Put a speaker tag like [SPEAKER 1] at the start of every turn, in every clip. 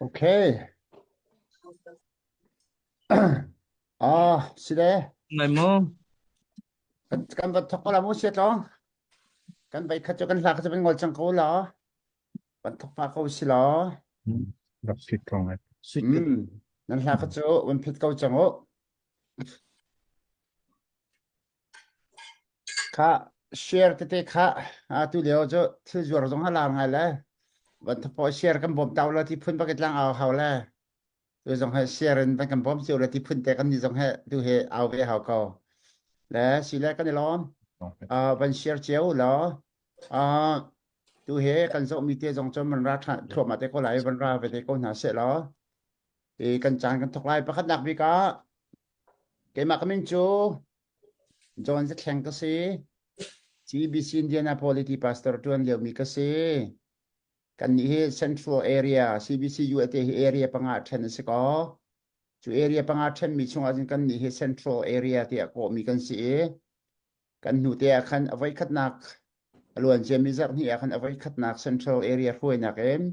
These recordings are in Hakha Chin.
[SPEAKER 1] Okay. Ah, si le.
[SPEAKER 2] Ngai maw?
[SPEAKER 1] Kan kan va thok ko la mu sia tlong. Kan vai khat cu kan hla kha cu van ngol cang ko la. Van thok pa ko si law.
[SPEAKER 3] Rak fit ko ngai.
[SPEAKER 1] Mm. Nan hla kha cu van phit ko cang u. Kha share tete kha atu lio cu thil zuar zong a lar ngai le van thapo share kan bawm tau la ti phun bak tlang au hau le tu zong he share in van kan bawm cio le ti phun te kan ni zong he tu he au ve hau ko le si le kan i lawm van share cio law tu he kan zoh mi te zong cu man ra thuam te ko lai van ra ve te ko hna se law i kan caan kan thok lai pakhatnak bik ah keimah ka min cu John Zathleng ka si. CBC Indianapolis ti pastor ṭuan liomi ka si. Kannih hi Central Area, CBC USA hi area panga ṭhen a si ko. Cu area panga ṭhenmi chungah cun kannih hi Central Area tiah kawhmi kan si i kan hnu te ah khan a voikhatnak a luan ciami zarh hnih ah khan a voikhatnak Central Area hruainak in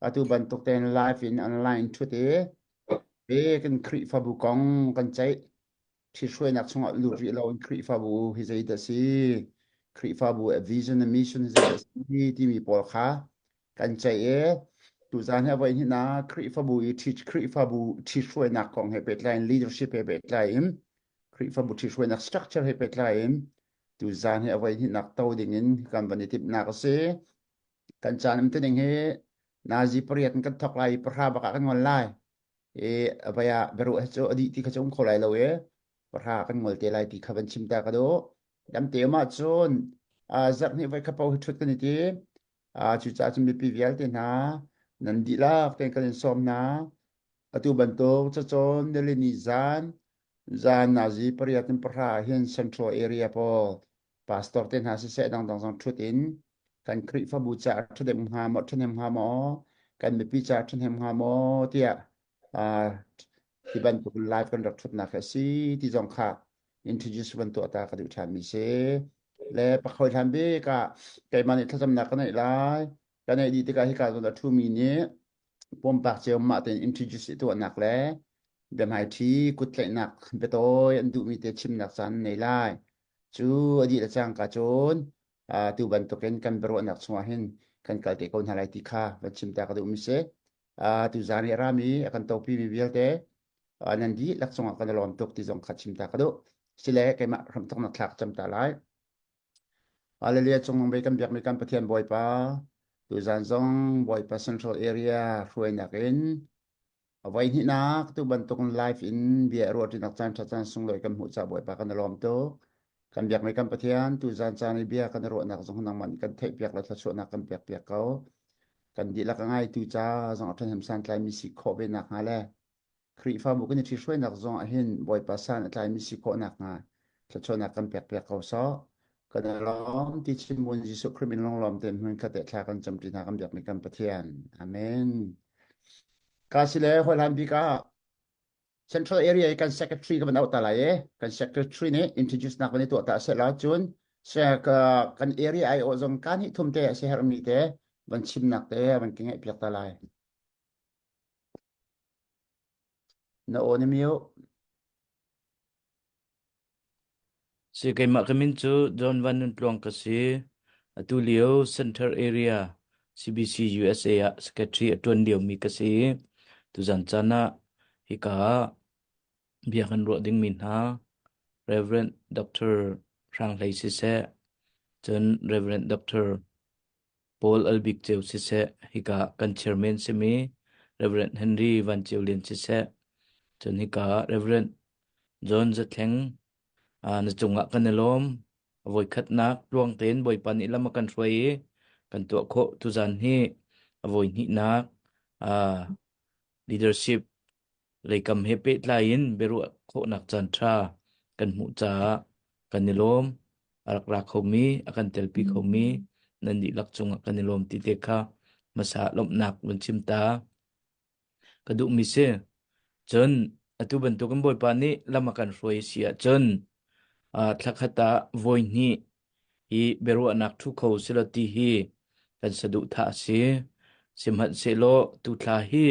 [SPEAKER 1] atu bantuk tein live in online ṭhut i i kan Khrihfabu kong kan ceih. Ṭhithruainak chungah lut rih loin Khrihfabu hi zeidah si, Khrihfabu a vision and mission hi zeidah si timi pawl kha kan ceih i tuzaan hi a voi hnihnak Khrihfabu i Khrihfabu ṭhithruainak kong he pehtlai in leadership he pehtlai in Khrihfabu ṭhithruainak structure he pehtlai in tuzaan hi a voi hnihnak to dingin kan van i timhnak a si. Kan caan um tining hi nazi pariat in kan thawk lai i pahra bak ah kan ngol lai. I vai ah biaruah hi cu a dih ti kha cu um kho lai lo i pahra kan ngol te lai ti kha van chim ta ka duh. Dam te um ahcun zarh hnih voi kha paoh hi ṭhut kan i tim. Cucaah cun mipi vialte hna nan dihlak tein kan in sawm hna. Atu bantuk cacawn nilini zan zan nazi pariat in pahra hin Central Area pawl pastor te hna siseh dangdang zong ṭhut in kan Khrihfabu caah ṭhahnem hnga maw ṭhahnem hnga maw kan mipi caah ṭhahnem hnga maw tiah uh, hi bantuk live kan rak ṭhutnak hi a si ti zong kha introduce van tuah ta ka duh ṭhanmi si le pakhawi hlan bik ah keimah nih thlacamnak ka neih lai ka neih dih tikah hika zawn a ṭhumi nih pumpak cio mah tein introduce i tuahnak le biahmaiṭhi kuttlaihnak biatawi an duhmi te chimnak caan nei lai cu a dih le cangka cun tu bantukin kan biaruahnak chungah hin kan kal te ko hna lai ti kha van chim ta ka duhmi si. Tu zan i a rami a kan topi mi vialte nan dihlak cungah kan i lawm tuk ti zong kha chim ta ka duh. Sile keimah hramthoknak thlak cam ta lai. Hallelujah cung nung kan biakmi kan Pathian Bawipa tu zan zong Bawipa Central Area hruainak in A voihnihnak tu bantuk live in bia ruahṭinak caan ṭha caan sunglawi kan hmuh caah Bawipa kan i lawm tuk. Kan biakmi kan Pathian tuzaan caan i bia kan i ruahnak zong nangmah nih kan theihpiak le thluachuahnak kan pekpiak ko. Kan dihlak a ngaitu ca zong a ṭhahnem santlaimi si khawh ve nakhnga le Khrihfabu kan i ṭhihruainak zong ah hin Bawipa san a tlaimi si khawh nakhnga thluachuahnak kan pekpiak ko sawh. Kan i lawm ti chim buin Jesuh Khrih min lunglawm tein hmunkhat te thla kan camṭi hna kan biakmi kan Pathian. Amen. Ka si le hawihlan bik ah Central Area i kan secretary ka van auh ta lai i kan secretary nih introduce nak van i tuah ta seh la cun kan area ai awh zong ka nih thum te a si herhmi te van chimnak te van ka ngaih piak ta lai. Na aw na mute.
[SPEAKER 2] Si keimah ka min cu John Van Nun Tluang ka si. Atu lio Center Area CBC USA ah secretary a ṭuan liomi ka si. Tuzan caan ah hika ah bia kan ruah dingmi hna Reverend Dr. Hrang Hlei siseh, cun Reverend Dr. Paul Albik Ceu siseh, hika kan chairman simi Reverend Henry Van Ceu Lian siseh, cun hika Reverend John Zathleng na cungah kan i lawm. A voikhatnak tluang tein Bawipa nih lam a kan hruai i kan tuah khawh tuzan hi a voihnihnak leadership leikam he pehtlai in biaruah khawhnak caanṭha kan hmuh caah kan i lawm. A rak ra khomi, a kan telpi khomi nan dihlak cungah kan i lawm ti te kha hmasa lawmhnak vun chim ta ka duhmi si. Cun atu bantukin Bawipa nih lam a kan hruai si ahcun thla khat ah voi hnih hi biaruahnak ṭhu kho silo ti hi kan saduhthah a si. Sihmanhsehlaw tu thla hi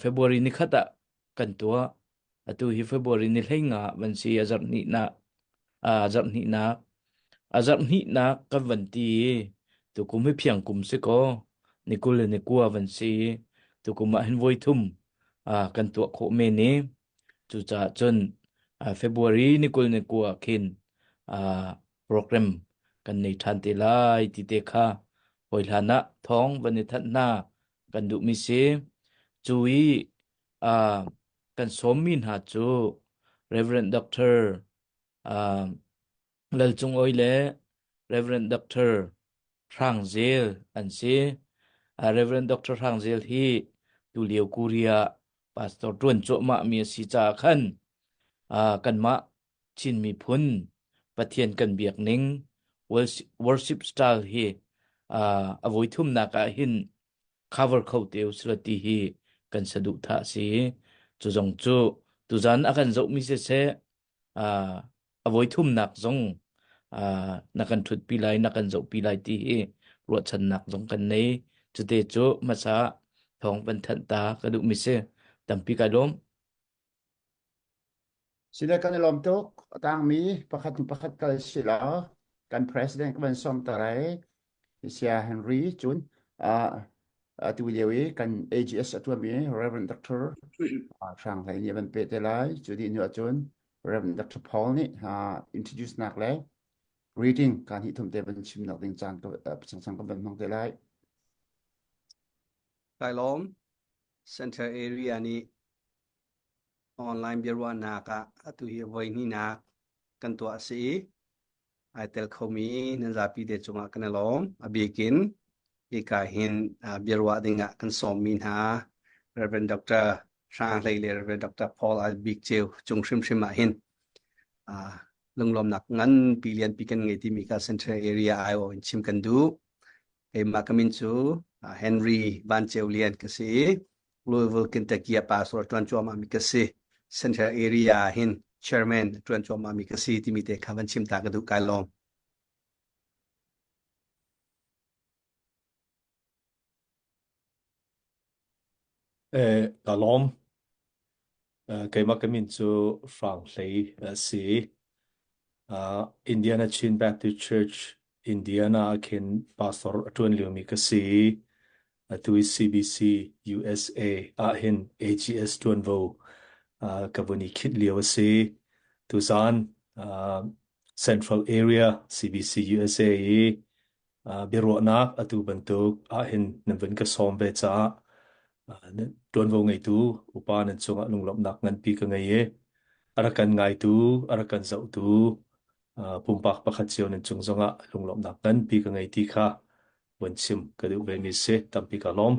[SPEAKER 2] February ni khat ah kan tuah. Atu hi February ni 15 van si a zarh hnihnak a zarh hnihnak a zarh hnihnak kan van ti i tukum hi phiang kum si kaw ni 20 le ni 9 van si i tukum ah hin voi thum kan tuah khawh men i cucaah cun February ni 20 ni 9 khin program kan nei ṭhan te lai ti te kha hawi hlan ah thawng van i thanh hna kan duhmi si. Cu i uh, kan sawmmi hna cu Reverend Dr. Uh, Lal Cung Oi le Reverend Dr. Hrang Zel an si. Uh, Reverend Dr. Hrang Zel hi tulio Korea pastor ṭuan cuahmah mi a si caah khan uh, kanmah Chin miphun Pathian kan biak ning worship style hi uh, a voi thumnak ah hin cover kho te usila ti hi kan saduhthah si. Cu zong cu tuzan a kan zohmi siseh uh, a voi thumnak zong uh, na kan ṭhutpi lai na kan zohpi lai ti hi ruahchannak zong kan nei. Cute cu hmasa thawng van thanh ta ka duhmi si. Tampi kai lawm.
[SPEAKER 1] Sile kan i lawm tuk. A tangmi pakhat hnu pakhat kal si law kan president ka van sawm ta lai. Sia Henry cun uh, atu lio i kan AGS a tuanmi Reverend Dr. Hrang Hlei nih a van peh te lai. Cu dih hnu ahcun Reverend Dr. Paul nih uh, introduce nak le greeting kan hi thum te van chim nak ding caan ka chang kan van hmang te lai.
[SPEAKER 4] Kai lawm. Central Area nih Online biaruahnak ah atu hi voi hnihnak kan tuah a si i ai tel khomi nan zapi te cungah kan i lawm. A bikin hika hin biaruah dingah kan sawmmi hna Reverend Dr. Hrang Hlei le Reverend Dr. Paul Al Bik Ceu cung hrimhrim ah hin lunglawmnak nganpi lianpi kan ngei timi kha Central Area aiawh in chim kan duh. Keimah ka min cu Henry Van Ceu Lian ka si i Louisville, Kentucky ah pastor ṭuan cuahmah mi ka si. Central Area ah hin chairman ṭuan cuahmah mi ka si timi te kha van chim ta ka duh kai lawm.
[SPEAKER 5] Eh, ka lawm. Eh, keimah ka min cu Hrang Hlei a si. Uh, Indiana Chin Baptist Church, Indiana ah khin pastor a ṭuan liomi ka si. Atu i CBC USA ahhin AGS ṭuanvo uh, ka vun i khinh lio a si. Tuzaan uh, Central Area CBC USA i uh, biaruahnak atu bantuk ahhin nan vun ka sawm ve caah uh, ṭuanvo ngeitu upa nan cungah lunglawmhnak nganpi ka ngei i a rak kan ngaitu, a rak kan zohtu uh, pumpak pakhat cio nan cung zongah lunglawmhnak nganpi ka ngei ti kha vun chim ka duh ve mi si. Tampi ka lawm.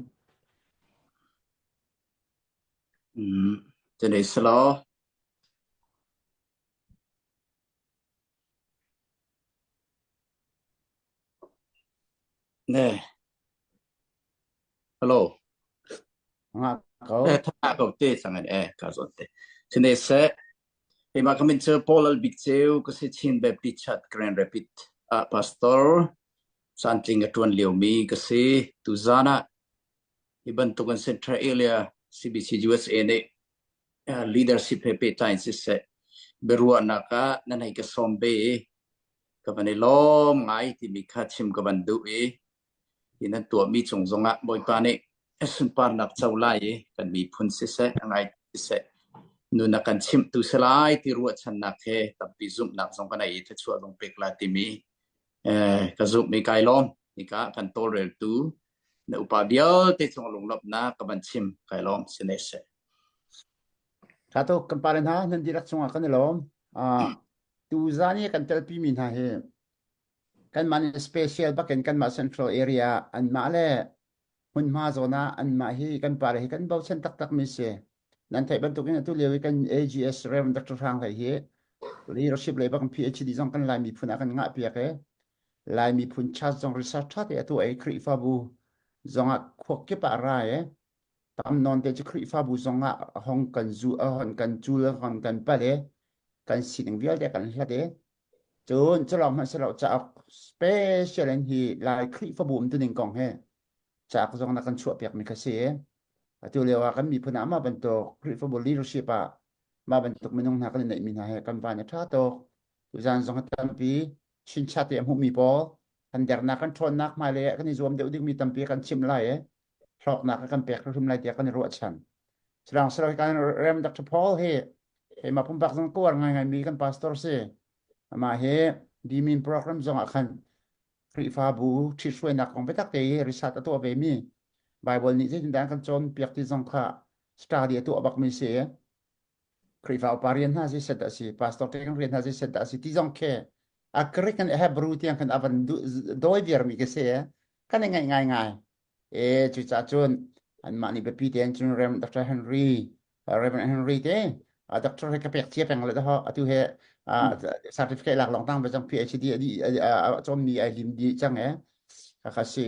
[SPEAKER 6] Mm. Tene selaw ne hello
[SPEAKER 1] Nga ko.
[SPEAKER 6] eh tha ko te sangan eh ka zon te tene se Keimah ka min cu Paul Al Bik Ceu ka si Chin Baptist Church Grand Rapid ah pastor caantling a ṭuan liomi ka si. Tuzaan ah hi bantuk in Central Area CBC USA nih leadership he pehtlai in siseh biaruahnak ah nan hei ka sawm ve i ka van i lawm ngai timi kha chim ka van duh i hi nan tuahmi cung zongah Bawipa nih a sunparnak co lai i kan miphun siseh a ngai siseh nun a kan chimhtu si lai ti ruahchannak he tampi zumhnak zong kan ei i thluachuah zong pek lai timi eh, ka zumh i kai lawm hika kan tawlreltu na upa vialte cung lunglawmhnak ka van chim kai lawm sine seh
[SPEAKER 1] Tha tuk kan pale hna nan dihlak cungah kan i lawm. Ah, tu zan i kan telpi mi hna hi kanmah nih special bakin kanmah central area anmah le hmunhma zawn ah anmah hi kan pale hi kan bochan taktak mi si. Nan theih bantukin atu lio i kan AGS Reverend Dr. Hrang Hlei hi leadership lei bak PhD zong kan Lai miphun ah kan ngah piak i Lai miphun church zong research ṭha te atu ei Khrihfabu zong ah khua kip ah ra i tam nawn te cu Khrihfabu zong ah hong kan zu hon kan cul hon kan pal i kan sining vialte kan hlat i cun culawng hmanh silo cauk special in hi Lai Khrihfabu um tuning kong he. Cauk zong na kan chuahpiakmi kha si. Atu lio ah kan miphun ah mah bantuk Khrihfabu leadership ah mah bantuk minung hna kan i neihmi hna he kan van a ṭha tuk. Tuzaan zong a tampi chinchat i a hmuhmi pawl kan dernak kan ṭhawnnak hmailei ah kan i zuam deuh dingmi tampi kan chimh lai i hlawknak a kan pek hrim lai tiah kan i ruahchan. Silang silo kan Rem Dr. Paul hi keimah pumpak zong ka uar ngaingaimi kan pastor si. Amah hi Dimin program zong ah khan Khrihfabu ṭhithruainak kong biatak te i research a tuah ve mi Bible nih zeitindah an kan cawnpiak ti zong kha study a tuah bakmi si. Khrihfa upa rian hna zei set dah si, pastor te kan rian hna zei set dah si ti zong khi a Greek and Hebrew tiang khan a van dawi viarmi ka si. Kan i ngaih ngaingai. E cucaah cun anmah nih biapi tein cun Rev. Dr. Henry Reverend Henry te doctor he ka pek cia peng le ho atu he certificate lak long tang ba cang PhD a chom mi ai lim di chang e ka kha si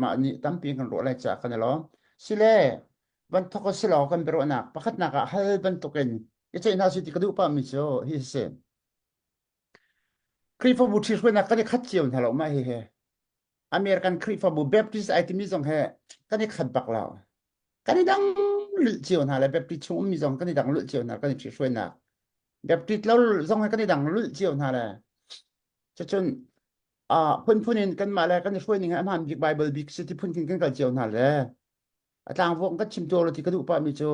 [SPEAKER 1] mah ni tampi kan ro lai cha kan lo sile van thok si lo kan bero nak pakhat nak ah hal bantukin i chei hna si ti ka duh pa mi cu hi si Khrihfabu ṭhihruainak kan i khat cio hna lo ma hi he American Khrihfabu Baptist ai timi zong he kan i khat bak lo. Kan i dang lulh cio hna le Baptist chung ummi zong kan i dang lulh cio hna kan i ṭhihruainak. Baptist lo zong he kan i dang lulh cio hna le cucun uh, phunphun in kanmah le kan i hruai ning a hmaan bik Bible bik si ti phun khin kan kal cio hna le a tlangvuak kan chim tuar ti ka duh pah mi cu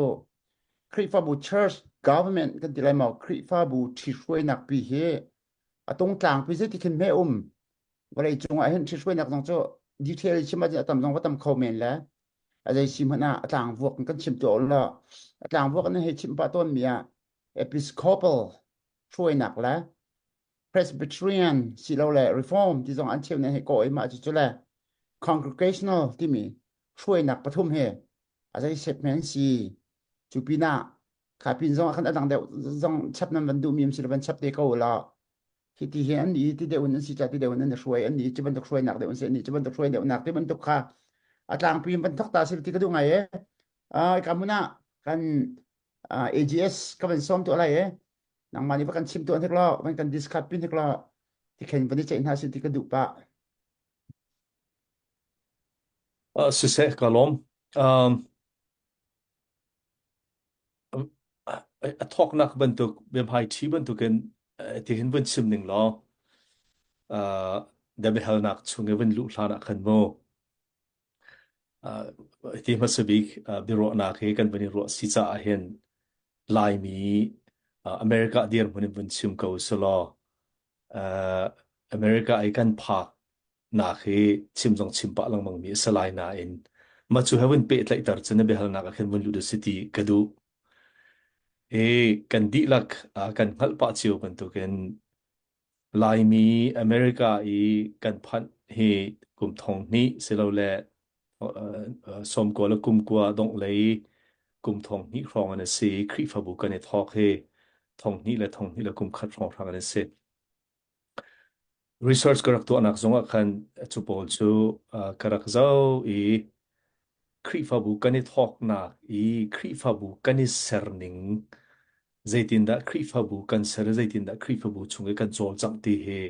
[SPEAKER 1] Khrihfabu church government kan ti lai maw Khrihfabu ṭhihruainak pi hi a tungtlang pi zeiti khin hme um vawlei cung ah hin ṭhihruainak zong cu detail chim ahcun a tam zong va tam kho men le a zei si hmanh ah a tlangvuak in kan chim tuah law a tlangvuak in hei chim pah tawn mi ah Episcopal hruainak le Presbyterian silole Reform ti zong an cheu ne hei kaw i mah cucu le Congregational timi hruainak pathum he a zei set men si cu pinah kha pin zong ah khan a dang deuh zong chap nan van duhmi um si le van chap te ko law hi ti hi an i ti deuh in an si ca ti deuh in an i hruai an i cu bantuk hruainak deuh an si an i cu bantuk hruai deuhnak ti bantuk kha a tlangpi in van thok ta si ti ka duh ngai e ka mun ah kan AGS ka van sawm tu lai e nangmah nih va kan chim tu an hik lo van kan discuss pin hik lo ti khen van i ceih hna si ti ka duh pah
[SPEAKER 5] Siseh ka lawm. Um, a thawknak bantuk biahmai ṭhi bantukin ti hin vun chim ning law biahalnak chung i vun luh hlan ah khan mu ti hmasa bik biaruahnak hi kan vun i ruah si caah hin Laimi America dirhmun in vun chim ko selaw America i kan phak nak hi chim zong chim pah lengmang mi a si lai nain mah cu he vun pehtlaihter cu na biahalnak ah khin vun lut si ti ka duh. I kan dihlak kan hngalh pah cio bantukin Laimi America i kan phanh hi kum thong hnih silole sawmkua le kum kua dongh lei kum thong hnih hrawng an si. Khrihfabu kan i thawk hi thong hnih le thong hnih le kum khat hrawng hrang an si. Research ka rak tuahnak zongah khan cu pawl cu ka rak zoh i Khrihfabu kan i thawknak i Khrihfabu kan i serning zeitindah Khrihfabu kan ser i zeitindah Khrihfabu chung i kan cawlcangh ti hi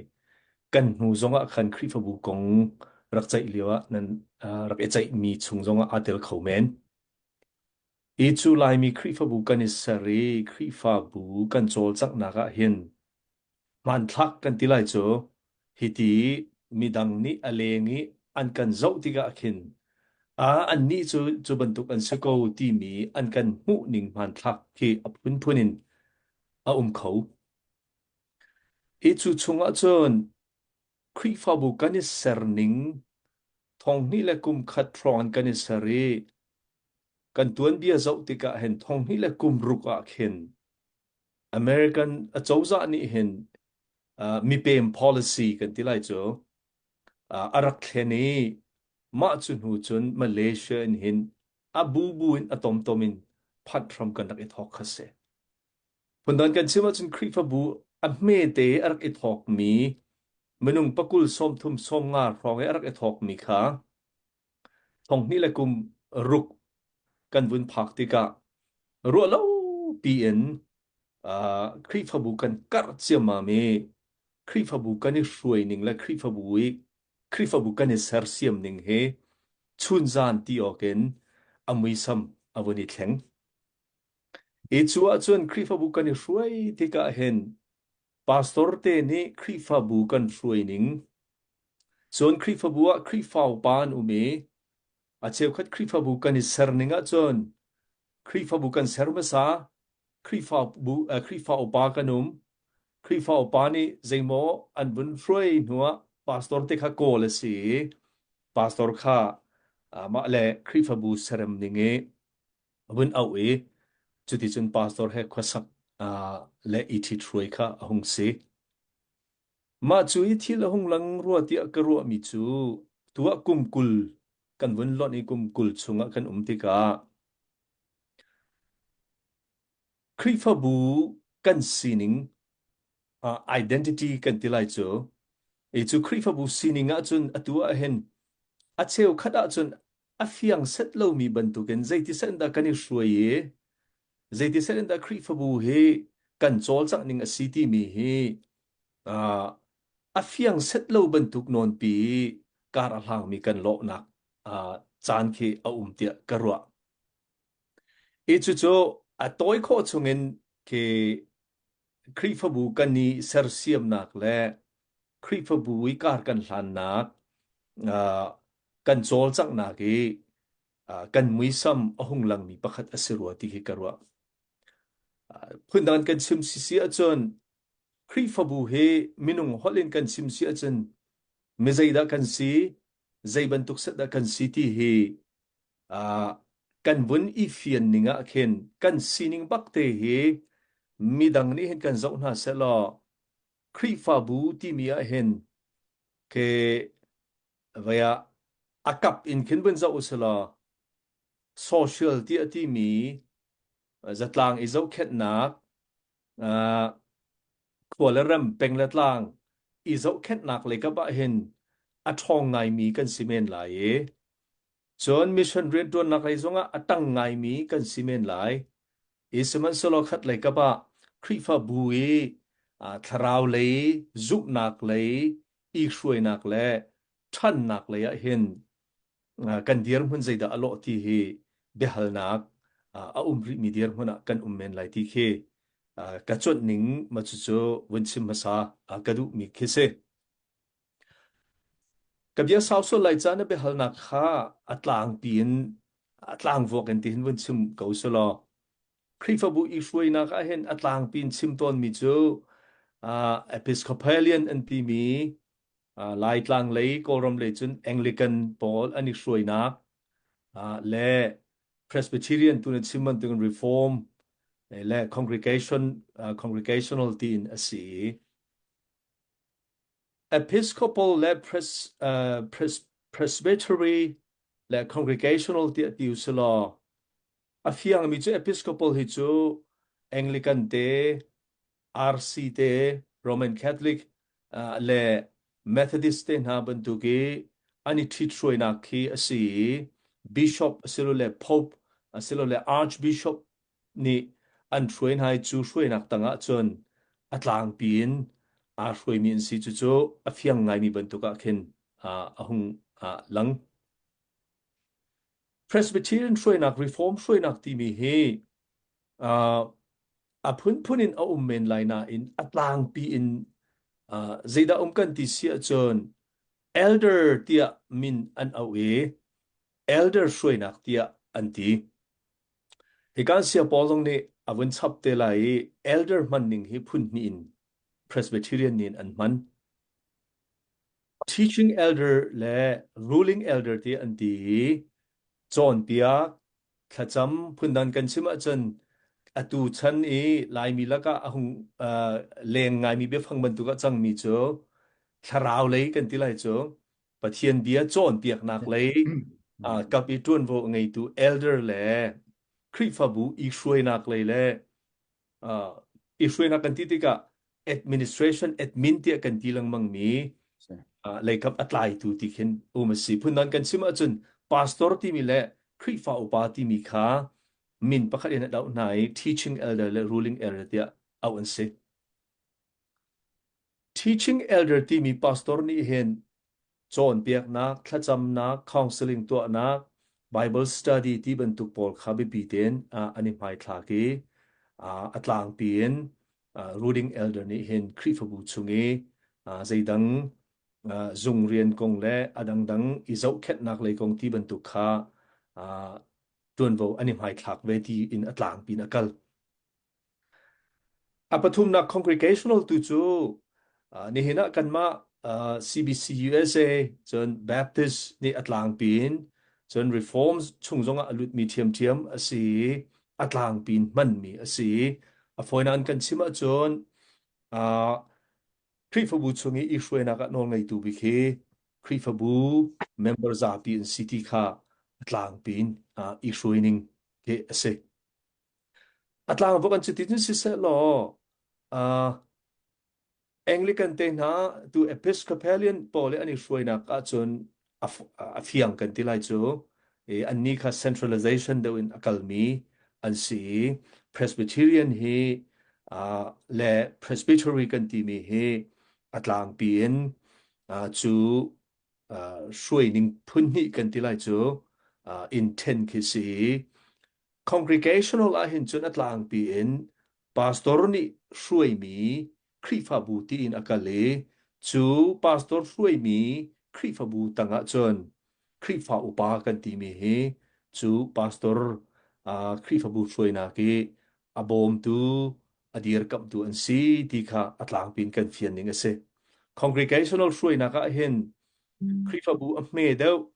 [SPEAKER 5] kan hnu zongah khan Khrihfabu kong rak ceih lio ah nan rak i ceihmi chung zongah aa tel kho men. Hi cu Laimi Khrihfabu kan i ser i Khrihfabu kan cawlcanghnak ah hin hmanthlak kan ti lai cu hiti midang nih a leng i an kan zoh tikah khin ah annih cu cu bantuk an si ko timi an kan hmuh ning hmanthlak khi a phunphun in a um kho. Hi cu chungah cun Khrihfabu kan i ser ning thonghnih le kum khat hrawng in kan i ser i kan tuanbia zoh tikah hin thonghnih le kum ruk ah khin American acozah nih hin uh, mipem policy kan ti lai cu uh, a rak thlen i mah cu hnu cun Malaysia in hin a bubu in a tomtom in phanh hram kan rak i thawk kha si. Phundang kan chim ahcun Khrihfabu a hmete a rak i thawkmi minung pakul sawmthum sawmnga hrawng i a rak i thawkmi kha thonghnih le kum ruk kan vun phak tikah ruah lo piin uh, Khrihfabu kan karh ciammam i Khrihfabu kan i hruai ning le Khrihfabu i Khrihfabu kan i sersiam ning hi Chunzan ti awkin a muisam a vun i thleng. I cu ahcun Khrihfabu kan i hruai tikah hin pastor te nih Khrihfabu kan hruai ning, cun Khrihfabu ah Khrihfa upa an um i a cheukhat Khrihfabu kan i ser ning ahcun Khrihfabu kan ser hmasa, Khrihfabu, eh, Khrihfa upa kan um, Khrihfa upa nih zeimaw an vun hruai hnuah pastor te kha kawl a si i pastor kha mah le Khrihfabu serem ning i vun auh i cuticun pastor he khuasak le i ṭhithruai kha a hung si. Mah cu i thil a hung lang rua tiah ka ruahmi cu tuah kum 20 kan vun lonh i kum 20 chungah kan um tikah Khrihfabu kan sining uh, identity kan ti lai cu i cu Khrihfabu sining ahcun atu ah hin a cheukhat ahcun a fiang set lomi bantukin zeiti set in dah kan i hruai i zeiti set in dah Khrihfabu hi kan cawlcangh ning a si timi hi uh, a fiang set lo bantuk nawnpi kar a hlangmi kan lawhnak uh, caan khi a um tiah ka ruah. I cucu a tawi khawh chungin khi Khrihfabu kan i sersiamnak le Khrihfabu i kar kan hlannak, uh, kan cawlcanghnak i uh, kan muisam a hung langmi pakhat a si rua ti hi ka ruah. Uh, phundang kan chim sisi ahcun Khrihfabu hi minung holh in kan chim si ahcun mi zeidah kan si, zei bantuk set dah kan si ti hi uh, kan vun i fian ning ah khin kan sining bak te hi midang nih hin kan zoh hna sehlaw Khrihfabu timi ah hin ke vei ah a kap in khin vun zoh usulaw social ti a timi zatlang i zohkhenhnak uh, khua le ram peng le tlang i zohkhenhnak lei kap ah hin a ṭhawng ngaimi kan si men lai i Cun mission rianṭuannak lei zongah a ṭang ngaimi kan si men lai. I sihmanhsehlaw khat lei kap ah Khrihfabu i thlarau lei, zumhnak lei, i hruainak le ṭhannak lei ah hin kan dirhmun zeidah a lawh ti hi biahalnak a um rihmi dirhmun ah kan um men lai ti khi ka cuanh ning ma cucu vun chim hmasa ka duhmi khi si. Ka bia sau sual lai ca na biahalnak kha a tlangpi in a tlangvuak in tihin vun chim ko selaw Khrihfabu i hruainak ah hin a tlangpi in chim tawnmi cu uh, Episcopalian an timi uh, Laitlang lei Kawlram lei cun Anglican pawl an i hruainak uh, le Presbyterian tu na chim bantukin Reform le Congregation uh, Congregational tiin a si i Episcopal le Pres, uh, Pres, Presbytery le Congregational tiah ti usilaw a fiangmi cu Episcopal hi cu Anglican te, RC te, Roman Catholic uh, le Methodist te hna bantuk i an i ṭhithruainak khi a si i Bishop asilole Pope asilole Archbishop nih an hruai hna i cu hruainak tangah cun a tlangpi in aa hruaimi an si. Cucu a fiang ngaimi bantuk ah khin a hung lang. Presbyterian hruainak, Reform hruainak timi hi a phunphun in a um men lai nain a tlangpi in zeidah um kan ti si ahcun elder tiah min an auh i elder hruainak tiah an ti. Hika sia Paul zong nih a vun chap te lai i elder hman ning hi phun hnih in Presbyterian nih an hman. Teaching elder le ruling elder ti an ti i cawnpiak, thlacam phundang kan chim ahcun atu chan i Laimi lakah a hung uh, leng ngaimi biafang bantuk ah cangmi cu thlarau lei kan ti lai cu Pathian bia cawnpiaknak lei kap i ṭuanvo a ngeitu elder le Khrihfabu i hruainak lei le i hruainak kan ti tikah administration admin tiah kan ti lengmang mi leikap a tlaitu ti khin um a si. Phundang kan chim ahcun pastor timi le Khrihfa upa timi kha min pakhat in a doh hna i teaching elder le ruling elder tiah auh an si. Teaching elder timi pastor nih hin Cawnpiaknak, thlacamnak, counseling tuahnak, Bible study ti bantuk pawl kha biapi tein an i hmaithlak i a tlangpi in ruling elder nih hin Khrihfabu chung i zeidang zung rian kong le a dangdang i zohkhenhnak lei kong ti bantuk kha ṭuanvo an i hmaithlak ve ti in a tlangpi in a kal. A pathumnak congregational tu cu nihin ah kanmah CBC USA cun Baptist nih a tlangpi in cun Reforms chung zongah a lutmi ṭhiamṭhiam a si i a tlangpi in hmanmi a si i a fawinak in kan chim ahcun Khrihfabu chung i i hruainak ah nawlngeitu bik hi Khrihfabu member zapi an si ti kha a tlangpi in i hruaining hi a si. A tlangvok an cuti cun siseh law uh, Anglican te hna tu Episcopalian pawl i an i hruainak ahcun a, a fiang kan ti lai cu. I annih kha centralization deuh in a kalmi an si i Presbyterian hi uh, le Presbytery kan timi hi a tlangpi in uh, cu uh, hruaining phun hnih kan ti lai cu uh, intent khi si i Congregational ahhin cun a tlangpi in pastor nih hruaimi Khrihfabu tiin a kal i cu pastor hruaimi Khrihfabu tangah cun Khrihfa upa kan timi hi cu pastor uh, Khrihfabu hruainak i a bawmtu a dirkamhtu an si ti kha a tlangpi in kan fian ning a si. Congregational hruainak ah hin Khrihfabu a hme deuh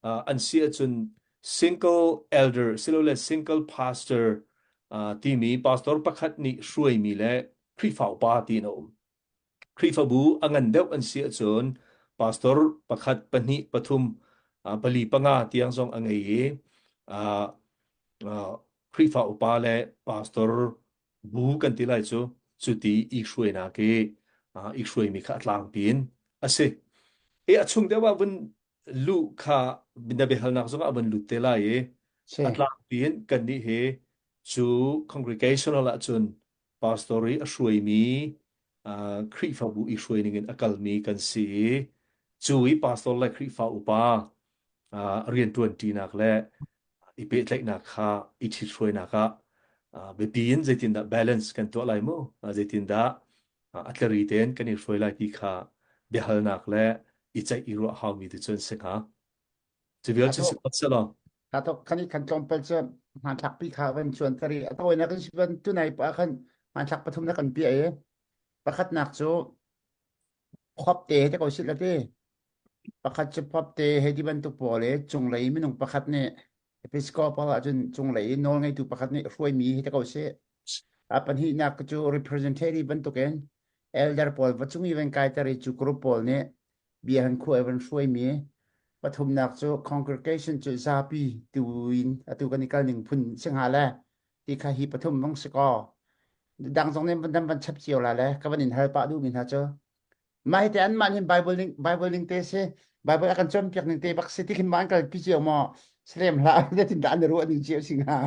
[SPEAKER 5] uh, an si ahcun single elder silole single pastor uh, timi pastor pakhat nih hruaimi le Khrihfa upa tiin a um. Khrihfabu a ngan deuh an si ahcun pastor pakhat, pahnih, pathum, uh, pali, panga tiang zong a ngei i uh, uh, Khrihfa upa le pastor bu kan ti lai cu cuti i hruainak i uh, i hruaimi kha a tlangpi in a si. I a chung deuh ah vun luh kha na biahalnak zongah a van lut te lai i
[SPEAKER 1] Si.
[SPEAKER 5] a tlangpi in kannih hi cu congregational ahcun pastor i a hruaimi uh, Khrihfabu i hruai ning in a kalmi kan si i cu i pastor le Khrihfa upa uh, rianṭuan ṭinak le i pehtlaihnak kha i ṭhithruainak ah uh, biapi in zeitindah balance kan tuah lai mu uh, zeitindah a tlari tein kan i hruai lai ti kha biahalnak le i ceih i ruah haumi tu cu an si hnga. Cu vial cu si phot selaw.
[SPEAKER 1] Ka tok kan i kan tlawmpal cu hmanthlak pi kha van chuan tari a tawinak kan si van tunai pa khan hmanthlak pathum na kan piah i pakhatnak cu khop te te ko sit la ti pakhat cu phop te he ti bantuk pawl i cunglei minung pakhat nih Episcopal ahcun cunglei i nawlngeitu pakhat nih hruaimi hi te ko si. A pahnihnak cu representative bantukin elder pawl va cung i van kaiter i cu group pawl nih bia han khuai van hruaimi. Pathumnak cu congregation cu zapi tu in atu kan i kal ning phun si hnga le ti kha hi pathum vong si kaw. Dang zong nih van van chap cio la le ka van in hal pah duhmi hna cu Mah hi te anmah nih Bible ning Bible ning te si Bible a kan cawnpiak ning te bak si ti khin ma an kal pi cio maw salem hlah zeitin dah an ruah ning cio si hnga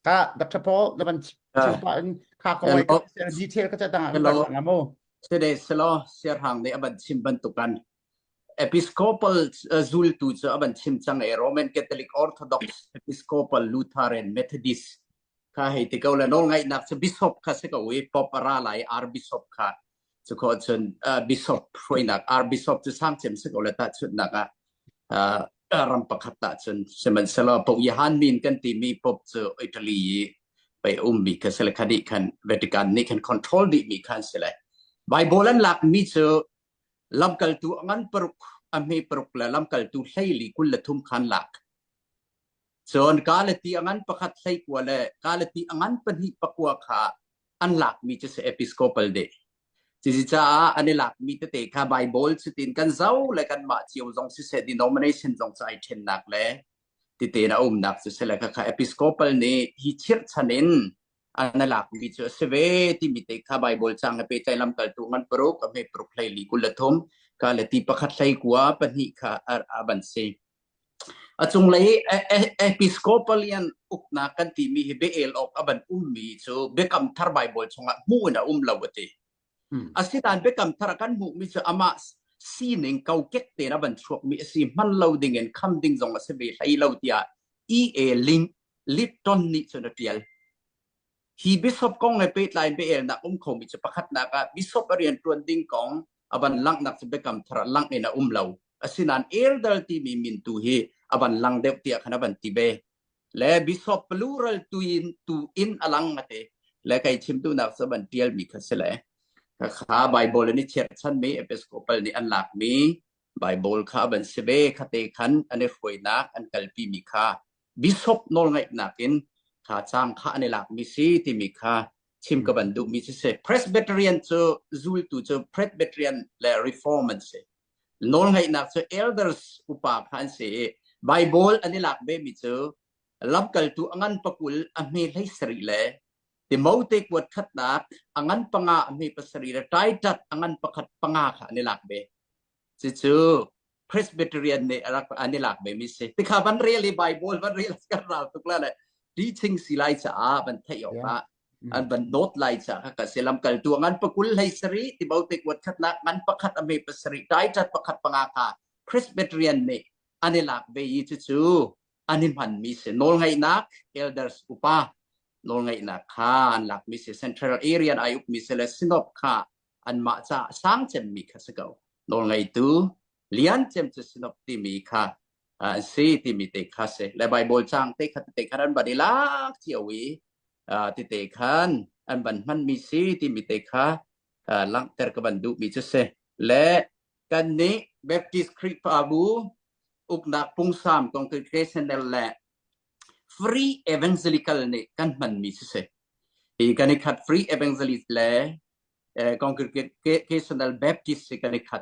[SPEAKER 1] ka Dr. Paul na van chim pah in kha ko wai ka detail ka chatang ah
[SPEAKER 6] Hello.
[SPEAKER 1] ka mo
[SPEAKER 6] Sede selo siarhang nih a van chim bantukan Episcopal zultu cu a van chim cang e Roman Catholic Orthodox Episcopal Lutheran Methodist kha hei ti ko le nawlngaihnak cu bishop kha si ko i pop a ra lai archbishop kha cu khawh cun bishop hruainak archbishop cu sangcem si ko le tahchunhnak ah ram pakhat tah cun sihmanhsehlaw Pope Johan min kan timi Pope cu Italy i pei ummi kha si le kha nih khan Vatican nih khan control dihmi khan si le Bible an lakmi cu lamkaltu a ngan paruk a hme paruk le lamkaltu hleili 23 khan lak Cun Galati a ngan pakhat 19 le Galati a ngan pahnih pakua kha an lakmi cu si Episcopal deh. Cuci caah an i lakmi tete kha Bible cutin kan zoh le kanmah cio zong siseh denomination zong cu ai ṭhennak le tite in a umnak cu si le khakha Episcopal nih hi chirhchan in an i lakmi cu a si ve timi te kha Bible cang he pehtlai lamkaltu ngan paruk a hme paruk 14 23 Galati pakhat 19 pahnih kha a, a van si. A cunglei Episcopalian uknak kan timi hi bia-el awk a van ummi cu Biakam Thar Baibal chungah hmuh in a um lo a ti. Asinain biakam thar ah kan hmuhmi cu amah sining kokek tein a van chuakmi a si hman lo ding in kham ding zong a si ve hlei lo tiah EA Link Litton nih cun a ṭial. Hi bishop kong he pehtlai in biaelnak um khomi cu pakhatnak ah bishop a rianṭuan ding kong a van langhnak cu biakam thar ah langh in a um lo. Asinain elder timi min tu hi a van lang deuh tiah khan a van ti ve. Le bishop plural tu in tu in a lang a ti. Le kai chim duhnak cu van ṭialmi kha si le. Kha Bible in i cherchanmi Episcopal nih an lakmi Bible kha a van si ve khate khan an i hruainak an kalpimi kha bishop nawlngaihnak in kha caang kha an i lakmi si timi kha chim ka van duhmi cu si. Presbyterian cu zultu cu Presbyterian le Reform an si. Nawlngaihnak cu elders upa kha an si i Bible an i lak vemi cu lamkaltu a ngan pakul a hme hlei sarih le Timote kuat khatnak a ngan panga a hme pasarih le Titus a ngan pakhat panga kha an i lak ve. Cucu Presbyterian nih a rak an i lak ve mi si. Tikha van rel i Bible van rel kan ral tuk la le teaching si lai caah van theih awk ah an van dawt lai caah ka si lamkaltu ngan pakul hlei sari Timote kuat khatnak ngan pakhat a hme pasarih Titus pakhat panga kha Presbyterian nih an i lak ve i cucu an i hmanmi si nawlngeihnak elders upa nawlngeihnak kha an lakmi si central area ai ukmi si le synod kha anmah ca sang cemmi kha si ko nawlngeitu lian cem cu synod timi kha an si timi te kha si le bible cang te kha te khan an van i lak cio i tete khan an van hmanmi si timi te kha langhter ka van duhmi cu si le kan nih Baptist Khrihfabu uknak pungsam congregational le Free Evangelical nih kan hmanmi si si. Hi kan i khat Free Evangelist le Congregational Baptist si kan i khat.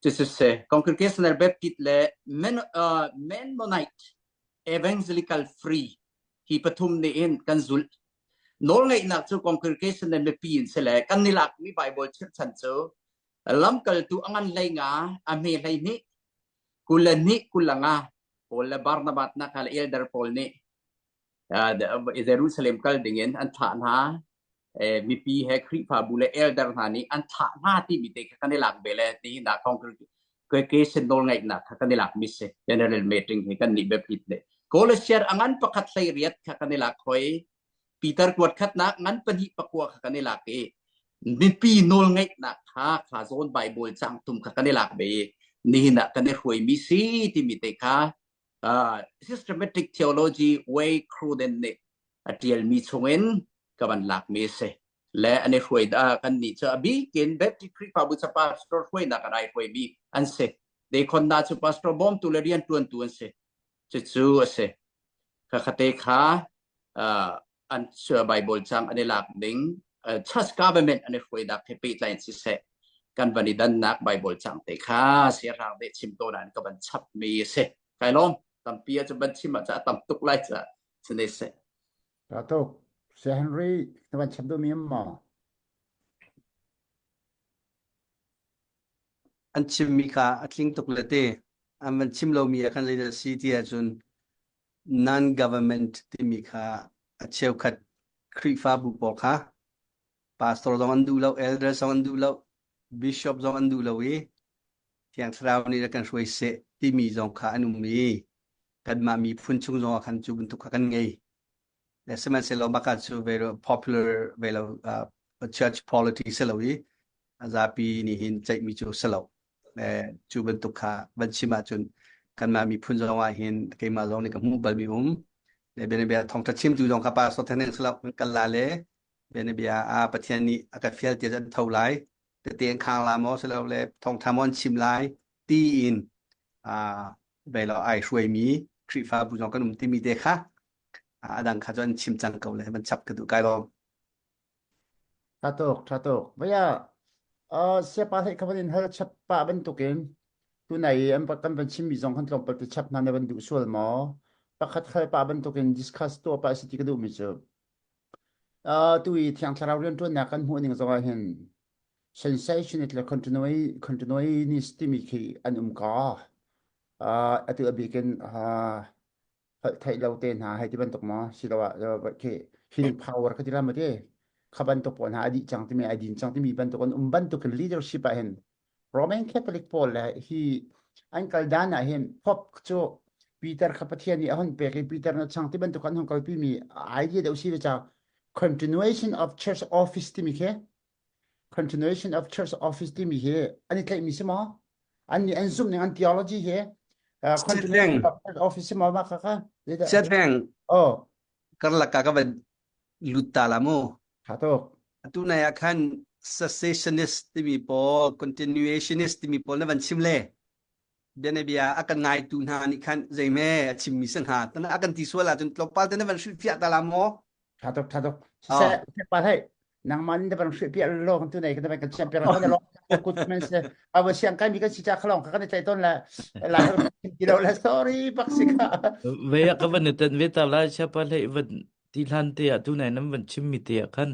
[SPEAKER 6] Cucu Congregational Baptist le Mennonite Evangelical Free hi pathum nih hin kan zulh. Nawlngeihnak cu congregation le mipi in si le kan i lakmi Bible chirhchan cu lamkaltu a ngan hlei nga a hme hlei hnih kul le hnih kul le nga Paul le Barnabas na kha le elder pawl nih Jerusalem kal dingin an thlah hna mipi he Khrihfabu le elder hna nih an thlah hna timi te kha kan i lak ve le nihin ah congregation nawlngaihnak kha kan i lak mi si general meeting hi kan nih biapit ne Colossian a ngan pakhat hlei riat kha kan i lak hoi Peter kuat khatnak ngan pahnih pakua kha kan i lak i mipi nawlngaihnak kha kha zawn Bible cang tum kha kan i lak ve i nihin ah kan i hruaimi si timi te kha uh, systematic theology way Cruden nih a ṭialmi chungin ka van lakmi a si. Le an i hruai da kan nih cu a bikin Baptist Khrihfabu ca pastor hruainak an ai hruaimi an si. Dekhonna cu pastor bawmtu le rianṭuantu an si. Cucu a si. Khakhate kha uh, an Bible cang an i lak ding uh, church government an i hruainak he pehtlai in siseh kan van i dannak Bible cang te kha siahrang deh chim tawn an ka van chapmi a si. Kai lawm tampi ah cu van chim ah ca tam tuk lai ca sine seh.
[SPEAKER 1] Tha tuk. Sir Henry, na van chap duhmi um maw?
[SPEAKER 4] An chimmi kha a tling tuk le te. An van chim lomi ah khan zeidah si ti ahcun non-government timi kha a cheukhat Khrihfabu pawl kha pastor zong an duh lo, elder zong an duh lo, bishop zong an duh lo i Thiang Thlarau nih rak kan hruai seh timi zong kha an um i kanmah miphun chung zong ah khan cu bantuk kha kan ngei. Le sihmanhsehlaw mah ka cu very popular ve lo uh, church politics si lo i a zapi nih hin ceihmi cu si lo. Le cu bantuk kha van chim ahcun kanmah miphun zong ah hin keimah zong nih ka hmuh balmi um. Le bianabia thawngṭha chimtu zong kha pastor theng si lo kan kal la le bianabia ah Pathian nih a ka fial tiah an tho lai tete an khang la maw silole thawngṭha maw an chim lai tiin uh, ve lo ai hruaimi Khrihfabu zong kan um timi te kha a dang kha cu an chim cang ko le van chap ka duh kai lawm.
[SPEAKER 1] Tha tuk, tha tuk. Vaya, uh, siapa hlei kha van in hal chap pa bantukin tunai an kan van chimmi zong kan tlawmpal te chap hna na van duh sual maw? Pakhat khal pa bantukin discuss tuah pa si ti ka duhmi cu Uh, tu i Thiang Thlarau rianṭuannak kan hmuh ning zongah hin sensationist le continuous timi khi an um ka. Uh, atu a bik in uh, holh theih lo te hna hei ti bantuk maw siloah khi healing power ka ti la ma ti. Kha bantuk pawl hna a dih cang timi a din cang timi bantuk an um bantuk in leadership ah hin Roman Catholic pawl le hi an kal dan ah hin Pope cu Peter kha Pathian nih a hun pek i Peter na chang ti bantuk an hung kalpi mi idea deuh si ve ca continuation of church office timi khi continuation of church office timi hi an i tlaihmi si maw? An nih an zumh ning an theology hi uh, continuation of church office si maw mah kha kha?
[SPEAKER 4] Siatleng.
[SPEAKER 1] Oh.
[SPEAKER 4] Karlak ka van lut ta la mu.
[SPEAKER 1] Tha tuk.
[SPEAKER 4] Atu nai ah khan cessationist timi pawl continuationist timi pawl na van chim le bianabia a kan ngaitu hna nih khan zeime a chimmi si hnga tana a kan ti sual ahcun tlawmpal te na van hrilhfiah ta la maw
[SPEAKER 1] Tha tuk tha tuk. Siseh pa hei nangmah nih na van hrilhpiah lo kan tu nei kan van kan chiam piak kan lo kut men se awa siang kai mi kan si cha khalong ka kan tlai ton la lai ti lo le sorry bak si ka
[SPEAKER 2] Ve ah ka van i tan ve ta lai siapa hlei van ti hlan te ah tu nai nan van chim mi te ah khan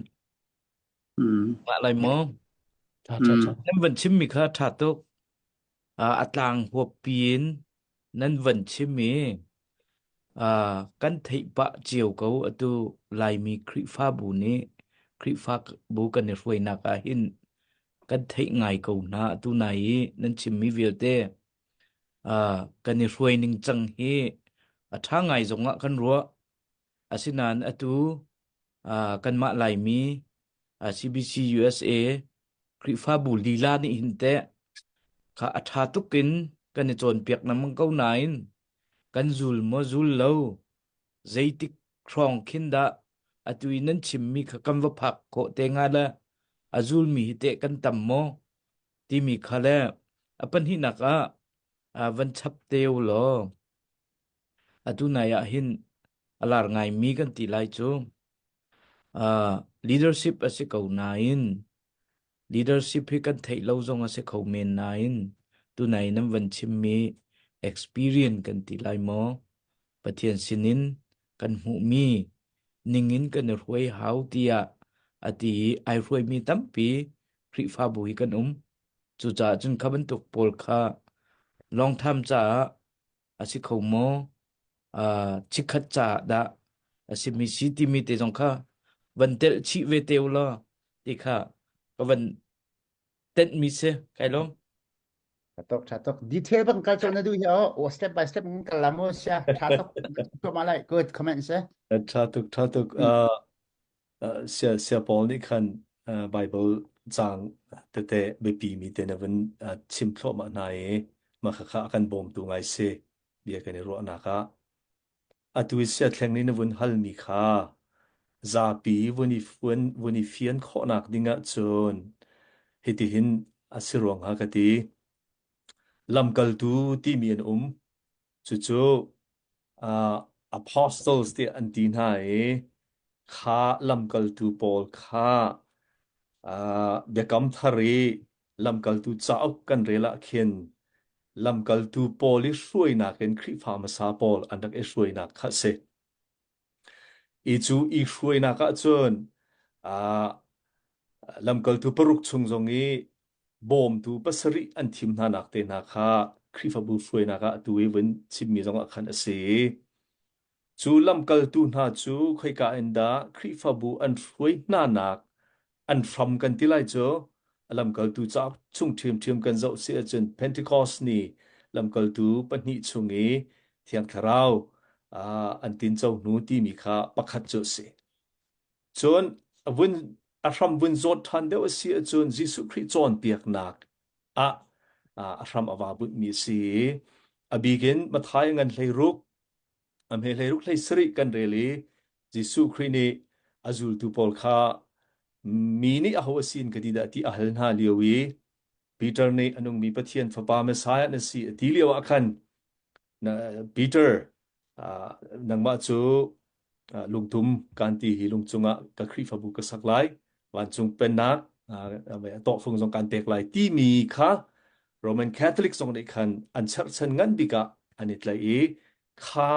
[SPEAKER 2] mah lai maw
[SPEAKER 5] Tha tha tha.
[SPEAKER 2] nan van chim mi kha tha tuk a tlang huap piin nan van chim i kan theih pah cio ko atu Laimi Khrihfabu nih Khrihfabu kan i hruainak ah hin kan theih ngai ko hna atu nai i nan chimmi vialte kan i hruai ning cang hi a ṭha ngai zongah kan ruah. Asinain atu kanmah Laimi CBC USA Khrihfabu lila nih hin teh kha a ṭha tuk in kan i cawnpiak lengmang ko nain kan zul maw zul lo zeitik hrawng khin dah atu i nan chimmi kha kan va phak khawh te hnga le a zulmi hi teh kan tam maw timi kha le a pahnihnak ah van chap te u law atu nai ah hin a lar ngaimi kan ti lai cu Uh, leadership a si ko nain leadership hi kan theih lo zong a si kho men nain tunai nan van chimmi experience kan ti lai maw Pathian sinin kan hmuhmi ningin kan i hruai hau tiah a ti i ai hruaimi tampi Khrihfabu hi kan um. Cucaah cun kha bantuk pawl kha long time caah a si kho maw? Uh, chikkhat caah dah a simi si timi te zong kha van telh chih ve te u law ti kha ka van tenhmi si kai lawm.
[SPEAKER 1] Tha tuk tha tuk detail bang kal chon na du hi o step by step kal la mo sia tha tuk to ma lai good comment se
[SPEAKER 5] Tha tuk tha tuk uh, sia sia Paul nih khan Bible caang tete biapi mi te na vun chim thluahmah hna i mah khakha a kan bawmtu ngai si bia kan i ruahnak ah. Atu i siathleng nih na vun halmi kha zapi vun i vun, vun i fian khawhnak ding ahcun hitihin a si ruang hnga ka ti. Lamkaltu timi an um. Cucu uh, apostles tiah an ti hna i kha lamkaltu pawl kha uh, biakam thar i lamkaltu cauk kan rel ah khin lamkaltu pawl i hruainak in Khrihfa hmasa pawl an rak i hruainak kha a si. I cu i hruainak ahcun uh, lamkaltu paruk chung zong i bawmtu pasarih an thim hna nak te hna kha Khrihfabu hruainak ah atu i vun chimmi zong ah khan a si. Cu lamkaltu hna cu khoika in dah Khrihfabu an hruai hnanak an hram kan ti lai cu a lamkaltu cauk chung ṭhiamṭhiam kan zoh si ahcun Pentecost ni lamkaltu pahnih chung i Thiang Thlarau an tinco hnu timi kha pakhat cu a si. Cun a vun a hram vun zawt ṭhan deuh a si ahcun Jesuh Khrih cawnpiaknak ah a hram a vaa bunhmi a si i a bik in Matthai ngan 16 a hme 16 17 kan rel i Jesuh Khrih nih a zultu pawl kha mi nih aho a sin ka ti dah ti a hal hna lio i Peter nih a nungmi Pathian fapa Messiah na si a ti lio ah khan Peter nangmah cu lungtum kan ti hi lung cungah ka Khrihfabu ka sak lai vancung pennak tawhfung zong kan pek lai timi kha Roman Catholic zong nih khan an cherhchan ngan bik ah an i tlaih i kha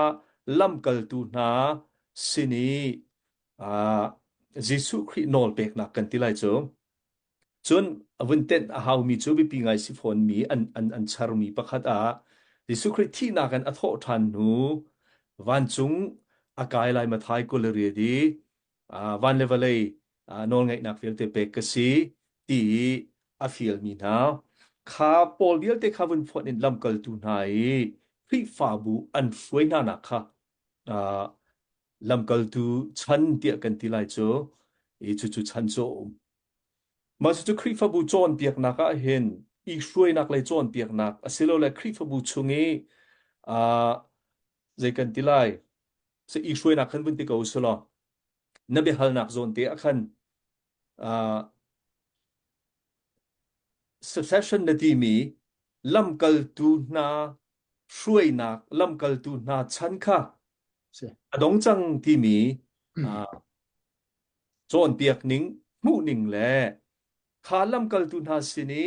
[SPEAKER 5] lamkaltu hna sin i Jesuh Khrih nawl peknak kan ti lai cu Cun a vun tenh a haumi cu biapi ngai si fawnmi an, an, an charmi pakhat ah Jesuh Khrih thihnak in a thawh ṭhan hnu vancung a kai lai Matthai 28 i van le vawlei. Nawlngeihnak vialte pek ka si ti i a fialmi hna kha pawl vialte kha vun fonh in lamkaltu hna i Khrihfabu an hruai hna nak kha lamkaltu chan tiah kan ti lai cu i cucu chan cu a um. Mah cucu Khrihfabu cawnpiaknak ah hin i hruainak lei cawnpiaknak asilole Khrihfabu chung i zei kan ti lai i hruainak khan vun ti ko usih law na biahalnak zawn te ah khan uh, succession na timi lamkaltu hna hruainak lamkaltu hna chan kha a dong cang timi uh, cawnpiak ning hmuh ning le kha lamkaltu hna sin i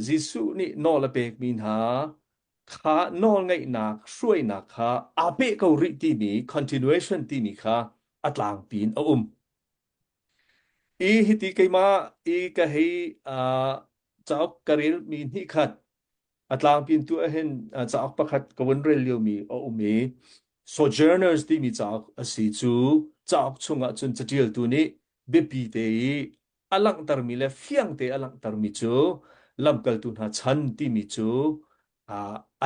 [SPEAKER 5] Jesuh nih nawl a pekmi hna kha nawlngeihnak hruainak kha aa peh ko rih timi continuation timi kha a tlangpi in a um. I hiti keimah i ka hei uh, cauk ka relmi hnih khat a tlangpi in tu ahhin cauk pakhat ka vun rel liomi a um i Sojourners timi cauk a si cu cauk chungah cun caṭialtu nih biapi te i a langhtermi le fiangte a langhtermi cu lamkaltu hna chan timi cu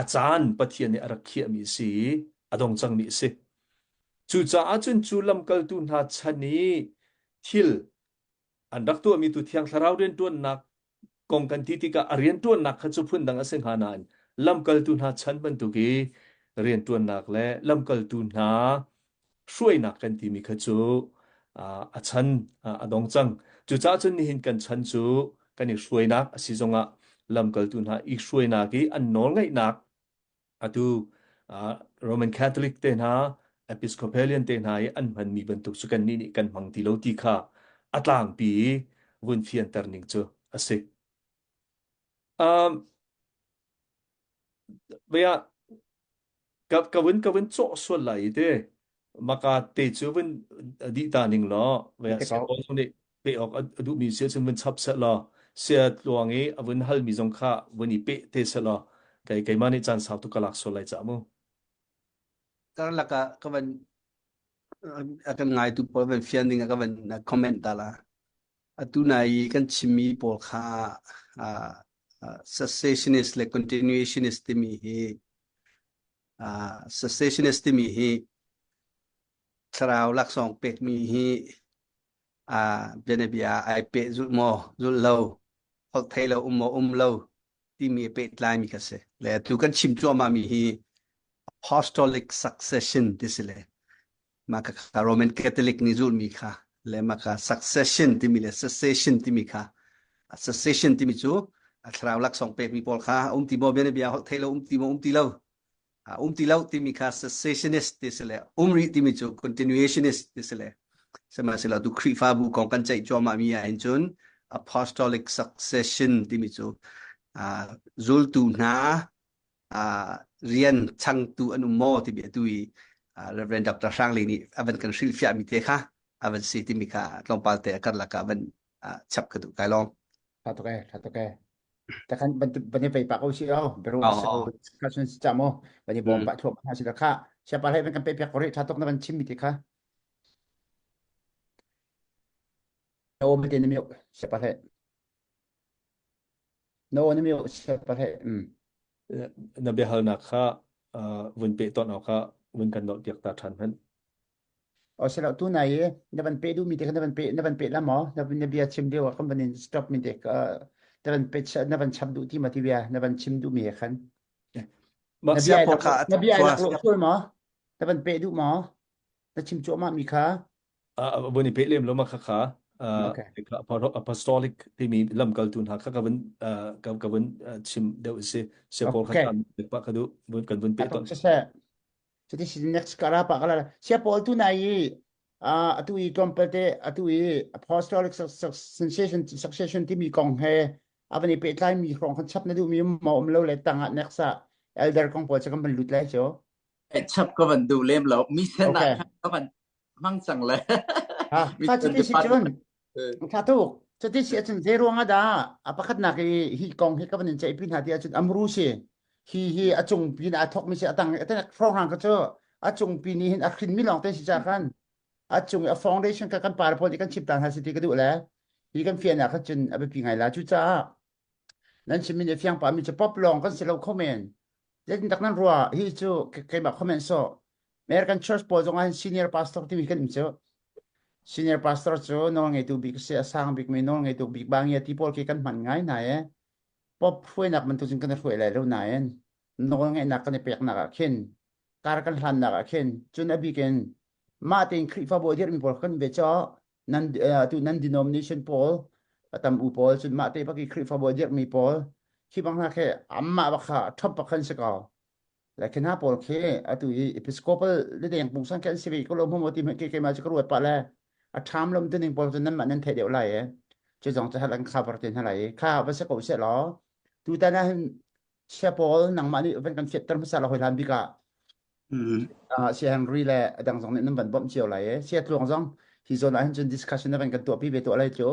[SPEAKER 5] a caan Pathian nih a rak khiahmi a si i a dong cangmi a si. Cucaah cun cu lamkaltu hna chan i thil an rak tuahmi tu Thiang Thlarau rianṭuannak kong kan ti tikah a rianṭuannak kha cu phundang a si hnga nain lamkaltu hna chan bantuk i rianṭuannak le lamkaltu hna hruainak kan timi kha cu a chan a dong cang. Cucaah cun nihin kan chan cu kan i hruainak a si zongah lamkaltu hna i hruainak i an nawlngeihnak atu Roman Catholic te hna Episcopalian te hna i an hmanmi bantuk cu kannih nih kan hmang ti lo ti kha a tlangpi i vun fianter ning cu a si. Um, Ka ka vun ka vun cawh sual lai i te maka te cu vun dih ta ning law
[SPEAKER 1] Te ko.
[SPEAKER 5] siapawl zong nih pe awk a duhmi si ahcun vun chap seh law sia tluang i a vun halmi zong kha vun i peh te seh law kei keimah nih caan sau tuk ka lak sual lai ca mu.
[SPEAKER 4] Karlak ah ka van a kan ngaitu pawl van fian ding ah ka van comment ta la. Atu nai i kan chimmi pawl kha uh, uh, cessationist le continuationist timi hi uh, cessationist timi hi thlarau laksawng pekmi hi uh, bianabia ai peh zulh maw zulh lo holh thei lo um maw um lo timi a pehtlaimi kha si le atu kan chim cuahmah mi hi apostolic succession ti si le mah kha Roman Catholic nih zulhmi kha le mah kha succession timi le cessation timi kha cessation timi cu a thlarau laksawng pekmi pawl kha um ti maw bianabia holh thei lo um ti maw um ti lo um ti lo timi kha cessationist ti si le um rih timi cu continuationist ti si le sihmanhsehlaw tu Khrihfabu kong kan ceih cuahmah mi ah hin cun apostolic succession timi cu zultu hna rian changtu an um maw timi atu i Reverend Dr. Hrang Ling nih a van kan hrilhfiahmi te kha a van si timi kha tlawmpal te a karlak ah van chap ka duh kai lawm.
[SPEAKER 1] Tha tuk e, tha tuk e. Takhan ban ban i pei pa ko si o, bero se ko ka sun si cha mo, ban i bom pa thuam ha si da kha. Siapa lai ban kan pe piak ko ri tha tuk na ban chim mi te kha. No ma te na mi siapa lai. Na aw na mi siapa hlei. Mm.
[SPEAKER 5] Na biahalnak kha vun peh tawn awkah vun kan nolh piak ta ṭhan hmanh.
[SPEAKER 1] O selo tu nai i na van pe duhmi te kha na van pe na van pe la maw? Na na bia chim lio ah kan van in stop mi te na van pe na van chap duh ti ma ti bia na van chim duhmi he khan.
[SPEAKER 5] Mah
[SPEAKER 1] Na bia
[SPEAKER 4] Siapawl kha a
[SPEAKER 1] na bia ai
[SPEAKER 4] thua
[SPEAKER 1] lak lo sual maw? Na van pe duh maw? Na chim cuahmah mi kha.
[SPEAKER 5] Vun i peh lem lo ma kha kha
[SPEAKER 1] Okay.
[SPEAKER 5] apostolic timi lamkaltu hna kha ka vun ka vun chim deuh si siapawl kha
[SPEAKER 1] Okay.
[SPEAKER 5] pa ka duh vun kan vun peh ton
[SPEAKER 1] Siseh cuti si next kara pa kala siapawl tu nai i atu i tlawmpal te atu i apostolic succession succession timi kong he a van i pehtlai mi hrawng khan chap na duh mi ma um lo le tangah next ah elder kong pawl cu kan van lut lai cu
[SPEAKER 6] Chap ka van duh lem lo. Mi sen ah
[SPEAKER 1] Okay.
[SPEAKER 6] ka van hmang cang le.
[SPEAKER 1] Ha, kha cuti si cun tha tuk. Cuti si ahcun zei ruang ah dah a pakhatnak i hi kong hi ka van in ceihpi hna ti ahcun amru si. Hi hi a cung pin a thok mi si a tang a hrawng ka cu a cung pi nih hin a hrin mi lawng te si ca khan. A cung i a foundation kha kan pa pawl nih kan chim ta hna si ti ka duh le hi kan fian ah khan cun a biapi ngai la. Cucaah nan chimmi nih fiang pahmi cu pop lawng kan si lo kho men. Zeitintak nan ruah hi cu keimah comment sawh. American Church pawl zong ah hin senior pastor timi kan um cu. Senior pastor cu nawl ngeitu bik a si, a sang bikmi nawl ngeitu bik bangia ti pawl khi kan hman ngai hna e. Pop hruainak bantuk cun kan i hruai lai lo nain nawl ngeihnak kan i peknak ah khin kar kan hlannak ah khin cun a bik in mah tein Khrihfabu a dirhmi pawl kan ve caw nan tu nan denomination pawl a tam u pawl cun mah te bak i Khrihfabu a dirhmi pawl khi bang hna khi amah bak kha top bak khan si ko le khi hna pawl khi atu i Episcopal le deng pungsan khi an si ve ko lo mu ti ke ke ma chu ka ruat pa le a ṭham lom tu ning pawl cu nan mah nan theih deuh lai e cu zong cu hal an cover te hna lai kha va se ko se law tutan ah hin Chia pawl nangmah nih van kan fiatter hmasa la hoi hlan bik ah uh, Sia Henry le adang zong nih nan van bawmh cio lai e Sia Tluang zong hi zawn ah hin cun discussion na van kan tuahpi ve tuah lai cu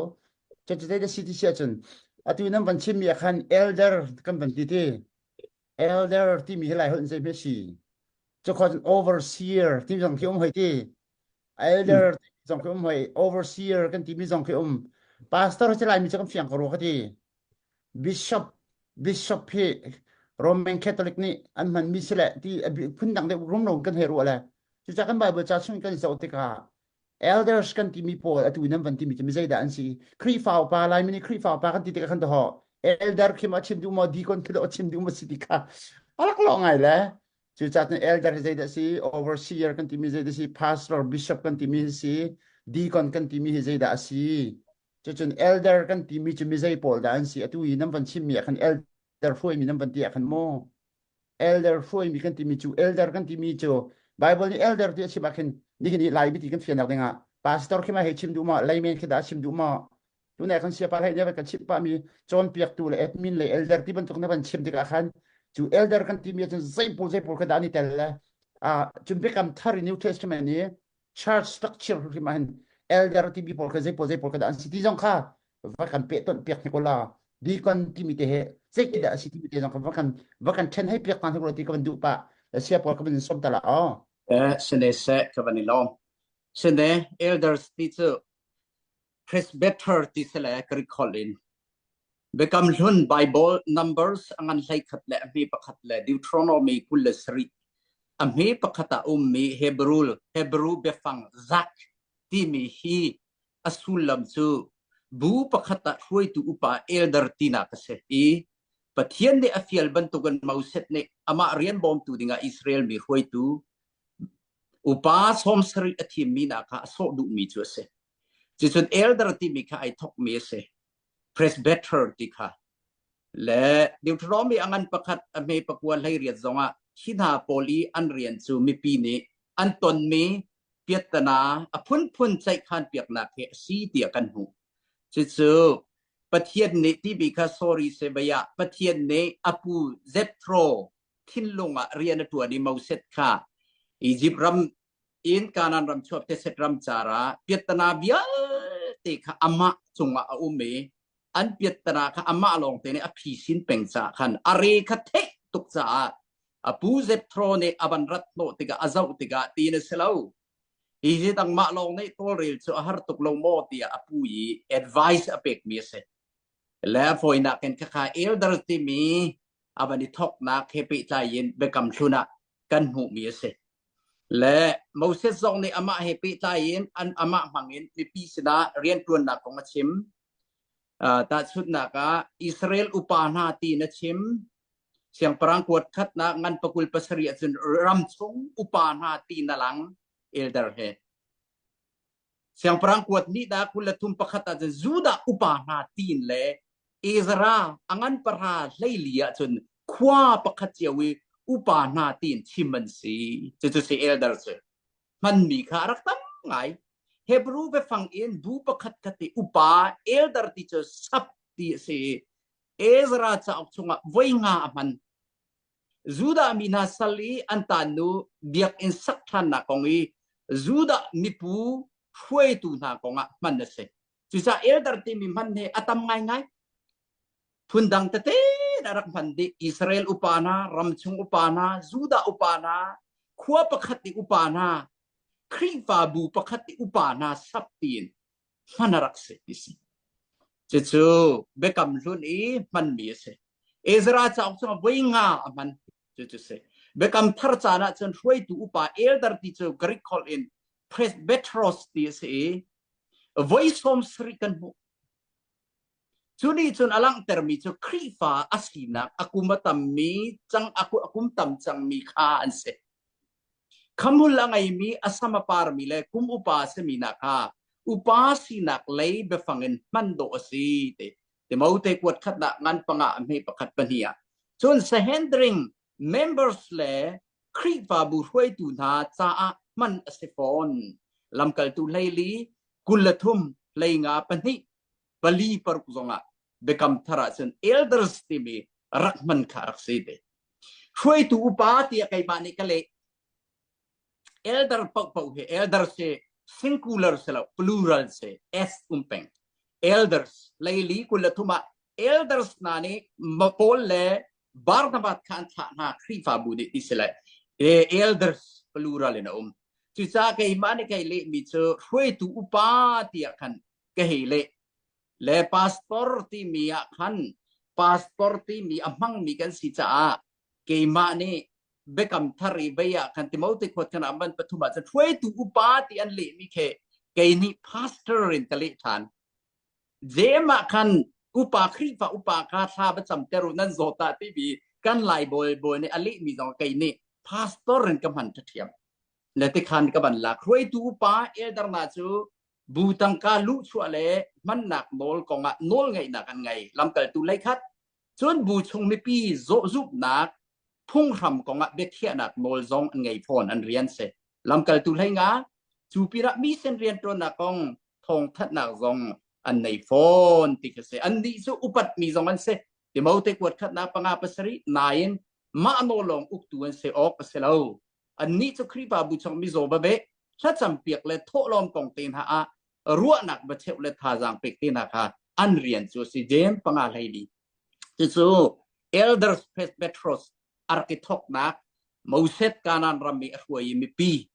[SPEAKER 1] cu cu da CTC ah cun atu nan van chimmi ah khan elder kan van ti ti elder timi hi lai holh in zei hme si cu kho cun overseer timi zong khi um hoi ti elder zong khi um hoi overseer kan timi zong khi um pastor cu laimi cu kan fiang ko rua ka ti Bishop Bishop hi Roman Catholic nih an hmanmi si le ti phundang deuh rumro kan hei ruah le cucaah kan Bible ca chung kan zoh tikah elders kan timi pawl atu nan van timi cu mi zeidah an si Khrihfa upa Laimi nih Khrihfa upa kan ti tikah kan toho elder khi ma chim duh maw deacon khi a chim duh maw si ti kha a rak lawh ngai le cucaah cun elder hi zeidah si overseer kan timi zeidah si pastor bishop kan timi hi si deacon kan timi hi zeidah a si Cucun elder kan timi cu mizei pawl dah an si? Atu i nan van chimmi ah khan elder hruaimi nan van ti ah khan maw? Elder hruaimi kan timi cu elder kan timi cu Bible nih elder ti a chim ah khin nihin i Lai biati kan fiannak dingah pastor khi ma hei chim duh maw? Layman khi dah a chim duh maw? Tunai kan siapa hlei nih kan chimh pahmi cawnpiaktu le admin le elder ti bantuk na van chim tikah khan cu elder kan timi ahcun zei pawl zei pawl kha dah an i tel le ah cun biakam thar i New Testament i church structure hrim ah hin elder timi pawl kha zei pawl zei pawl kha dah an si ti zong kha va kan peh tonh piak hnik ula deacon timi te he zei ti dah a si timi te zong kha va kan va kan then hei piak ta hnik ula ti ka van duh pa sia pawl ka van som ta la o
[SPEAKER 6] eh sene se ka van i lawm sene elders ti cu presbyter ti se le Greek holh in Biakam Hlun Bible Numbers a ngan 11 le a hme pakhat le Deuteronomy 27 a hme pakhat ah ummi Hebrew Hebrew biafang zak timi hi a sullam cu bu pakhat ah hruaitu upa elder tinak a si i Pathian nih a fial bantukin Moses nih amah rian bawmtu dingah Israel mi hruaitu upa 70 a thimmi hna kha a sawh duhmi cu a si. Cucun elder timi kha ai thawkmi a si. Presbyter ti kha. Le Deuteronomy a ngan pakhat a hme pakua 18 zongah hi hna pawl i an rian cu mipi nih an tonmi piattana a phunphun ceihkhan piaknak hi a si tiah kan hmuh. Cucu Pathian nih timi kha sorry se baya Pathian nih a pu Jethro thinlung ah rian a ṭuan i Moses kha Egypt ram in Kanaan ram chuak teset ram car ah piattana vialte kha amah cungah a um i an piattana kha amah lawngte nih a phisin peng caah khan a re kha theih tuk caah a pu Jethro nih a van rat hnawh tikah a zoh tikah tiin a si lo hi hi dangmah lawng nih tawlrel cu a har tuk lo maw tiah a pu i advice a pekmi a si le a fawinak in khakha elder timi a van i thawknak he pehtlai in biakam hlun ah kan hmuhmi a si. Le Moses zong nih amah he pehtlai in an amah hmang in mipi sinah rianṭuannak kong a chim. Uh, tahchunhnak ah Israel upa hna tiin a chim. Siangpahrang kuat khatnak ngan pakul pasarih ahcun ram chung upa hna tiin a lang elder he. Siangpahrang kuat nih dah 23 pakhat ahcun Judah upa hna tiin le Ezra a ngan pahra 14 ahcun khua pakhat cio i upa hna tiin chim an si. Cucu si elder cu. Hmanmi kha a rak tam ngai. Hebrew biafang in bu pakhat khat i upa elder ti cu sap ti a si i Ezra cauk chungah voi nga a hman. Judah mi hna sal i an taan nu biakinn sak ṭhannak kong i Judah mipu hruaitu hna kongah hman a si. Cucaah elder timi hman hi a tam ngaingai. Phundang tete a rak hman dih. Israel upa hna, ramchung upa hna, Judah upa hna, khua pakhat i upa hna. Khrihfabu pakhat i upa hna sap tiin hman a rak si ti si. Cucu Biakam Hlun i hmanmi a si. Ezra cauk chungah voi nga a hman. Cucu si. Biakam Thar caan ah cun hruaitu upa elder ti cu Greek holh in presbyteros ti a si i voi 70 kan hmuh. Cu nih cun a langhtermi cu Khrihfa a sinak a kum a tammi cang a kum tam cangmi kha an si. Khamhul a ngeimi a sam a parmi le kum upa a simi hna kha upa sinak lei biafang in hman dawh a si ti. Timote kuat khatnak ngan panga a hme pakhat pahnih ah. Cun Sanhedrin members le Khrihfabu hruaitu hna caah hman a si fawn. Lamkaltu hleili 23 hleinga pahnih pali paruk zongah biakam thar ahcun elders timi rak hman kha rak si te. Hruaitu upa tiah keimah nih ka leh. Elder paohpaoh hi elder si singular si lo plural si s um peng. Elders leili 23 ah elders hna nih Paul le Barnabas kha an thlah hna Khrihfabu nih ti si le elders plural in a um. Cucaah keimah nih kei lehmi cu hruaitu upa tiah khan ka hei leh. Le pastor timi ah khan pastor timi a hmangmi kan si caah keimah nih biakam thar i vei ah khan Timote khuat khan ah man pathum ah cun hruaitu upa ti an lehmi khi kei nih pastor in ka leh ṭhan. Jem ah khan upa Khrihfa upa kha thla va camter u nan zawt ah timi kan Lai bawi bawi nih a lehmi zong kei nih pastor in ka hman ṭhiam. Le tikhan ka van lak hruaitu upa elder na cu bu tangka luhchuah le hmannak nawl kongah nawlngeihnak an ngei. Lamkaltu leikhat cun bu chung mipi zawhzumhnak phunghram kongah biakhiahnak nawl zong an ngei fawn an rian si. Lamkaltu hleinga cu pinah mission rianṭuannak kong thawngthanhnak zong an nei fawn ti khi si. Annih cu upatmi zong an si. Timote kuat khatnak panga pasarih nain mah nawl lawng uktu an si awk a si lo. Annih cu Khrihfabu chung mizaw va beh, thlacampiak le thawhlawm kong te hna ah ruahnak va cheuh le thazaang pek te hna kha an rian cu a si. Jeim panga hleili. Cucu Elders Petros a rak i thawknak Moses Kanaan ram i a hruai i mipi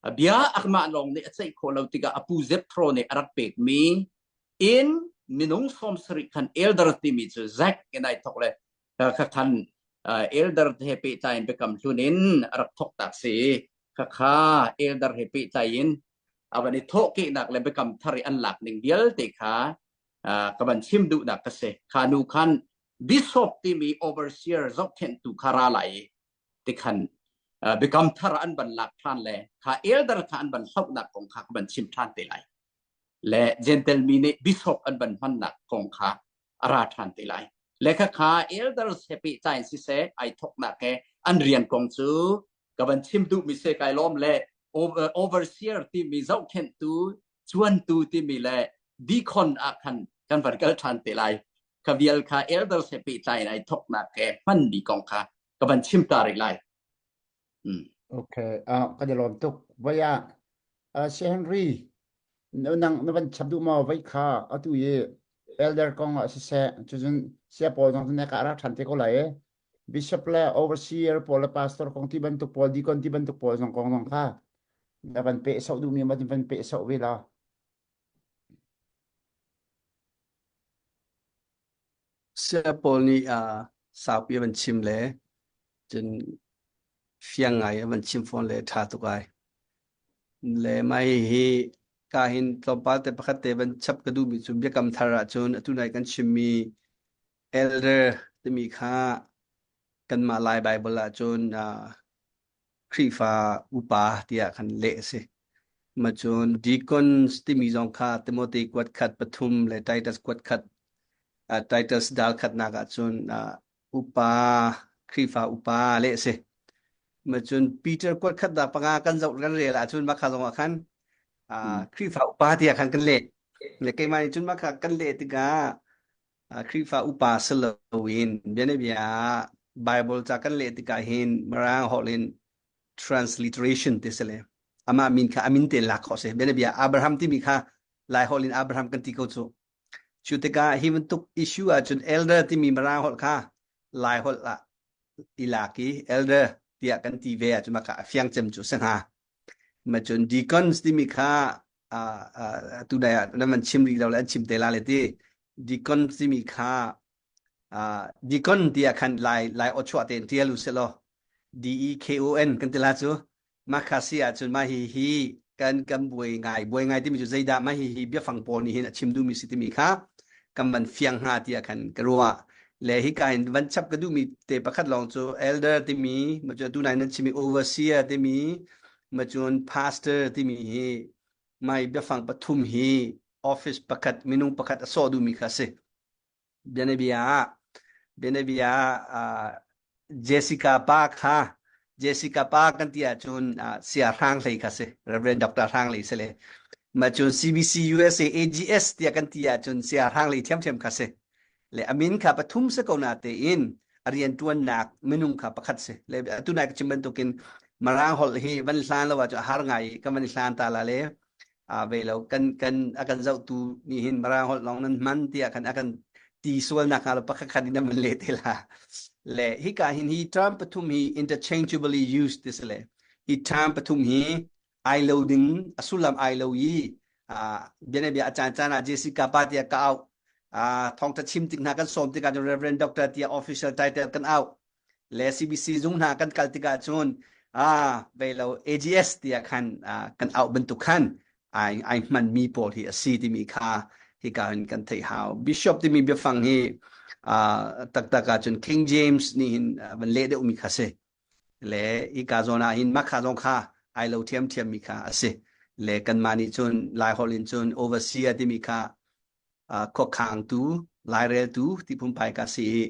[SPEAKER 6] a bia amah lawng nih a ceih khawh lo tikah a pu Jethro nih a rak pekmi in minung 70 khan elder timi cu Zack in ai thawk le kha khan elder he pehtlai in biakam hlun in a rak thawk tak si khakha elder he pehtlai in a van i thawhkehnak le biakam thar i an lak ning vialte kha ka van chim duhnak ka si kha nu khan bishop timi overseer zohkhenhtu kha ra lai i tikhan biakam thar an van lak ṭhan le kha elder kha an van hlohnak kong kha ka van chim ṭhan te lai le Gentle mi nih bishop an van hmannak kong kha a ra ṭhan te lai. Le khakha elders he pehtlai in siseh ai thoknak he an rian kong cu ka van chim duhmi se kai lawm le overseer timi zohkhenhtu cuantu timi le deacon ah khan kan van kal ṭhan te lai. Kha vial kha elders he pehtlai in ai thoknak he hmanmi kong kha ka van chim ta rih lai.
[SPEAKER 1] Mm. Okay, uh, kan i lawm tuk. Voi ah uh, Si Henry, na nang na van chap duh maw voi kha atu i elder kong ah siseh cucun sia pawl zong cu ka rak ṭhan te ko lai e. Bishop le overseer pawl le pastor kong ti bantuk pawl deacon ti bantuk pawl zong kong zong kha na van peh soh duhmi ma van peh soh ve la.
[SPEAKER 4] Saya pawl nih uh, saupi a van chim le cun fiang ngai a van chim fawn le ṭha tuk ai. Le mai hi ka hin tlawmpal te pakhat te van chap ka duhmi cu biakam thar ahcun atu nai kan chimmi elder timi kha kanmah Lai Bible ahcun uh, Khrihfa upa tiah khan leh a si. Macun deacons timi zong kha Timothy kuat khat pathum le Titus kuat khat uh, Titus dal khatnak ahcun uh, upa Khrihfa upa leh a si. Macun Peter kuat khat dah panga kan zoh kan rel ahcun mah kha zong ah khan uh, Khrihfa upa tiah khan kan leh. Le keimah nih cun mah kha kan leh tikah Khrihfa upa si loin bianabia ah Bible ca kan leh tikah hin Mirang holh in transliteration ti si le amah min kha a min tein lak khawh si. Bianabia Abraham timi kha Lai holh in Abraham kan ti ko cu. Cu tikah hi bantuk issue ahcun elder timi Mirang holh kha Lai holh ah i lak i elder tiah kan ti ve ahcun mah kha a fiang cem cu si hnga. Ma cun deacons timi kha tu dai ah nan van chim rih lo le an chim te la le ti. Deacon timi kha deacon tiah khan lai lai aw chuah tein tial u sih law D E K O N kan ti la cu mah kha si ahcun mah hi hi kan kan buai ngai buai ngai timi cu zeidah mah hi hi biafang pawl nih hin a chim duhmi si timi kha kan van fiang hnga tiah khan ka ruah le hika in van chap ka duhmi te pakhat lawng cu elder timi ma cu tunai nan chimi overseer timi ma cun pastor timi hi mai biafang pathum hi office pakhat minung pakhat a sawh duhmi kha si Bianabia ah bianabia ah Jessica pa kha Jessica pa kan ti ahcun Saya Hrang Hlei kha si Reverend Dr. Hrang Hlei si le mah cun CBC USA AGS tiah kan ti ahcun Saya Hrang Hlei ṭhiamṭhiam kha si le a min kha pathum si ko na tein a rianṭuannak minung kha pakhat si le atu nai ka chim bantukin Mirang holh hi van hlan lo ahcun a har ngai i kan van i hlan ta la le a ve lo kan kan a kan zohtu nih hin Mirang holh lawng nan hman tiah khan a kan ti sual nak hnga lo pakhat khat in nan le te la le hika hin hi term pathum hi interchangeably used ti si le hi term pathum hi ai lo ding a sullam ai lo i bianabia a caan caan ah Jessica pa tiah ka auh thawngtha chim tik hna kan sawm tikah Reverend Doctor tiah official title kan auh le CBC zung hna kan kal tikah cun ah vei lo AGS tiah khan kan auh bantuk khan ai ai hmanmi pawl hi a si timi kha hika hin kan theih hau bishop timi biafang hi taktak ah cun King James nih hin van leh deuhmi kha si le hika zawn ah hin mah kha zong kha ai lo thiamthiam mi kha a si le kanmah nih cun Lai holh in cun overseer timi kha khuakhangtu laireltu ti phunphai ka si i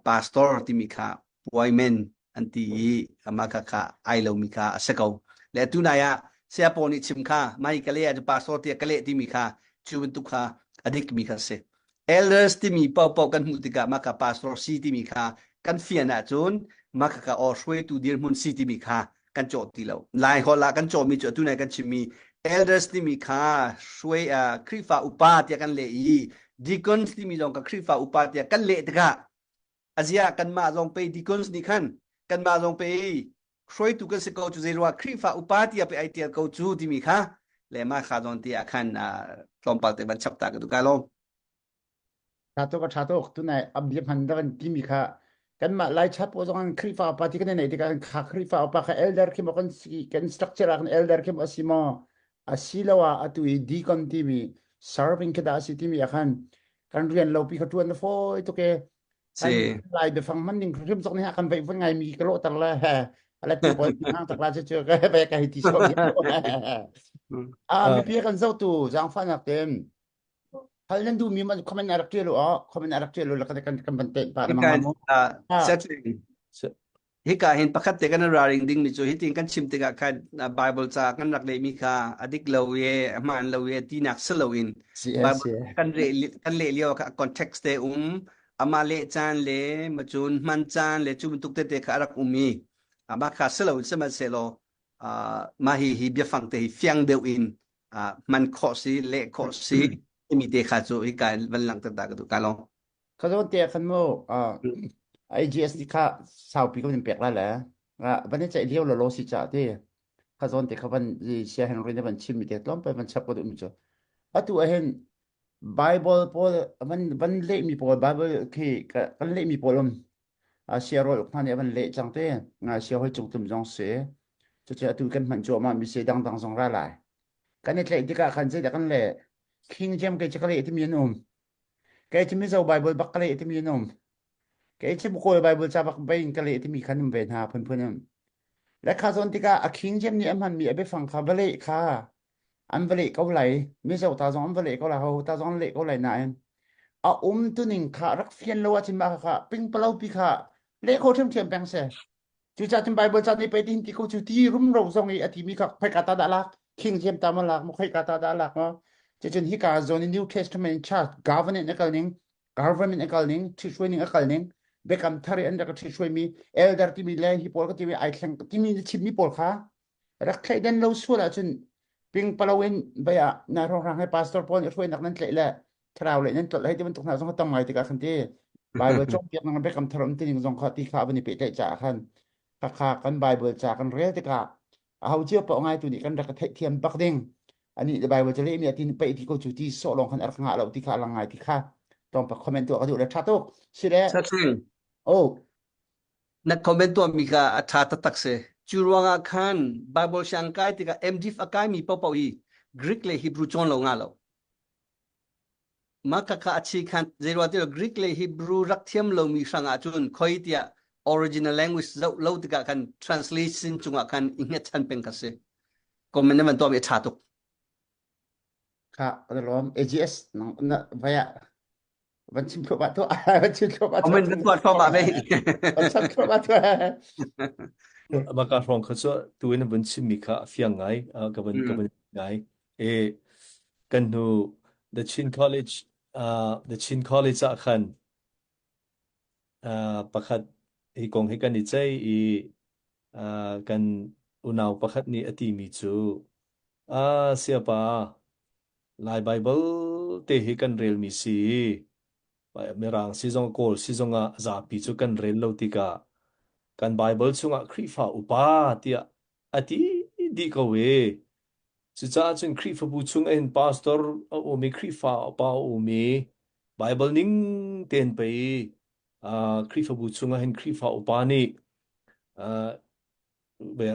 [SPEAKER 4] pastor timi kha puaimen an ti i amah kha kha ai lomi kha a si ko le tu nai ah saya pawl nih chim kha mai ka le ah pastor tiah ka leh timi kha cu bantuk kha a dik mi kha si elders timi paohpaoh kan hmuh tikah mah kha pastor si timi kha kan fian ahcun mah kha kha aw hruaitu dirhmun si timi kha kan cawh ti lo lai holh ah kan cawhmi cu atu nai kan chimmi elders timi kha hruai uh, Khrihfa upa tiah kan leh i deacons timi zong ka Khrihfa upa tiah kan leh tikah azia kanmah zong pe deacons nih khan kanmah zong pe hruaitu kan si ko cu zei ruah Khrihfa upa tiah pe ai tial ko cu timi kha le mah kha zawn tiah khan tlawmpal te van chap ta ka du ka lawm
[SPEAKER 1] Ṭha tuk a ṭha tuk tunai a bia hman da kan timi kha kanmah Lai chap pawl zong an Khrihfa upa ti kan i neih tikah kha Khrihfa upa kha elder khi maw kan si kan structure ah kan elder khi maw a si maw asiloah atu i deacon timi serving khi dah a si timi ah khan kan rian lopi kha ṭuan na fawi tuk e
[SPEAKER 4] si
[SPEAKER 1] kan Lai biafang hman ning hrim zong nih a kan veih vun ngai mi ka lawhter le he a let tu pawl hang tak la cu cu ka ve ka hei ti sawh a mipi kan zohtu zaangfahnak ten Hal nan duhmi man comment a rak ṭial u aw comment a rak ṭial u la kan kan kan van teh pah
[SPEAKER 4] Hika
[SPEAKER 1] lengmang
[SPEAKER 4] hin
[SPEAKER 1] mu.
[SPEAKER 4] uh,
[SPEAKER 1] Ah,
[SPEAKER 4] settling hika hin pakhat te kan raring ding mi cu hitin kan chim tikah khan uh, Bible ca kan rak lehmi kha a dik lo ye a hmaan lo ye tinak si loin
[SPEAKER 1] si
[SPEAKER 4] Bible
[SPEAKER 1] si
[SPEAKER 4] kan leh kan leh lio kha context te um ama leh caan le macun hman caan le cu bantuk tete kha a rak um i amah kha si loin sihmanhsehlaw uh, mah hi hi biafang te hi fiang deuh in uh, hman khawh si leh khawh si timi te kha cu hika in van langhter ta ka duh ka lawm
[SPEAKER 1] Kha zawn te khan mu AGS ni kha saupi ko in pek la le van i ceih lio lo lo si cha ti kha zawn te kha van sia Henry ne van chim mi te tlawm pa van chap ko duh mi cu atu ahin Bible pawl van van leh mi pawl Bible khi kan leh mi pawl um sia rawl uk hna nih van leh cang te sia hoi cung tum zong si cucu atu kan hman cuahmah mi si dangdang zong ra lai kan i tlaih tikah khan zeidah kan leh King James kei cu ka leh timi an um kei cu Mizo Bible bak ka leh timi an um kei cu Kawl Bible ca bak bei in ka leh timi khan um ve hna phunphun um le kha zawn tikah a King James nih a hmanmi a biafang kha va leh kha an va leh ko lai Mizo ta zong an va leh ko lai ho ta zong an leh ko lai nain a um tuning kha rak fian lo ahcun mah kha pingpalo pi kha leh kho ṭhiamṭhiam peng seh Cucaah cun Baibal ca nih pei ti ko cu ti rumro zong i a timi kha khoika ta dah lak King James ta ma lak maw khoika ta dah lak maw cucun hika zawn i New Testament Church government a kal ning government a kal ning ṭhihruai ning a kal ning biakam thar i an rak ṭhihruai mi elder timi le hi pawl ka timi ai thleng timi na chimmi pawl kha rak thleidan lo sual ahcun pingpalo in bai ah na hrawnghrang he pastor pawl nih hruainak nan tlaih le thlarau le nan tlolh hei ti bantuk hna zong kha tam ngai tikah khan ti Bible cawnpiak nang biakam thar um tining zong kha ti kha van i pehtlaih caah khan khakha kan Bible ca kan rel tikah Aho cio paoh ngaitu nih kan rak ka theihthiam bak ding. Ani le Bible cu lehmi ah tin pei ti ko cu ti sawh lawng khan a rak ngah lo ti kha a lang ngai ti kha tlawmpal comment tuah ka duh le ṭha tuk. Si le
[SPEAKER 4] Sathling
[SPEAKER 1] oh
[SPEAKER 4] na comment tuahmi kha a ṭha taktak si. Cu ruangah khan Bible siang kai tikah MDiv a kaimi paohpaoh hi Greek le Hebrew cawn lo nga lo. Mah khakha a chi khan zeiruah ti Greek le Hebrew rak thiam lomi hrang ahcun khoi tiah original language zoh lo tikah khan translation cungah khan i hngatchan peng kha si. Comment na van tuahmi a ṭha tuk.
[SPEAKER 1] Kha ka lawm AGS nang na vaya van chim thluahmah tuah van chim thluahmah tuah
[SPEAKER 4] Comment na tuah thluahmah ve.
[SPEAKER 1] van chim thluahmah tuah
[SPEAKER 5] Maka hrawng kha cu tu in vun chimmi kha a fiang ngai ka vun ka vun ngai e kan hnu The Chin College uh, The Chin College ah khan uh, pakhat hi kong hi kan i cei i uh, kan unau pakhat nih a timi cu ah siapa Lai Baibal te hi kan relmi si Mirang si zong Kawl si zongah zapi cu kan rel lo tikah kan Baibal chungah Khrihfa upa tiah a ti dih ko e. Cucaah cun Khrihfabu chung ahhin pastor a um i Khrihfa upa a um i Baibal ning tein pei uh, Khrihfabu chung ahhin Khrihfa upa nih uh,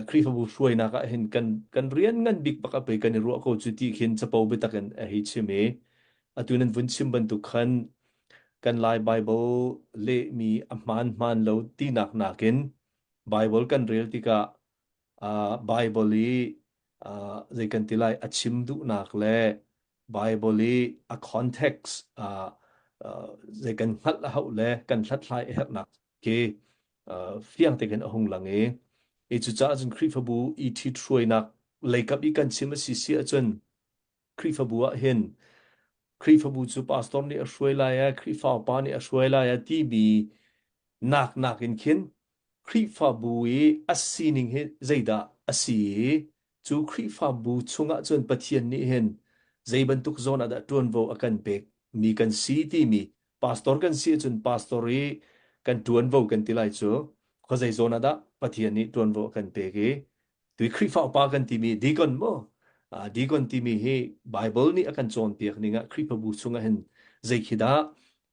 [SPEAKER 5] Khrihfabu hruainak ah hin kan kan rian ngan bik bak a pei kan i ruah ko cu ti khin capo biatak in a hei chim i atu nan vun chim bantuk khan kan Lai Bible lehmi a hmaan hmaan lo tinak nakin Bible kan rel tikah uh, Bible i uh, zei kan ti lai a chim duhnak le Bible i a context uh, uh, zei kan hngalh a hauh le kan hlathlai a herhnak khi fiang te khin a hung lang i i cucaah cun Khrihfabu i ṭhithruainak leikap i kan chim a si si ahcun Khrihfabu ah hin Khrihfabu cu pastor nih a hruai lai a Khrihfa upa nih a hruai lai a timi nak nakin khin Khrihfabu i a sining hi zeidah a si i cu Khrihfabu chungah cun Pathian nih hin zei bantuk zawn ah dah ṭuanvo a kan pek mi kan si timi pastor kan si ahcun pastor i kan ṭuanvo kan ti lai cu khuazei zawn ah dah Pathian nih ṭuanvo a kan pek i tui Khrihfa upa kan timi deacon mu deacon timi hi Bible nih a kan cawnpiak ning ah Khrihfabu chungah hin zei khi dah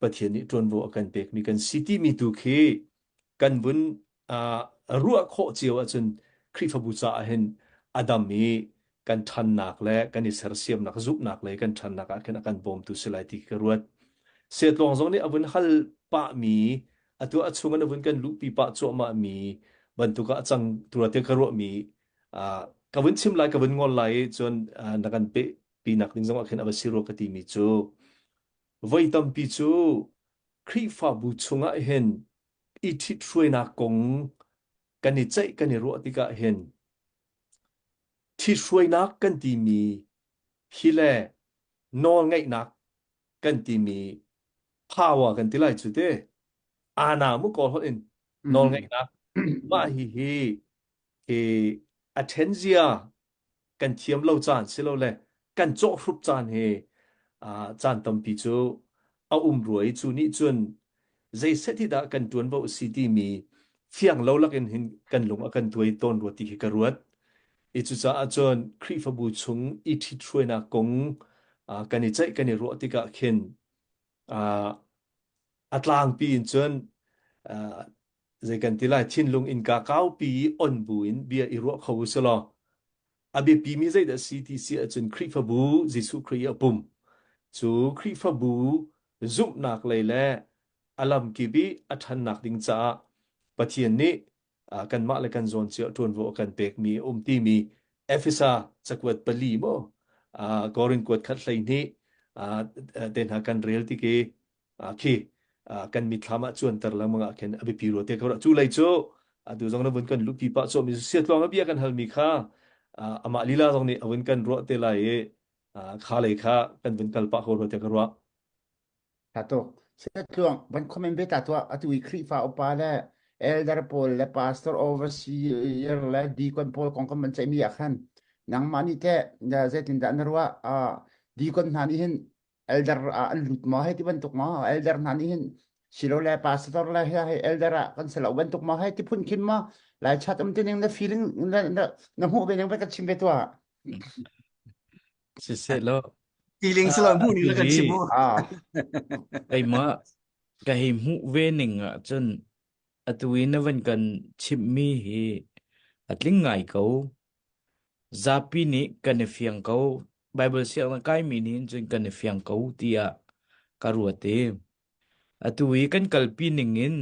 [SPEAKER 5] Pathian nih ṭuanvo a kan pekmi kan si timi tu khi kan vun ruah khawh cio ahcun Khrihfabu caah hin a dam i kan ṭhannak le kan i sersiamnak zumhnak le kan ṭhannak ah khin a kan bawmtu si lai ti ka ruat. Setlawng zong nih a vun hal pahmi atu a chung in a vun kan luhpi pah cuahmahmi bantuk ah a cang tura te ka ruahmi ka vun chim lai ka vun ngol lai i cun na kan peh pinak ding zong ah khin a va si rua ka timi cu voi tampi cu Khrihfabu chungah hin i ṭhithruainak kong kan i ceih kan i ruah tikah hin ṭhithruainak kan timi hi le nawlngeihnak kan timi power kan ti lai cu te ana mu kawl holh in nawlngeihnak mah hi hi hi a ṭhen zia kan thiam lo caan silole kan cawhhrup caan hi caan tampi cu a um rua i cu nih cun zeiset hi dah kan ṭuanvo a si timi fiang lo lakin hin kan lung a kan tuai tawn rua ti khi ka ruat. I cucaah cun Khrihfabu chung i ṭhithruainak kong kan i ceih kan i ruah tikah khin a tlangpi in cun zei kan ti lai thinlung innka kaupi i on bu in bia i ruah kho u silaw a biapimi zeidah si ti si ahcun Khrihfabu Jesuh Khrih i a pum cu Khrihfabu zumhnak lei le a lamkip i a ṭhannak ding caah Pathian nih kanmah le kan zawn cio ṭuanvo a kan pekmi a um timi Efesa cakuat pali maw Korin kuat khat 12 te hna kan rel tik i khi kan mitthlam ah cuanter lengmang ah khin a biapi rua te ko cu lei cu atu zong na vun kan luhpi pah cawm siatluang a bia kan halmi kha amah lila zong nih a vun kan ruah te lai i kha lei kha kan vun kal pah ko rua te ka ruah
[SPEAKER 1] Tha tuk. Siatluang van comment ve ta tuah atu i Khrihfa upa le elder pawl le pastor overseer le deacon pawl kong kan van ceihmi ah khan nangmah nih teh zeitindah na ruah deacon hna nih hin elder ah an lut maw hei ti bantuk maw elder hna nih hin silole pastor le hi hei elder ah kan si lo bantuk maw hei ti phun khin maw? Lai chat um tining na feeling na na na hmuh ve ning va ka chim ve tuah.
[SPEAKER 2] Siseh law
[SPEAKER 4] Feeling silo hmuh ning na kan chim mu.
[SPEAKER 1] Ah.
[SPEAKER 2] Keimah ka hei hmuh ve ning ah cun atu i na van kan chimhmi hi a tling ngai ko. Zapi nih kan i fiang ko. Bible sianginn kaimi nih cun kan i fiang ko tiah ka ruat i atu i kan kalpi ning in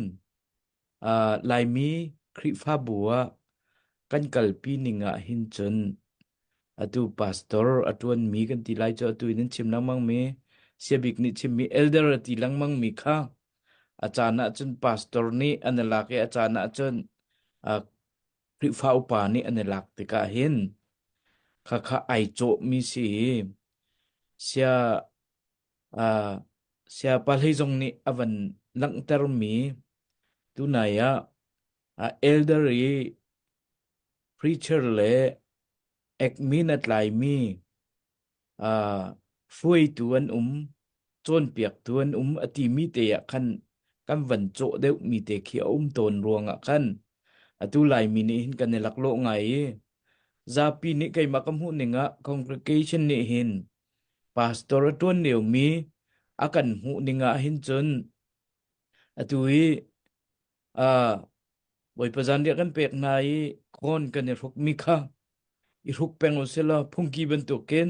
[SPEAKER 2] uh, Laimi Khrihfabu ah kan kalpi ning ah hin cun atu pastor a ṭuanmi kan ti lai cu atu in an chim lengmang mi siabik nih chimmi elder a ti lengmang mi kha a caan ah cun pastor nih an i lak i a caan ah cun uh, Khrihfa upa nih an i lak tikah hin khakha ai cawhmi si i sia uh, siapa hlei zong nih a van langhtermi tunai ah uh, elder i preacher le ekmin a tlaimi uh, hruaitu an um cawnpiaktu an um a timi te ah khan kan van cawh deuhmi te khi a um tawn ruangah khan atu Laimi nih hin kan i laklawh ngai i zapi nih keimah ka hmuh ning ah congregation nih hin pastor a ṭuan liomi a kan hmuh ning ah hin cun atu i uh, Bawipa zanriah kan pek hna i kawn kan i hrukmi kha i hruk peng u sih law phungki bantukin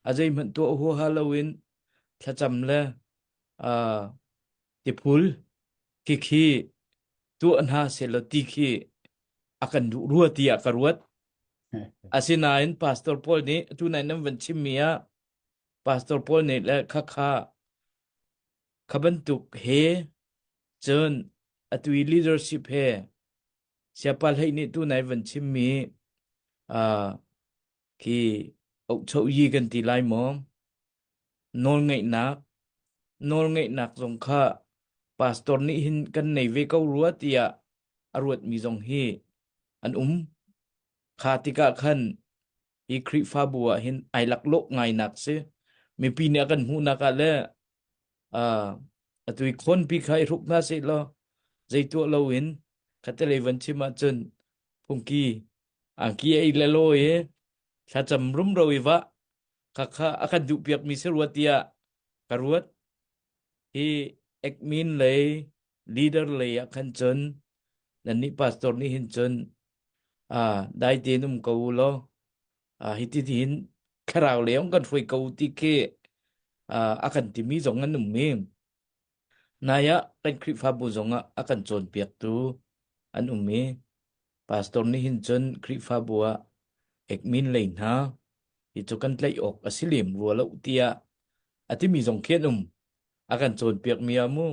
[SPEAKER 2] a zeihmanh tuah huaha loin thlacam le uh, tiphul khi khi tuah hna sehlaw ti khi a kan duh rua tiah ka ruat. Asinain pastor pawl nih tunai nan van chimmi ah pastor pawl nih le khakha kha bantuk he cun atu i leadership he siapa hlei nih tunai van chimmi uh, khi ohchoh-yi kan ti lai maw nawlngeihnak nawlngeihnak zong kha pastor nih hin kan nei ve ko rua tiah a ruatmi zong hi an um kha tikah khan hi Khrihfabu ah hin ai laklawh ngainak si mipi nih a kan hmuhnak ah le uh, atu i khawnpi kha i hruk hna seh law zei tuah loin khatalei van chim ahcun phungki angki ei le law i thlacam rumro i vah khakha a kan duhpiakmi si rua tiah ka ruat. Hi admin lei leader lei ah khan cun nannih pastor nih hin cun ah dai tein um ko u law ah hiti hin thlarau lei ong kan hruai ko ti khi ah a kan timi zong an um mi. Nai ah kan Khrihfabu zongah a kan cawnpiaktu an um i pastor nih hin cun Khrihfabu ah ekmin lei hna hi cu kan tlaih awk a si lem rua lo tiah a timi zong khi an um. A kan cawnpiakmi ah mu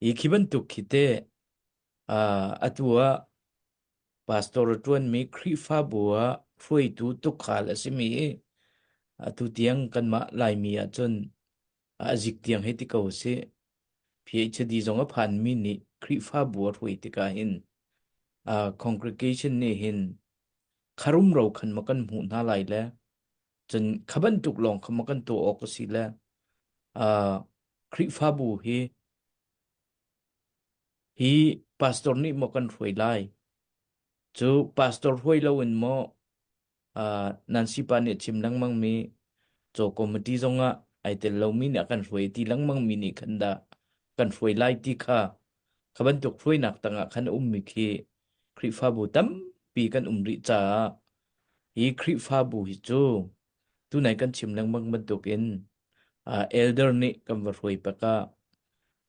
[SPEAKER 2] hi khi bantuk khi te uh, atu ah pastor a ṭuanmi Khrihfabu ah hruaitu tukhal a simi hi atu tiang kanmah Laimi ah cun a zik tiang hei ti ko sih. PhD zong a phanmi nih Khrihfabu a hruai tikah hin uh, congregation nih hin kharumro khan ma kan hmuh hna lai le cun kha bantuk lawng kha ma kan tuah awk a si le uh, Khrihfabu hi hi pastor nih maw kan hruai lai cu pastor hruai loin maw Uh, Nancy pa nih a chim lengmang mi caw committee zongah ai tel lomi nih a kan hruai ti lengmang mi nih khan dah kan hruai lai ti kha kha bantuk hruainak tangah khan a ummi khi Khrihfabu tampi kan um rih caah hi Khrihfabu hi cu tunai kan chim lengmang bantukin uh, elder nih kan va hruai pakah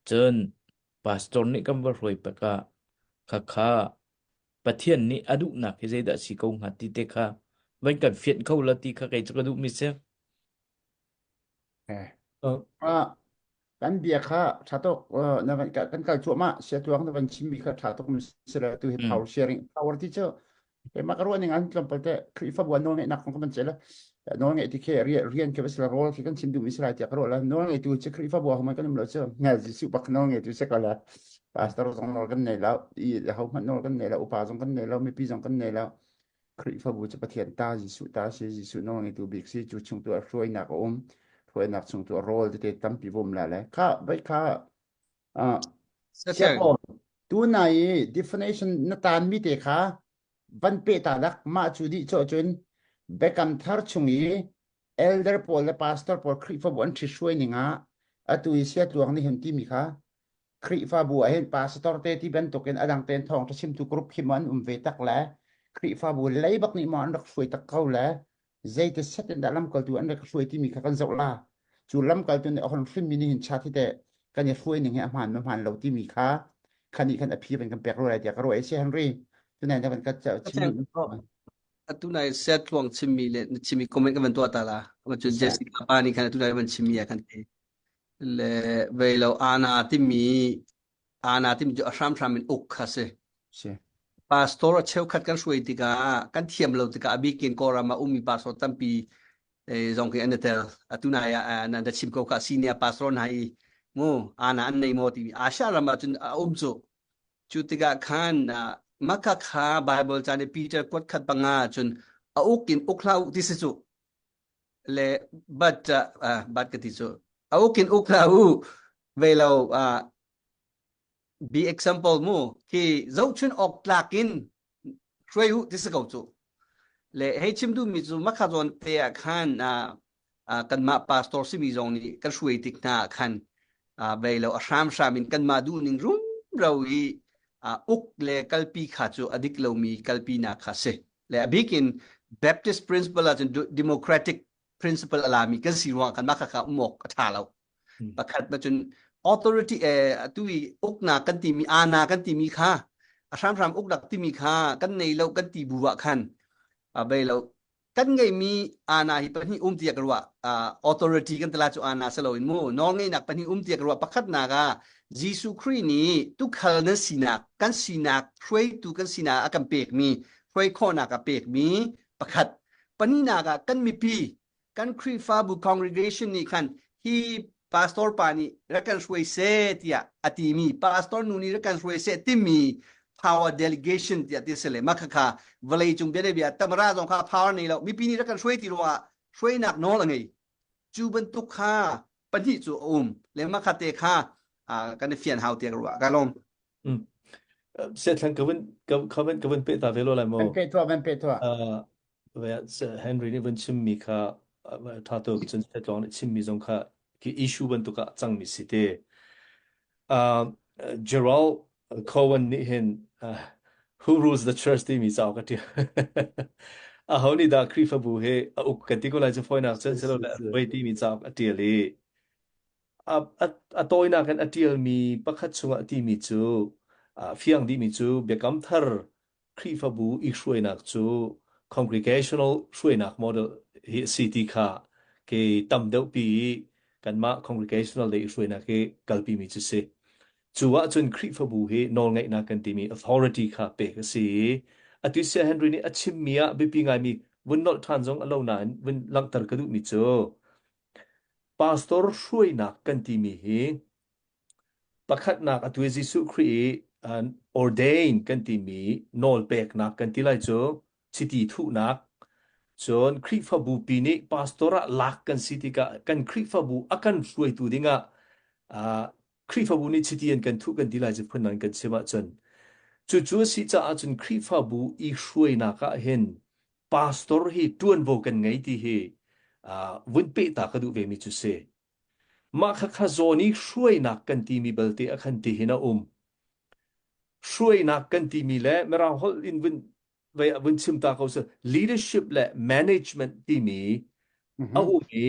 [SPEAKER 2] cun pastor nih kan va hruai pakah khakha Pathian nih a duhnak hi zeidah si ko hnga ti te kha van kan fianh kho la ti kha kei cu ka duhmi si.
[SPEAKER 1] Eh. Ah, kan bia kha tha tuk na van kan kal cuahmah sia tuang na van chimmi kha tha tuk mi si le tu hi power sharing power ti cu keimah ka ruah ning an tlawmpal te Khrihfabu an nawl ngeihnak kong ka van cel nawl ngeih ti khi rian khi va rol khi kan chim duhmi si lai tiah ka ruah la nawl ngeitu cu Khrihfabu ah kan um lo cu ngal Jesuh bak nawl ngeitu si ko la pastor zong nawl kan nei lo i ho hmanh nawl kan nei lo upa zong kan nei lo mipi zong kan nei lo Khrihfabu cu Pathian ta Jesuh ta si Jesuh nawl ngeitu bik si cu chung tu ah hruainak a um hruainak chung tu ah rol tete tampi bum la le kha bai kha
[SPEAKER 4] Sir
[SPEAKER 1] Siapaw. Tunai i definition na tan mi te kha van pe ta dak mah cu dih cawh cun Biakam Thar chung i elder pawl le pastor pawl Khrihfabu an ṭhithruai ning ah atu i siatluang nih hin timi kha Khrihfabu ah hin pastor te ti bantukin a dang tein thawngṭha chimtu group khi maw an um ve tak le Khrihfabu lei bak nih maw an rak hruai tak ko le zeiti set in dah lamkaltu an rak hruai timi kha kan zoh la. Cu lamkaltu nih a hon hrimmi nih hin chat hi teh kan i hruai ning hi a hmaan ma hmaan lo timi kha kha nih khan a phi van kan pek rua lai tiah ka ruah i si Henry tunai na van ka chim
[SPEAKER 4] atu nai set tluang chimmi le na chimmi comment ka van tuah ta la ma cun Jessica pa nih khan atu nai van chimmi ah khan te le vei lo ana timi ana timi cu a hramhram in uk kha si
[SPEAKER 1] si
[SPEAKER 4] pastor a cheukhat kan hruai tikah kan thiam lo tikah a bikin Kawlram ah ummi pastor tampi zong khi an i tel atu nai ah nan da chim ko kha senior pastor hna i mu ana an nei maw timi Asia ram ah cun a um cu cu tikah khan maka kha Bible caan i Peter kuat khat panga cun a uk in uk hlah u ti si cu le but uh, but ka ti cu a uk in uk hlah u ve lo uh, be example mu khi zohchun awk tlak in hruai u ti si ko cu le hei chim duhmi cu makha zawn te ah khan kanmah pastor simi zong nih kan hruai tik hna ah khan bei lo a hramhram in kanmah duhning rumro i uk le kalpi kha cu a dik lomi kalpinak kha si le a bik in Baptist principle ahcun democratic principle a lami kan si ruang kan mah kha kha um awk a ṭha lo pakhat ma cun authority eh atu i uknak kan timi ana kan timi kha a hramhram uknak timi kha kan nei lo kan ti bu ah khan a bei lo kan ngeimi ana hi pahnih um tiah ka ruah authority kan tala cu ana si loin mu nawlngeihnak pahnih um tiah ka ruah pakhatnak ah Jesuh Khrih nih tukhal nan sinak kan sinak hruaitu kan sinak a kan pekmi hruai khawhnak a pekmi pakhat pahnihnak ah kan mipi kan Khrihfabu congregation nih khan hi pastor pa nih rak kan hruai seh tiah a timi pastor nu nih rak kan hruai seh timi power delegation tiah ti si le mah khakha vawlei cung bia bia tamara zong kha power nei lo mipi nih rak kan hruai ti ruangah hruainak nawl a ngei cu bantuk kha pahnih cu a um le mah kha te kha kan i fian hau tiah ka ruah ka lawm
[SPEAKER 5] Sethlan ka vun ka vun ka vun pe ta ve lo lai mu
[SPEAKER 1] kan pe tuah kan pe tuah
[SPEAKER 5] Henry nih vun chimmi kha ṭha tuk cun Setlawng nih chimmi zong kha khi issue bantuk ah cangmi si te. Uh, Gerald Cohen nih hin uh, Who Rules the Church timi cauk a ṭial. Aho nih dah Khrihfabu hi a uk kan ti ko lai cu fawinak cun silole a hruai timi cauk a ṭial i a, a, a tawinak in a ṭialmi pakhat chungah a timi cu uh, fiang dihmi cu Biakam Thar Khrihfabu i hruainak cu congregational hruainak model hi a si ti kha ke tam deuhpi i kanmah congregational lei i hruainak hi kalpimi cu si. Cu ahcun Khrihfabu hi nawlngeihnak kan timi authority kha pek a si i atu Sia Henry nih a chimmi ah biapi ngaimi vun nolh ṭhan zong a lo nain vun langhter ka duhmi cu pastor hruainak kan timi hi Pakhatnak atu i Jesuh Khrih i an ordain kan timi nawlpeknak kan ti lai cu chiti thuhnak cun Khrihfabu pi nih pastor ah lak kan si tikah kan Khrihfabu a kan hruaitu dingah uh, Khrihfabu nih chiti an kan thuh kan ti lai cu phun an kan chim ahcun cucu a si caah cun Khrihfabu i hruainak ah hin pastor hi ṭuanvo kan ngei ti hi uh, vun peh ta ka duh ve mi cu si. Mah khakha zawn i hruainak kan timi balte ah khan tihin a um. Hruainak kan timi le Mirang holh in vun vei ah vun chim ta ko seh leadership le management timi a um i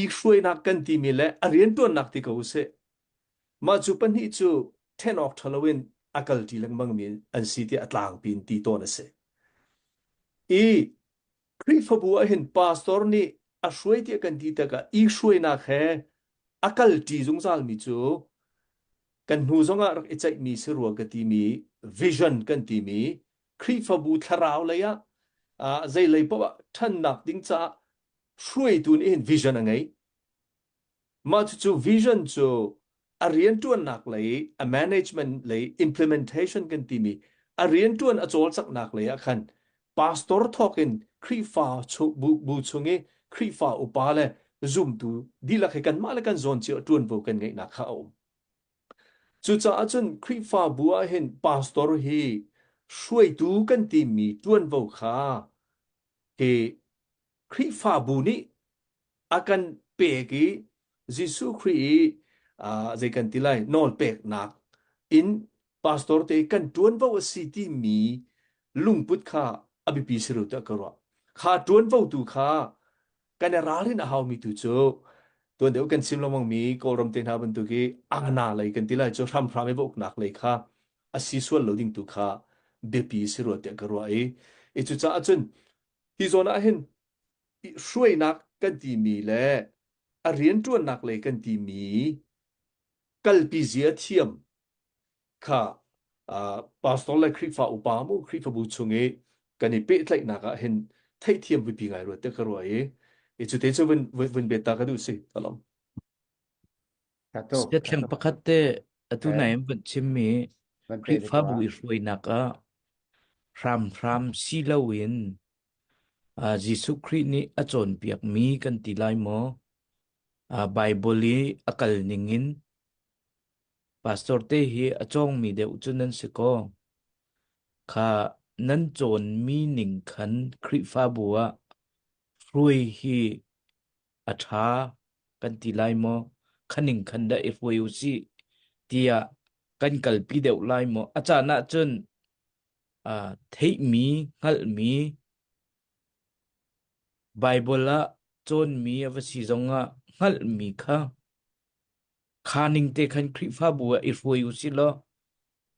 [SPEAKER 5] i hruainak kan timi le a rianṭuannak ti ko usih. Mah cu pahnih cu ṭhen awk ṭha loin a kalṭi lengmangmi an si tiah a tlangpi in ti tawn a si. I Khrihfabu ah hin pastor nih a hruai tiah kan ti tikah i hruainak he a kalṭi zungzalmi cu kan hnu zongah rak i ceihmi si rua ka timi vision kan timi Khrihfabu thlarau lei ah uh, zei lei paoh ah ṭhannak ding caah hruaitu nih hin vision a ngei. Mah cucu vision cu a rianṭuannak lei, a management lei, implementation kan timi a rianṭuan a cawlcanghnak lei ah khan pastor thawk in Khrihfa bu, bu chung i Khrihfa upa le zumtu dihlak he kanmah le kan zawn cio ṭuanvo kan ngeihnak kha a um. Cucaah cun Khrihfabu ah hin pastor hi hruaitu kan timi ṭuanvo kha hi Khrihfabu nih a kan pek i Jesuh Khrih i uh, zei kan ti lai nawl peknak in pastor te kan ṭuanvo a si timi lungput kha a biapi si ru tiah ka ruah. Kha ṭuanvo tu kha kan i ralrin a haumi tu cu tuan deuh kan chim lengmang mi Kawlram te hna bantuk i angana lei kan ti lai cu hramhram i va uknak lei kha a si sual lo ding tu kha biapi si rua tiah ka ruah i i cucaah cun hi zawn ah hin hruainak kan timi le a rianṭuannak lei kan timi kalpi zia thiam kha uh, pastor le Khrihfa upa mu Khrihfabu chung i kan i pehtlaihnak ah hin theihthiam biapi ngai ruat te ka ruah i i cu te cu vun vun bet ta ka duh si talom
[SPEAKER 1] Kato,
[SPEAKER 2] Siathleng
[SPEAKER 1] kato.
[SPEAKER 2] pakhat te atu
[SPEAKER 1] Eh,
[SPEAKER 2] nai in van chimmi
[SPEAKER 1] van pe te
[SPEAKER 2] Khrihfabu
[SPEAKER 1] tua.
[SPEAKER 2] i hruainak ah hramhram si loin uh, Jesuh Khrih nih a cawnpiakmi kan ti lai maw? Uh, Bible i a kal ning in Pastor te hi a cawngmi deuh cu nan si kaw, kha nan cawnmi ning khan Khrihfabu ah hruai hi a ṭha kan ti lai maw? Kha ning khan dah i hruai u sih tiah kan kalpi deuh lai maw? A caan ahcun uh, theihmi, hngalhmi, Baibal ah cawnmi a va si zongah hngalhmi kha Kha ning te khan Khrihfabu ah i hruai u sih law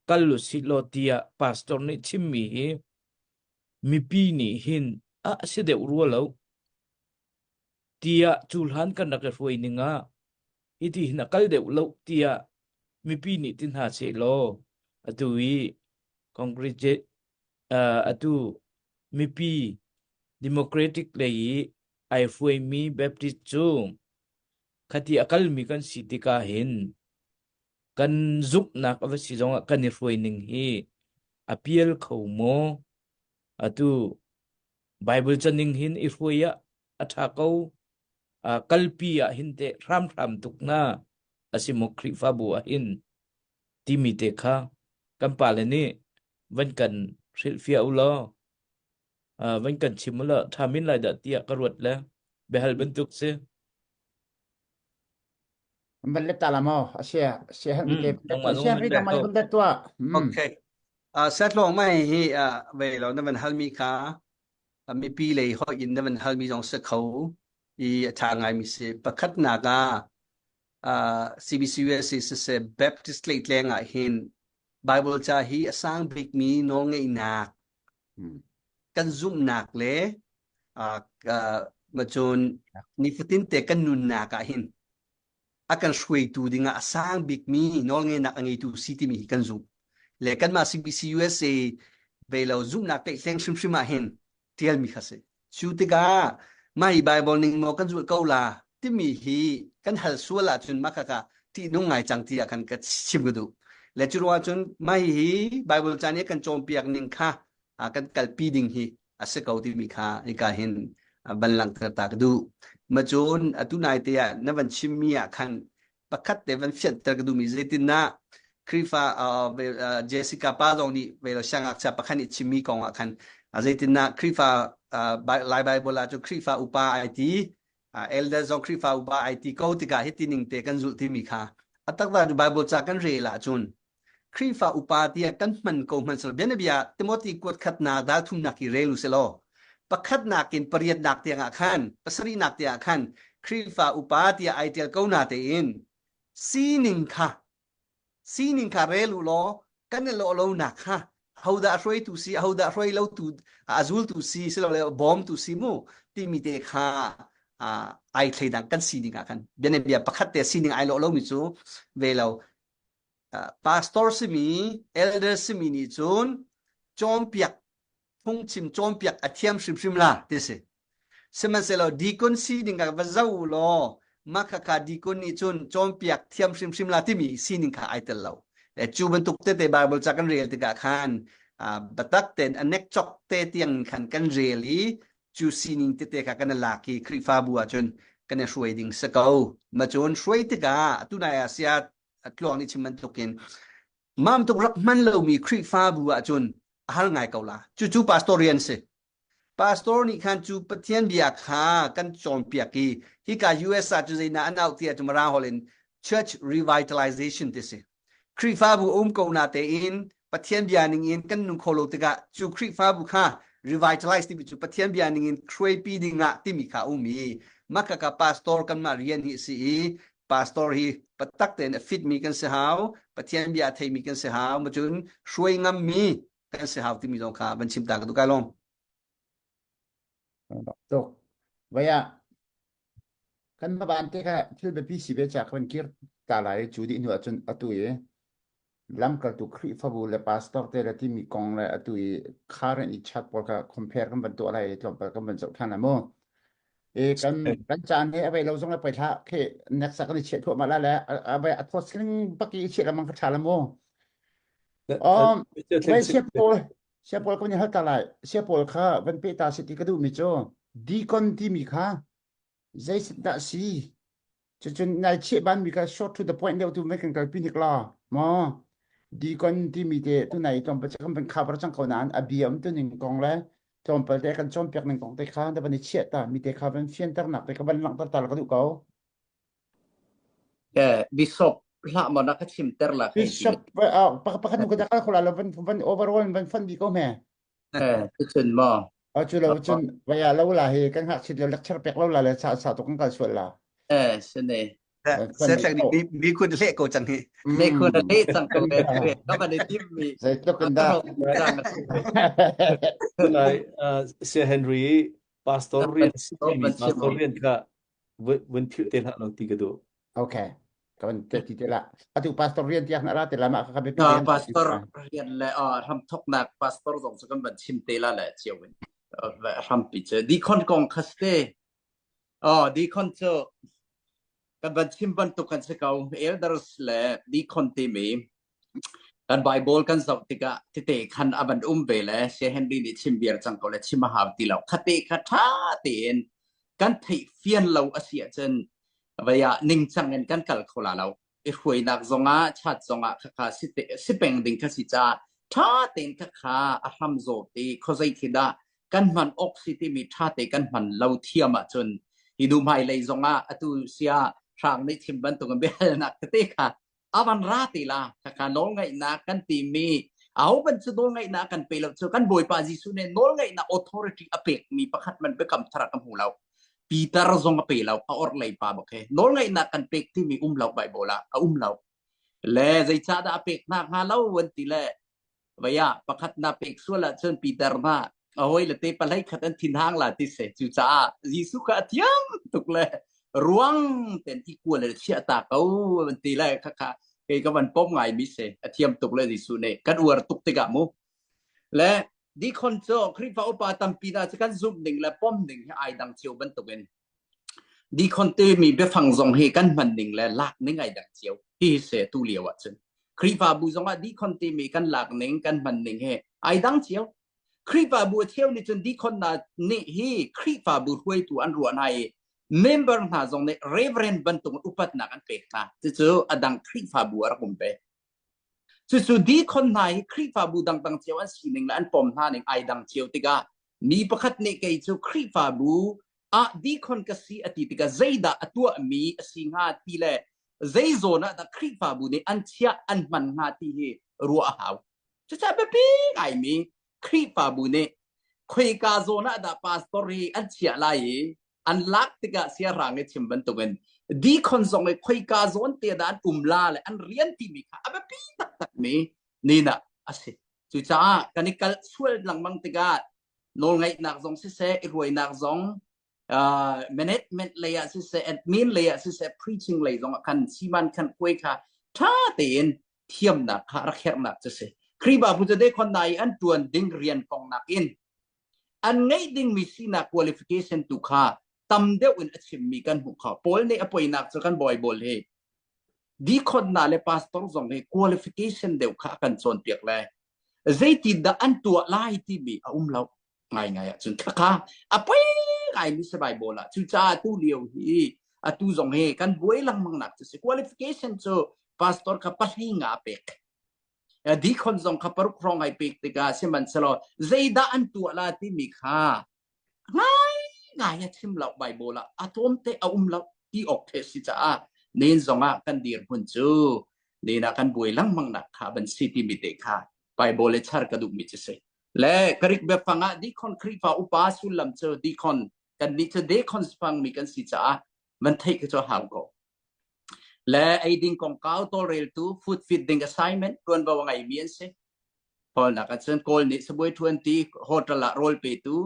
[SPEAKER 2] kal u sih law tiah pastor nih chimmi hi mipi nih hin a si deuh rua lo tiah cu hlan kan rak i hruai ning ah hiti hin a kal deuh lo tiah mipi nih ti hna seh law atu i congregate uh, atu mipi democratic lei i ai hruaimi Baptist cu Khati a kalmi kan si tikah hin kan zumhnak a va si zongah kan i hruai ning hi a pial kho maw? Atu Bible caning hin i hruai ah a ṭha ko. Uh, kalpi ah hin teh hramhram tuk na a si maw Khrihfabu ah hin timi te kha kan pale nih van kan hrilhfiah u law uh, van kan chim u law ṭha min lai dah tiah ka ruat le biahal bantuk si.
[SPEAKER 1] Van let ta la maw? A sia sia hang
[SPEAKER 2] Mm,
[SPEAKER 1] te
[SPEAKER 2] nangmah zong
[SPEAKER 1] sia
[SPEAKER 2] van
[SPEAKER 1] ri
[SPEAKER 2] let
[SPEAKER 1] nangmah
[SPEAKER 2] ko.
[SPEAKER 1] van let tua. Mm.
[SPEAKER 4] Okay. Uh, set long mai hi uh, ve lo na van halmi kha uh, mipi lei hoi in na van halmi zong se kho i a tha ngai mi si pakhat nak ah uh, CBCUSA siseh Baptist lei tleng ah hin Bible ca hi a sang bikmi nawlngeihnak
[SPEAKER 1] Mm.
[SPEAKER 4] kan zumhnak le uh, uh, macun nifatin te kan nunnak ah hin a kan hruaitu dingah a sang bikmi nawlngeihnak a ngeitu si timi hi kan zumh. Le kanmah CBC USA ve lo zumhnak tlaihtleng hrimhrim ah hin tialmi kha si. Cu tikah mah hi Bible ning maw kan zulh ko la timi hi kan hal sual ahcun mah khaka ṭihnung ngai cang tiah kan ka chim ka duh. Le cu ruangah cun mah hihi Bible ca nih kan cawnpiak ning kha kan kalpi ding hi a si ko timi kha hika hin van langhter ta ka duh. Macun atu nai te ah na van chimmi ah khan pakhat te van fianter ka duhmi zeitindah Khrihfa uh, Jessica pa zong nih ve lo siangngakchia pakhat nih chimmi kong ah khan zeitindah Khrihfa uh, Lai Bible ah cu Khrihfa upa ai ti uh, elder zong Khrihfa upa ai ti ko tikah hiti ning te kan zulh timi kha a taktak cu Bible ca kan rel ahcun Khrihfa upa tiah kan hman ko hmanhsehlaw bianabia Timothy kuat khatnak dal thumnak hi rel u sih law pakhatnak in pariatnak tiangah khan pasarihnak tiangah khan Khrihfa upa tiah ai ṭial ko na tein sining kha sining kha rel u law kan i lawh lonak kha hodah hruaitu si hodah hruai lo tu a zultu si silole bawmtu si mu timi te kha ai thleidang kan sining ah khan bianabia pakhat te sining ai lawh lomi cu ve lo pastor simi elder simi nih cun cawnpiak phungchim cawnpiak a thiam hrimhrim la ti si sihmanhsehlaw deacon sining ah va zoh u law mah khakha deacon nih cun cawnpiak thiam hrimhrim la timi sining kha ai tel lo cu bantuk tete Bible ca kan rel tikah khan biatak tein a nekcok te tiang khan kan rel i cu sining tete kha kan lak i Khrihfabu ah cun kan i hruai ding si ko ma cun hruai tikah atu nai ah sia. Tluang nih chim bantukin mam tuk rak hman lomi Khrihfabu ahcun a har ngai ko la. Cucu pastor rian si. Pastor nih khan cu Pathian bia kha kan cawnpiak i hika US ah cu zeidah an auh tiah cu Mirang holh in Church Revitalization ti si. Khrihfabu um ko na tein Pathian bia ning in kan nung kho lo tikah cu Khrihfabu kha revitalize timi cu Pathian bia ning in hruaipi ding ah timi kha um i maka ka pastor kanmah rian hi si i pastor hi patak tein a fit mi kan si hau Pathian bia a theimi kan si hau macun hruai ngam mi kan si hau timi zong kha van chim ta ka duh kai lawm.
[SPEAKER 1] Tuk. Vaya kan maban te kha thil biapi si ve cha kan kir ta lai cu dih hnu ahcun atu i lamkaltu Khrihfabu le pastor te le timi kong le atu i current i chat pawl kha compare kan van tuah lai i tlawmpal kan van zoh than la mu. E kan kan caan he avei lo zong le poi thla khi next ah kan i chiah thuah la le avei a thawt sling bak i chiah lamang ka tha la mu. Um, vai sia pawl sia pawl kan hal ta lai sia pawl kha van pe ta si ti ka duh mi cu deacon timi kha zei dah si cucun nai cheh ban mi kha short to the point deuh tu mai kan kalpi hnik la maw deacon timi te tu nai tlawmpal kan van cover cang ko nain a bia um tu ning kong le tlawmpal te kan cawnpiak ning kong te kha da van i chiah ta mi te kha van fianter nak te kha van langhter ta la ka duh ko
[SPEAKER 6] Eh, bishop hlah maw na ka chimter la
[SPEAKER 1] kai ti. Bishop pakhat nu ka dakal khola lo van van overall van fan bi ko me.
[SPEAKER 6] Eh, cun maw.
[SPEAKER 1] A cu lo cun vaya lo la hi kan hak chit lo lecture pek lo la le sa sa to kan kal sual la.
[SPEAKER 6] Eh, sene.
[SPEAKER 4] Se tlek ni mi kun le ko cang hi.
[SPEAKER 6] Me kun le cang ko ve. Ka van i tim mi.
[SPEAKER 1] Zeitluk in dah.
[SPEAKER 5] Lai Sir Henry pastor rian pastor rian kha vun philh te hlah lo ti ka duh.
[SPEAKER 1] Okay. Ka van te ti te la. Atu pastor rian tiak na ra te la ma ka biapi
[SPEAKER 6] rian. Pastor rian le ram thoknak pastor zong cu kan van chim te la le cio in. Rampi cu deacon kong khas te. Oh deacon cu kan van chim bantuk kan si ko. Elders le deacon timi kan Bible kan zoh tikah tete khan a van um ve le Sir Henry nih chim viar cang ko le chim a hau ti lo. Khate kha ṭha tein kan theih fian lo a si ahcun vei ah ningcang in kan kal kho la lo. I hruainak zongah chat zongah khakha si, te, si peng ding kha si caah ṭha tein khakha a hram zawt i khuazei khi dah kan hman awk si timi ṭha te kan hman lo thiam ahcun hi nu hmailei zongah atu sia hrang nih chim bantuk in biahalnak tete kha avan ra ti la khakha nawlngaihnak kan timi aho ban cu nawlngaihnak kan pe lo cu kan bawipa Jesuh nih nawlngaihnak authority a pekmi pakhat man biakam thar ka hmu lo Peter zong a pe lo a orh lei pa bak he nawlngaihnak kan pek timi um lo Bible ah a um lo le zeicah dah a pek hna hnga lo an ti le Vaya pakhat na pek sual ahcun Peter hna a hawi le te palei khat an thinhang la ti se cucaah Jesuh kha a thiam tuk le ruang ten i kual le chiah ta ko an ti le kha kha kei ka van pom ngai mi se a thiam tuk le Jesuh nih kan uar tuk tikah mu le dikhon cu Khrihfa upa tampi na cu kan zumh ning le pom ning hi ai dang cio bantukin Dikhon timi biafang zong hi kan hman ning le lak ning ai dang cio. Hi se tu lio ahcun. Khrihfabu zong ah dikhon timi kan lak ning kan hman ning he ai dang cio. Khrihfabu a cheu nih cun dikhon na nih hi Khrihfabu hruaitu an ruah hna i member hna zong nih reverend bantuk upatnak an pek hna. Cucu a dang Khrihfabu a rak um ve. Cucu dikhon hna hi Khrihfabu dangdang cio an sining le an pom hna ning ai dang cio tikah mi pakhat nih kei cu Khrihfabu ah deacon ka si a ti tikah zeidah a tuahmi a si hnga ti le zei zawn ah dah Khrihfabu nih an chiah an hman hnga ti hi ruah a hau. Cucaah biapi ngaimi Khrihfabu nih khoika zawn ah dah pastor hi an chiah lai i an lak tikah siarang i chim bantukin deacon zong i khoika zawn te dah an um la le an rian timi kha a biapi taktakmi nina a si. Cucaah kan i kal sual lengmang tikah nawlngaihnak zong siseh, i ruainak zong uh, management lei ah siseh, admin lei ah siseh, preaching lei zong ah khan siman khan kuai kha tha tein thiamnak kha rak herhnak cu si. Khrihfabu cu dekhon na i an tuan ding rian kong nakin an ngeih dingmi sinak qualification tu kha tam deuh in a chimmi kan hmuh kha. Paul nih a poinak cu kan Bible hi deacon na le pastor zong hi qualification deuh kha a kan cawnpiak le zeitindah an tuah lai timi a um lo ngaingai ahcun khakha a poi ngaimi si Bible ah cucaah tu lio hi atu zong hi kan buai lengmang nak cu si qualification cu pastor kha pahli nga pek. Deacon zong kha paruk hrawng ai pek tikah sihmanhsehlaw zeidah an tuah la timi kha ngai ngai a chim lo Bible ah a tlawmte a um lo ti awk the si caah nen zongah kan dirhmun cu nen ah kan buai lengmang nak kha ban si timi te kha Bible le char ka duhmi cu si. Le Greek biafang ah deacon Khrihfa upa sullam cu deacon kan nih cu deacon fangmi kan si caah man theih ka cu hau ko. Le eiding kongkau tawlreltu food feeding assignment tuanvo a ngeimi an si. Hawlnak ahcun Kawl nih sabuai ṭhuan ti hotel ah rawl petu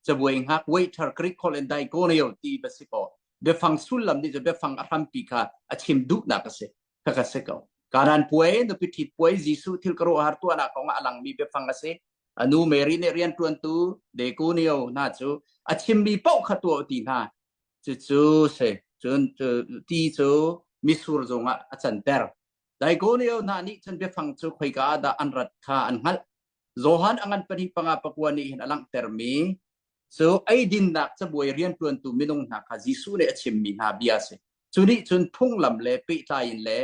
[SPEAKER 6] cabuai hngak waiter Greek call in diakoneo ti va si kaw biafang sullam nih cu biafang a hrampi kha a chim duhnak a si. Khakha si ko. Kanan puai, nupi ṭhit puai, Jesuh thil ka ruahhar tuahnak kong ah a langmi biafang a si. A nu Mary nih rianṭuantu diakoneo hna cu a chimmi paoh kha tuah u ti hna. Cucu si. Cun ti cu mitsur zung ah a canter. Daigonio hna nih cun biafang cu khoika ah dah an rat kha an hngalh. Johan a ngan pahnih panga pakua nih hin a langhtermi cu eidinnak cabuai rianṭuantu minung hna kha Jesuh nih a chimmi hna bia a si. Cu nih cun phunglam le pehtlai in le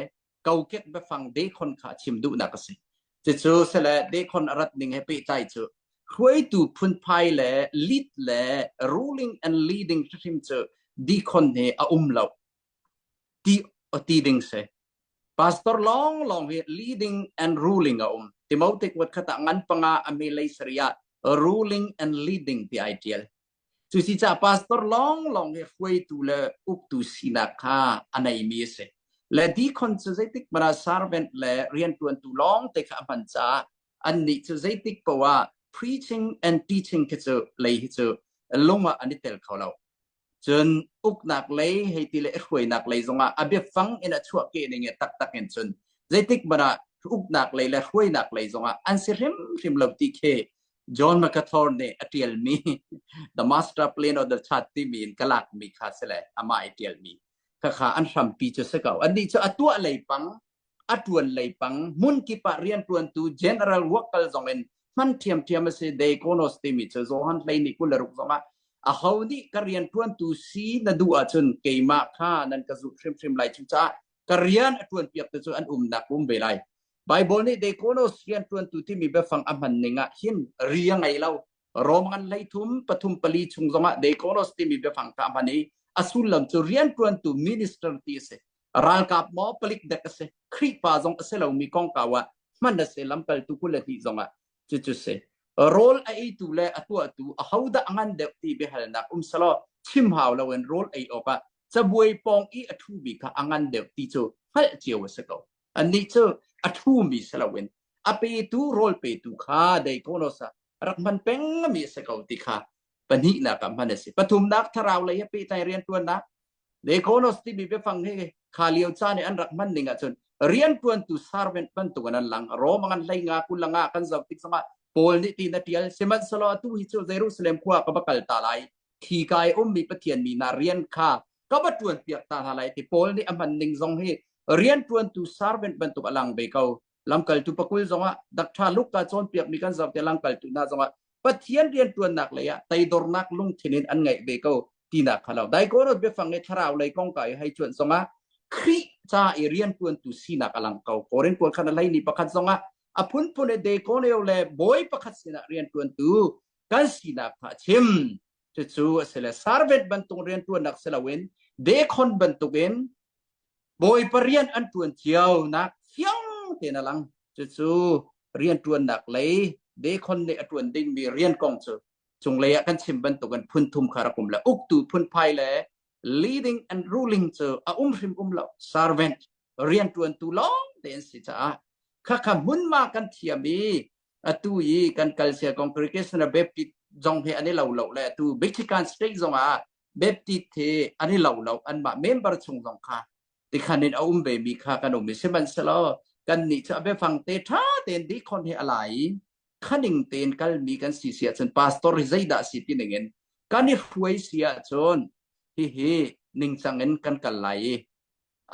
[SPEAKER 6] kokek biafang dekhon kha a chim duhnak a si. Cucu sele dekhon a rat ning he pehtlai cu hruaitu phunphai le lead le ruling and leading hrimhrim cu deacon he a um lo ti ti ding si. Pastor lawnglawng hi leading and ruling a um. Timote kuat khat ah ngan panga a me lei sari ah ruling and leading ti ai tial. Cu si ca pastor lawnglawng hi hruaitu le uktu sinak kha a neimi a si. Le deacon cu zeitik hmanh ah servant le riantuantu lawng te kha a hman caah annih cu zeitik poah ah preaching and teaching khi cu lei hi cu lung ah an i tel kho lo. Cun uknak lei hei ti le i hruainak lei zongah a biafang in a chuahkeh ning i taktak in cun zeitik hmanh ah uknak lei le hruainak lei zongah an si hrimhrim lo ti khi John MacArthur nih a ṭialmi The Master Plan of the Church timi in ka lakmi kha si le amah i ṭialmi khakha an hrampi cu si ko. Annih cu a tuah lei pang a ṭuan lei pang hmunkip ah rianṭuantu general worker zong in hman ṭhiamṭhiam a si Deikonos timi cu Johan 12 26 zongah aho nih ka rianṭuantu si na duh ahcun keimah kha nan ka zulh hrimhrim lai cucaah ka rian a ṭuanpiaktu cu an umnak um ve lai. Bible nih Deikonos rianṭuantu timi biafang a hman ning ah hin ri a ngei lo. Rom ngan hleithum pathum pali chung zongah Deikonos timi biafang kha a hman i a sullam cu rianṭuantu minister ti a si. Ralkap maw palik dek a si Khrihfa zong a si lomi kongkau ah hman a si lamkaltu 22 zongah cucu si rawl a eitu le a tuahtu ahodah a ngan deuh ti biahalnak um selaw chim hau loin rawl ei awkah cabuai pawng i a ṭhumi kha a ngan deuh ti cu hngalh cio a si ko. Annih cu a ṭhumi si loin a petu rawl petu kha deikonos ah rak hman pengmi a si ko ti kha pahnihnak ah hman a si. Pathumnak thlarau lei he pehtlai rianṭuannak Dekonos timi biafang hi kha lio caan i an rak hman ning ahcun rianṭuantu servant bantuk in an lang. Rom ngan hlei nga kul nga kan zoh tik zongah Paul nih ti na ṭial sihmanhsehlaw atu hi cu Jerusalem khua ka va kal ta lai khi ka i ummi Pathian mi hna rian kha ka va ṭuan piak ta hna lai ti Paul nih a hman ning zong hi rianṭuantu servant bantuk a lang ve ko. Lamkaltu pakul zongah Dr. Luke ka cawnpiakmi kan zoh te lamkaltu hna zongah Pathian rianṭuannak lei ah teidornak lungthin in an ngeih ve ko tinak kha lo. Daikoros biafang i thlarau lei kongkau i hei cuanh zongah Khrih ca i rianṭuantu sinak a lang ko. Korin pawl khan a hlei ni pakhat zongah a phunphun i dekoneo le bawi pakhat sinah rianṭuantu kan sinak kha a chim. Cucu a si le servant bantuk rianṭuannak si loin dekhon bantukin Bawipa rian an ṭuan cio-nak fiang tein a lang. Cucu rianṭuannak lei dekhon nih a ṭuan dingmi rian kong cu cunglei ah kan chim bantukin phun thum kha rak um le uktu phunphai le leading and ruling cu a um hrim um lo servant rianṭuantu lawng te an si caah khakha hmunhma kan thiam i atu i kan kalsia congregational Baptist zong he an i lo lo le atu Michigan State zong ah Baptist he an i lo lo anmah member chung zong kha tikhan in a um ve mi kha kan um i sihmanhsehlaw kan nih cu a biafang te ṭha tein deacon he a lai i khaning tein kalmi kan si si ahcun pastor hi zeidah si ti ning in kan i hruai si ahcun hihi ningcang in kan kal lai i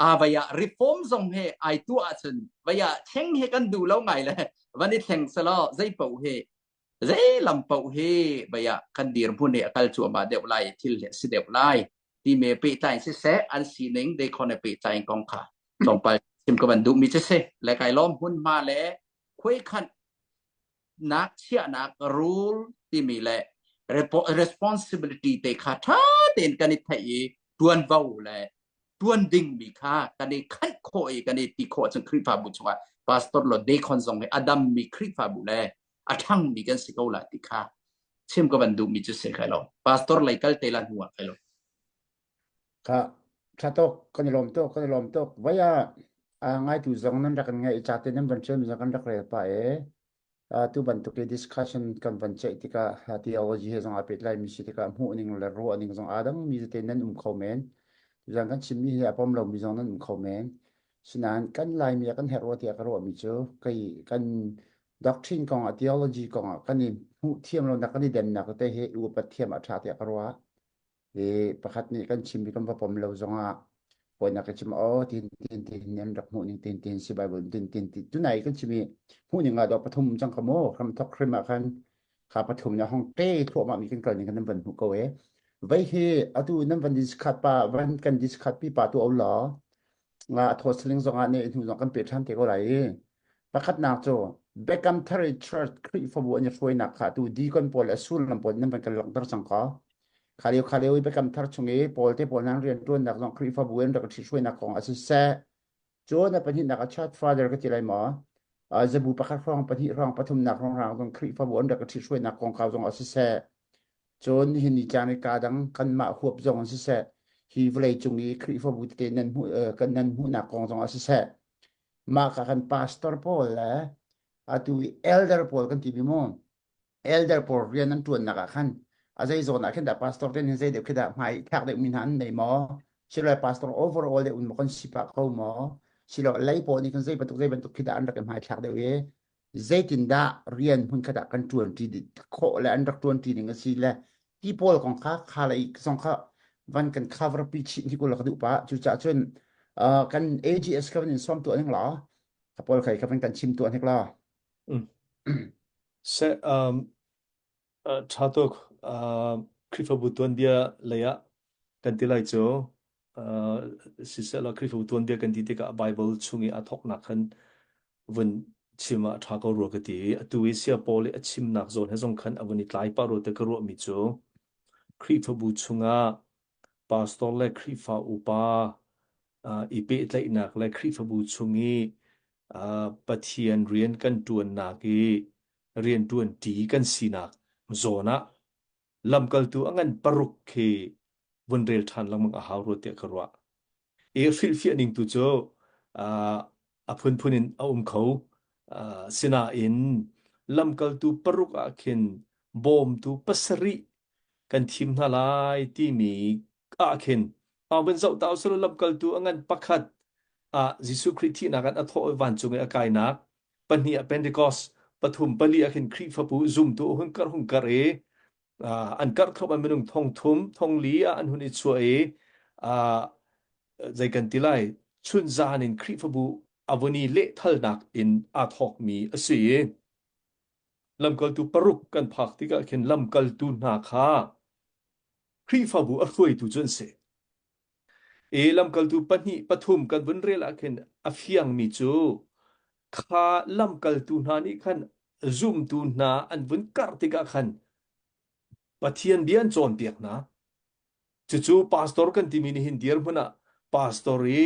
[SPEAKER 6] a vai ah reform zong he ai tuah ahcun vai ah thleng he kan duh lo ngai le van i thleng selaw zei paoh he zei lam paoh hi vai ah kan dirhmun he a kal cuahmah deuh lai thil he si deuh lai ti me pehtlai siseh an sining dekhon he pehtlai kong kha tlawmpal chim. Chim ka van duhmi cu si le kai lawm hmunhma le khuaikhan nak chiahnak rule timi le responsibility te kha ṭha tein kan i theih i ṭuanvo le ṭuan dingmi kha kan i khaih khawh i kan i ti khawh cun Khrihfabu chungah pastor lo deacon zong hi a dammi Khrihfabu le a ṭhangmi kan si ko la ti kha chim ka van duhmi cu si kai lo pastor lei kal te la hnu ah kai lo
[SPEAKER 1] Kha ṭha tuk, kan i lawm tuk, kan i lawm tuk. Voi ah a ngaitu zong nan rak kan ngaih i ca te nan van ṭialmi zong kan rak rel pah i tu bantuk i discussion kan van ceih tikah theology he zong aa pehtlaimi si tikah hmuh ning le ruah ning zong aa dangmi tete nan um kho men. Tuzaan kan chimmi hi a pom lomi zong nan um kho men. Sinain kan Laimi ah kan herh rua tiah ka ruahmi cu kei kan doctrine kong ah theology kong ah kan i hmuh thiam lonak kan i dennak tete hi upat thiam a ṭha tiah ka ruah. I pakhat nih kan chimmi kan va pom lo zongah hawinak ka chim aw tin tin tin an rak hmuh ning tin tin si Bible tin tin ti tunai kan chimi hmuh ning ah dawh pathum cang ka mu hram thok hrim ah khan kha pathum na hong te thluahmah mi kan kal ning kan nan van hmuh ko e vei hi atu nan van discuss pa van kan discuss pi pa tu au law nga a thaw saling zongah ne hnu zong kan pe ṭhan te ko lai i pakhatnak cu Beckham Thari Church Khrihfabu an i hruainak kha tu deacon pawl le sullam pawl nan van kan langhter cang ko kha lio kha lio i Beckham Thar chung i Paul te pawl nan rian ṭuannak zong Khrihfabu an rak ṭhihruainak kong a siseh cun a pahnihnak a church father ka ti lai maw zabu pakhat hrawng pahnih hrawng pathumnak hrawng hrang zong Khrihfabu an rak ṭhihruainak kongkau zong a siseh Cun nihin ni caan i kaa dang kanmah huap zong in siseh, hi vawlei cung i Khrihfabu tete nan hmuh kan nan hmuhnak kong zong ah siseh, mah ka kan pastor pawl le atu i elder pawl kan ti mi mu, elder pawl rian an ṭuannak ah khan a zei zawn ah khin dah pastor te nih zei deuh khi dah hmai thlak deuh mi hna an nei maw? Silo pastor overall deuh in maw kan si pah ko maw? Silo lei pawl nih khan zei bantuk zei bantuk khi dah an rak i hmai thlak deuh i zeitindah rian hmunkhat ah kan ṭuanṭi khawh le an rak ṭuanṭi ning a si le ti pawl kong kha kha lei zong kha van kan cover pi chih hi kul ka duh pa cucaah cun kan AGS kha van in sawm tuah ning law ka pawl khai kha van kan chim tuah hnik law
[SPEAKER 5] Se um Ṭha tuk. Khrihfabu tuanbia lei ah kan ti lai cu. Siseh Khrihfabu tuanbia kan ti tikah Bible chung i aa thawknak khan vun chim ah a ṭha ko rua ka ti. Atu i Saya Paul i a chimnak zawn he zong khan a vun i tlai pah rua ti ka ruahmi cu Khrihfabu chungah pastor le Khrihfa upa i pehtlaihnak le Khrihfabu chung i Pathian rian kan ṭuannak i rianṭuanṭi kan sinak zawn ah lamkaltu a ngan paruk khi vun rel ṭhan lengmang a hau rua tiah ka ruah. I hrilhfiah ning tu cu a phunphun in a um kho. Sinain lamkaltu paruk ah khin bawmtu pasarih kan thim hna lai timi ah khin vun zoh ta usih lamkaltu a ngan pakhat ah Jesuh Khrih thihnak in a thawh i vancung i a kainak pahnih ah Pentecost pathum pali ah khin Khrihfabu zumtu a hun karh hun karh i an karh thluahmah minung thong thum thong li ah an hun i chuah i zei kan ti lai chun zan in Khrihfabu a vun i lehthalnak in aa thawkmi a si i lamkaltu paruk kan phak tikah khin lamkaltu hna kha Khrihfabu a hruaitu cu an si. I lamkaltu pahnih pathum kan vun rel ah khin a fiangmi cu kha lamkaltu hna nih khan zumtu hna an vun karh tikah khan Pathian bia an cawnpiak hna. Cucu pastor kan timi nih hin dirhmun ah pastor i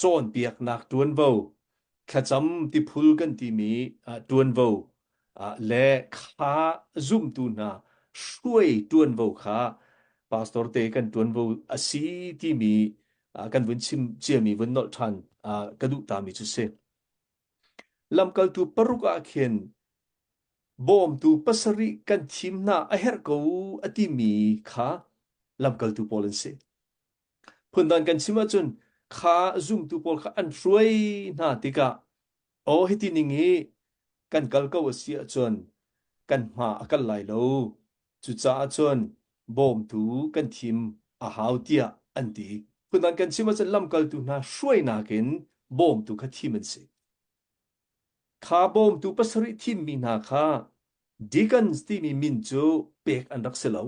[SPEAKER 5] cawnpiaknak ṭuanvo, thlacam tiphul kan timi ṭuanvo le kha zumtu hna hruai ṭuanvo kha pastor te kan ṭuanvo a si timi kan vun chim ciami vun nolh ṭhan ka duh tami cu si. Lamkaltu paruk ah khin bawmtu pasarih kan thim hna a herh ko a timi kha lamkaltu pawl an si. Phundang kan chim ahcun kha zumtu pawl kha an hruai hna tikah aw hiti ning hi kan kal ko a si ahcun kan hma a kal lai lo. Cucaah cun bawmtu kan thim a hau tiah an ti. Phundang kan chim ahcun lamkaltu hna hruainak in bawmtu kha thim an si. Kha bawmtu pasarih thimmi hna kha deacons timi min cu pek an rak si lo.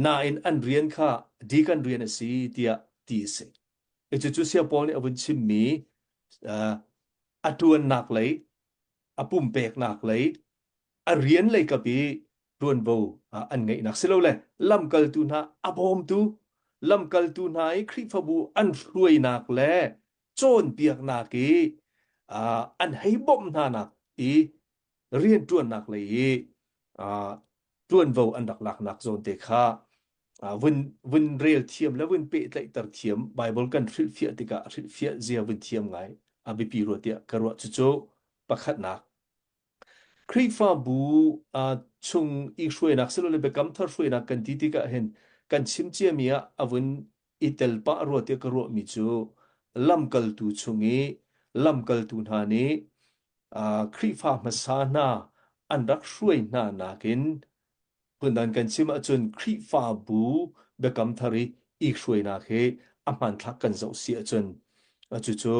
[SPEAKER 5] Nain an rian kha deacon rian a si tiah ti a si. Cucu Saya Paul nih a vun chimmi A ṭuannak lei, a pumpeknak lei, a rian lei kap i ṭuanvo an ngeihnak silole lamkaltu hna a bawmtu, lamkaltu hna i Khrihfabu an hruainak le cawnpiaknak i an hei bawmh hnanak i rianṭuannak lei i ṭuanvo an rak laknak zawn te kha vun vun rel thiam le vun pehtlaihter thiam Bible kan hrilhfiah tikah hrilhfiah zia vun thiam ngai a biapi rua tiah ka ruah. Cucu pakhatnak. Khrihfabu chung i hruainak silole biakam thar hruainak kan ti tikah hin kan chim ciami ah a vun i tel pah rua tiah ka ruahmi cu lamkaltu chung i lamkaltu hna nih Khrihfa hmasa hna an rak hruai hna nakin phundang kan chim ahcun Khrihfabu biakam thar i i hruainak hi a hmanthlak kan zoh si ahcun cucu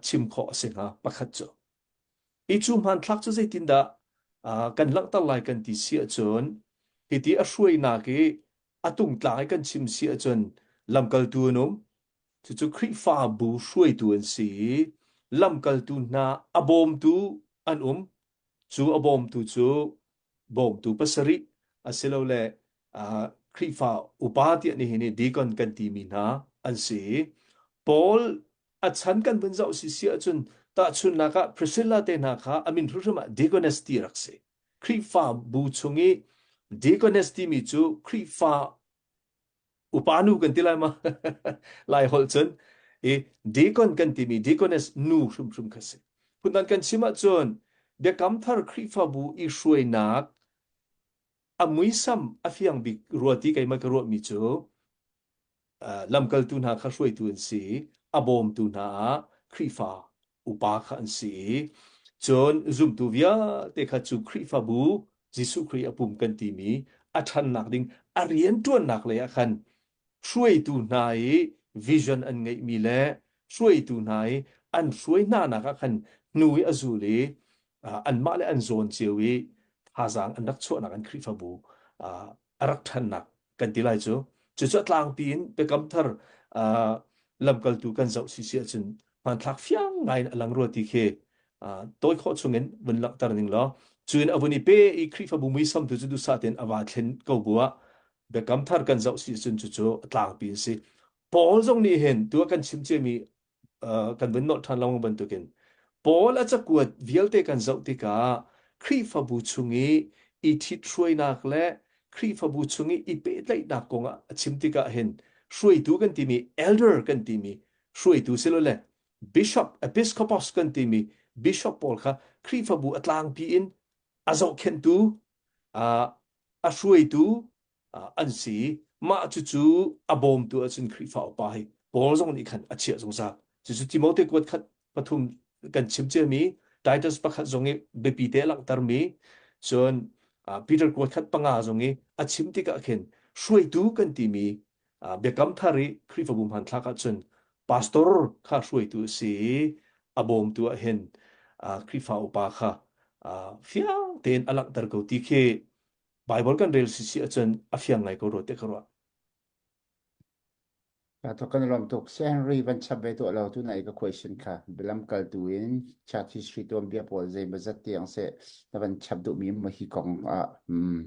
[SPEAKER 5] chim khawh a si hnga pakhat cu. Hi cu hmanthlak cu zeitindah kan langhter lai kan ti si ahcun hiti a hruainak i a tungtlang i kan chim si ahcun lamkaltu an um. Cucu Khrihfabu hruaitu an si i lamkaltu hna a bawmtu an um. Cu a bawmtu cu bawmtu pasarih asilole Khrihfa upa tiah nihin i deacon kan timi hna an si. Paul a chan kan vun zoh si si ahcun tahchunhnak ah Priscilla te hna kha a min hrimhrim ah deaconess ti rak si. Khrihfa bu chung i deaconess timi cu Khrihfa upa nu kan ti lai ma lai holh cun i deacon kan timi deaconess nu hrimhrim kha si. Phundang kan chim ahcun Biakam Thar Khrihfabu i hruainak a muisam a fiang bik rua ti keimah ka ruahmi cu lamkaltu hna kha hruaitu an si i a bawmtu hna ah Khrihfa upa kha an si i cun zumtu vialte kha cu Khrihfabu Jesuh Khrih a pum kan timi a ṭhannak ding a rianṭuannak lei ah khan hruaitu hna i vision an ngeihmi le hruaitu hna i an hruai hna nak ah khan hnu i a zul i anmah le an zawn cio i thazaang an rak chuahnak an Khrihfabu a rak ṭhannak kan ti lai cu. Cucu a tlangpi in Biakam Thar lamkaltu kan zoh si si ahcun hmanthlak fiang ngai in a lang rua ti khi tawi khawh chungin vun langhter ning law cu in a vun i pe i Khrihfabu muisam tu cu duhsah tein a vaa thlen ko bu ah Biakam Thar kan zoh si ahcun cucu a tlangpi in si. Paul zong nih hin tu ah kan chim ciami kan vun nolh ṭhan lengmang bantukin Paul a cakuat vialte kan zoh tikah Khrihfabu chung i i ṭhithruainak le Khrihfabu chung i i pehtlaihnak kong ah a chim tikah hin hruaitu kan timi elder kan timi hruaitu silole bishop episkopos kan timi bishop pawl kha Khrihfabu a tlangpi in a zohkhenhtu a hruaitu an si. Mah cucu a bawmtu ahcun Khrihfa upa hi Paul zong nih khan a chiah zungzal. Cucu Timote kuat khat pathum kan chim ciami Titus pakhat zong i biapi te a langhtermi cun Peter kuat khat panga zong i a chim tikah khin hruaitu kan timi biakam thar i Khrihfabu hmanthlak ahcun pastor kha hruaitu a si i a bawmtu ah hin Khrihfa upa kha fiang tein a langhter ko ti khi Bible kan rel si si ahcun a fiang ngai ko rua tiah ka ruah.
[SPEAKER 1] Ka thok kan lawm tuk. Sir Henry van chap ve tuah lo tu na i ka question kha bilam kal tu in church history tuan bia pawl zei ma zat tiang se na van chap duh mi ma hi kong ah hmm.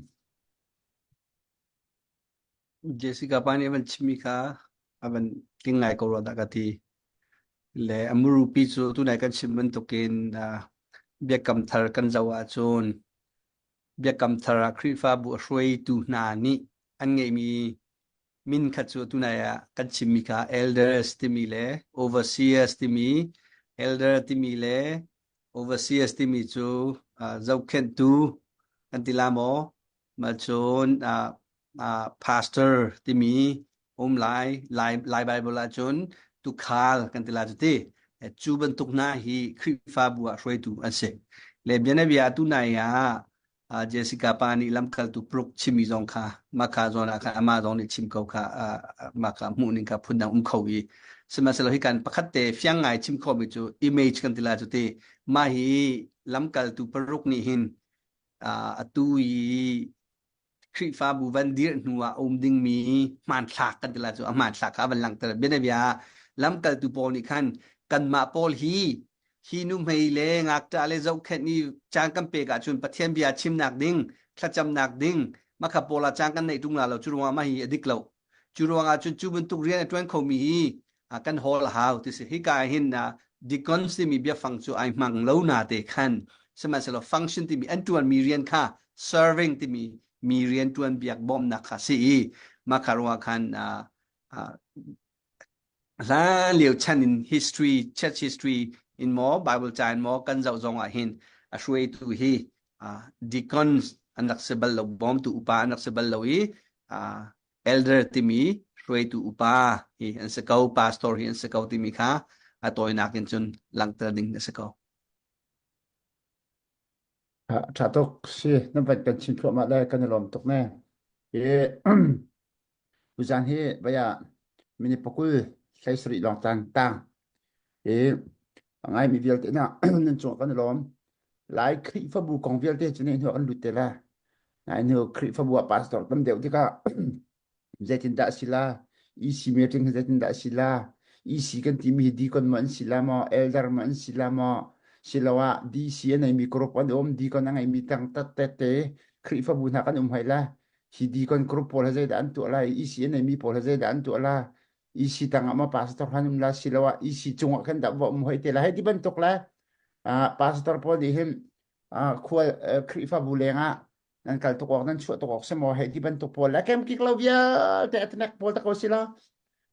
[SPEAKER 4] Jessica pa nih a van chimmi kha a van tling ngai ko rua dah ka ti. Le a murupi cu tunai kan chim bantukin uh, biakam thar kan zoh ahcun Biakam Thar ah Khrihfabu a hruaitu hna nih an ngeihmi min kha cu tunai ah kan chimmi kha elders timi le overseers timi elder timi le overseers timi cu uh, zohkhenhtu kan ti la maw ma cun uh, uh, pastor timi um lai lai lai Bible ahcun tukhal kan ti la cu ti cu bantuk hna hi Khrihfabu ah hruaitu an si le bianabia tu nai ah uh, Jessica pa nih lamkaltu pruk chimi zong kha maka zawn ah khan amah zong nih chim ko kha uh, maka hmuh ning kha phundang um kho i sihmanhsehlaw hi kan pakhat te fiang ngai chim khomi cu image kan ti la cu ti mah hi lamkaltu paruk nih hin uh, atu i Khrihfabu van dirh hnu ah a um dingmi hmanthlak kan ti lai cu a hmanthlak kha a van langhter. Bianabia ah lamkaltu Paul nih khan Kanmah pawl hi hi nuhmei le ngakṭah le zohkhenh i caan kan pek ahcun Pathian bia chimnak ding, thlacamnak ding, makha pawl ah caan kan neih ṭung la lo. Cu ruangah mah hi a dik lo. Cu ruangah cun cu bantuk rian a ṭuan khomi hi kan hawl a hau ti si. Hika ah hin deacons timi biafang cu ai hmang lo na te khan sihmanhsehlaw function timi an ṭuanmi rian kha serving timi mi rian ṭuan biak bawmhnak kha si i mah kha ruangah khan hlan lio chan in history church history in maw Bible ca in maw kan zoh zong ah hin a hruaitu hi deacons an rak si bal lo bawmtu upa an rak si bal lo i elder timi hruaitu upa hi an si ko pastor hi an si ko timi kha a tawinak in cun langhter ding a si ko.
[SPEAKER 1] Ṭha tuk si na van kan chim thluahmah le kan i lawm tuk ne. I tuzan hi vaya minute pakul hlei sarih lawng tang tang i a ngaimi vialte na nan cung kan i lawm. Lai Khrihfabu kong vialte cu ne hnu kan lut te la. Nai hnu Khrihfabu ah pastor tam deuh tikah zeitindah a si la? EC meeting hi zeitindah a si la? EC kan timi hi deacon maw an si la maw? Elder maw an si la maw? Siloah DC a neimi group an um, deacon a ngeimi tang tette Khrihfabu hna kan um hoi la. Hi deacon group pawl hi zeidah an tuah lai? EC a neimi pawl hi zeidah an tuah la? EC tangah maw pastor han um la? Siloah EC cungah khan dah va um hoi te la? Hei ti bantuk le pastor pawl nih hin khual Khrihfabu lengah nan kal tuk awk nan chuah tuk awk si maw hei ti bantuk pawl le kemkik lo vialte a tenek pawl tak ko si la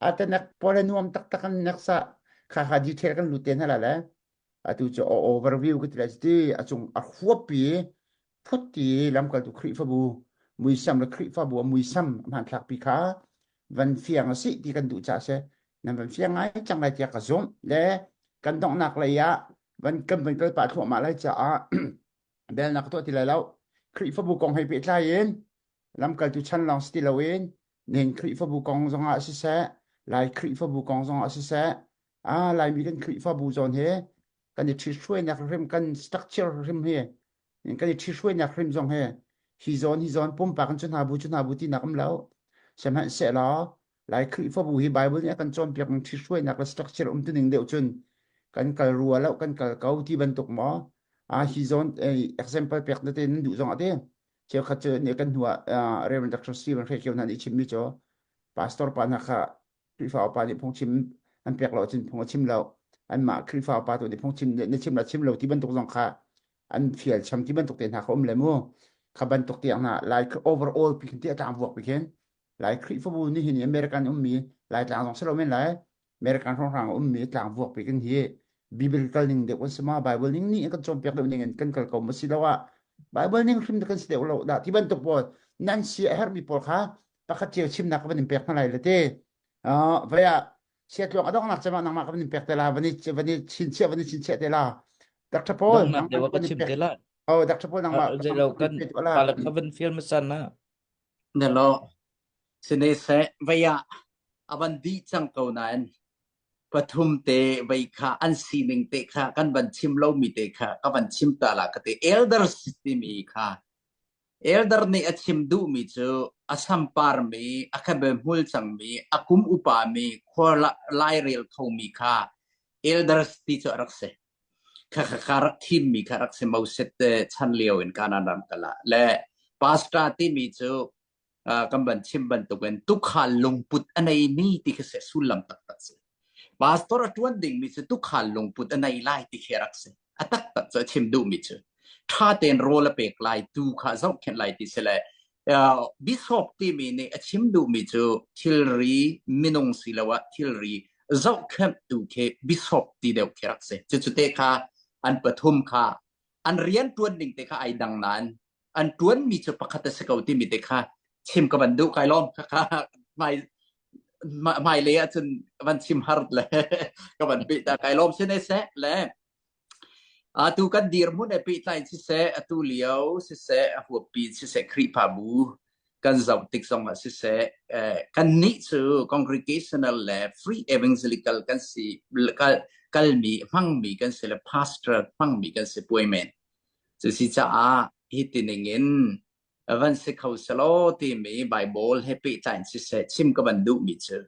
[SPEAKER 1] a tenek pawl he nuam taktak an nek sa kha kha detail kan lut te hna la le atu cu overview ka ti lai ti a cung a huapi phut ti lamkaltu Khrihfabu muisam le Khrihfabu a muisam hmanthlak pi kha van fiang a si ti kan duh ca se nan van fiang ngai cang lai tiah ka zumh le kan donghnak lei ah van kan van kal pah thluahmah lai caah belnak tuah ti lai lo Khrihfabu kong hei pehtlai in lamkaltu chan lawng si ti loin nihin Khrihfabu kong zongah siseh Lai Khrihfabu kong zongah siseh ah Laimi kan Khrihfabu zawn he kan i ṭhithruainak hrim kan structure hrim hi kan i ṭhithruainak hrim zong he hi zawn hi zawn pumpak in cu hna bu cu hna bu tinak um lo sihmanhsehlaw Lai Khrihfabu hi Bible nih a kan cawnpiak ning ṭhithruainak le structure umtuning deuh cun kan kal rua lo kan kal ko ti bantuk maw ah hi zawn example pek na te nan duh zong ate cheukhat cu nih kan hnu ah Reverend Dr. Stephen Hre Kio hna nih chimmi cu pastor pa hna kha Khrihfa upa nih phungchim an pek lo cun phung a chim lo anmah Khrihfa upa tu nih phungchim na chim la chim lo ti bantuk zong kha an fial cham ti bantuk te hna kha um le mu kha bantuk tiang hna lai overall pi khin ti a tlang vuak pi khin Lai Khrihfabu nih hin American ummi Laitlang zong si lo men lai American hrawnghrang ummi tlang vuak pi kan hi biblical ning deuh kan si ma Bible ning nih kan cawnpiak deuh ning in kan kal ko ma si lo ah Bible ning hrim kan si deuh lo dah ti bantuk pawl nan si a herhmi pawl kha pakhat cio chimnak ka van in pek hna lai le te vai ah siatluang a donghnak cema nangmah ka van in pek te la van i van i chinchiah van i chinchiah te la Dr. Paul
[SPEAKER 2] donghnak deuh ka chim te la
[SPEAKER 1] oh Dr. Paul nangmah
[SPEAKER 2] zeilo kan pala kha van fial masan na
[SPEAKER 6] Ne lo sine seh vei ah a van dih cang ko nain pathum te vei kha an sining te kha kan van chim lomi te kha ka van chim ta la ka ti elders timi kha elder nih a chim duhmi cu a samparmi a khabe hmul cangmi a kum upami khua lairel khomi kha elders ti cu a rak si Khakha kha rak thimmi kha rak si Moses te chan lio in Kanaan ram kal ah le pastor timi cu uh, kan ban chim bantukin tukhal lungput a neimi ti khi si sullam taktak si. Pastor a tuan dingmi cu tukhal lungput a nei lai ti khi rak si. A taktak cu a chim duhmi cu tha tein rawl a pek lai tu kha zohkhenh lai ti si le uh, bishop timi nih a chim duhmi cu thilri minung siloah thilri zohkhenhtu khi bishop ti deuh khi rak si. Cucu te kha an pathum kha an rian tuan ning te kha ai dang nain an tuan mi cu pakhat a si ko timi te kha chim ka van duh kai lawm kha kha hmai hmai lei ahcun van chim har le ka van peh ta kai lawm si ne seh le Atu kan dirhmun he pehtlai in siseh, atu lio siseh, a huappi in siseh, Khrihfabu kan zoh tik zongah siseh, eh, kannih cu congregational le free evangelical kan si, kal, kalmi, hmangmi kan si le pastor hmangmi kan si puai men. Cusi caah hi tining in van si kho selaw timi Bible he pehtlai in siseh, chim ka van duhmi cu.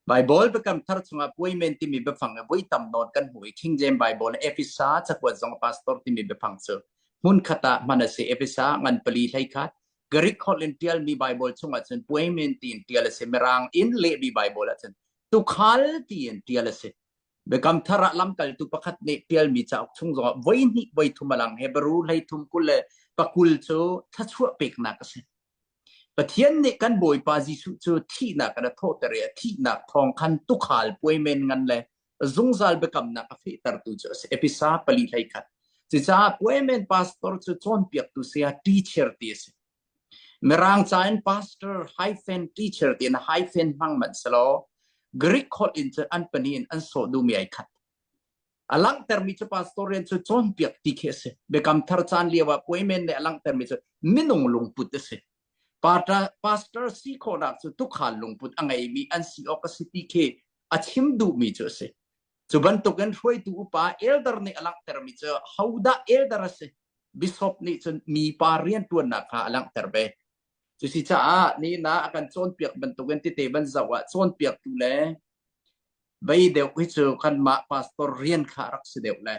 [SPEAKER 6] Bible Biakam Thar chungah puaimen timi biafang hi voi tam nawn kan hmu i King James Bible le Efesa cakuat zong pastor timi biafang cu hmunkhat ah hman a si. Efesa ngan pali hlei khat Greek holh in ṭialmi Bible chungah cun puaimen tiin ṭial a si. Mirang in lehmi Bible ah cun tukhal tiin ṭial a si. Biakam Thar ah lamkaltu pakhat nih ṭialmi cauk chung zongah voi hnih voi thum a lang. Hebrew hleithum 20 le pakul cu thluachuah peknak a si. Pathian nih kan Bawipa Jesuh cu thihnak in a thawhter i a thihnak thawng khan tuukhal puaimen ngan le zungzal biakamnak a fehtertu cu a si. Episa pali 11. Cucaah puaimen pastor cu cawnpiaktu saya teacher ti a si. Mirang ca in pastor hyphen teacher tiin hyphen hmang manh selaw Greek holh in cun an pahnih in an sawh duhmi ai khat. A langhtermi cu pastor rian cu cawnpiak ti khi a si. Biakam thar caan lio ah puaimen nih a langhtermi cu minung lungput a si. Pastor si khawhnak cu tukhal lungput a ngeimi an si awk a si ti khi a chim duhmi cu a si. Cu bantukin hruaitu upa elder nih a langhtermi cu hodah elder a si? Bishop nih cun mipa rianṭuannak kha a langhter ve. Cusicaah nihin ah a kan cawnpiak bantukin tete van zoh ah cawnpiaktu le Vei deuh hi cu kanmah pastor rian kha a rak si deuh le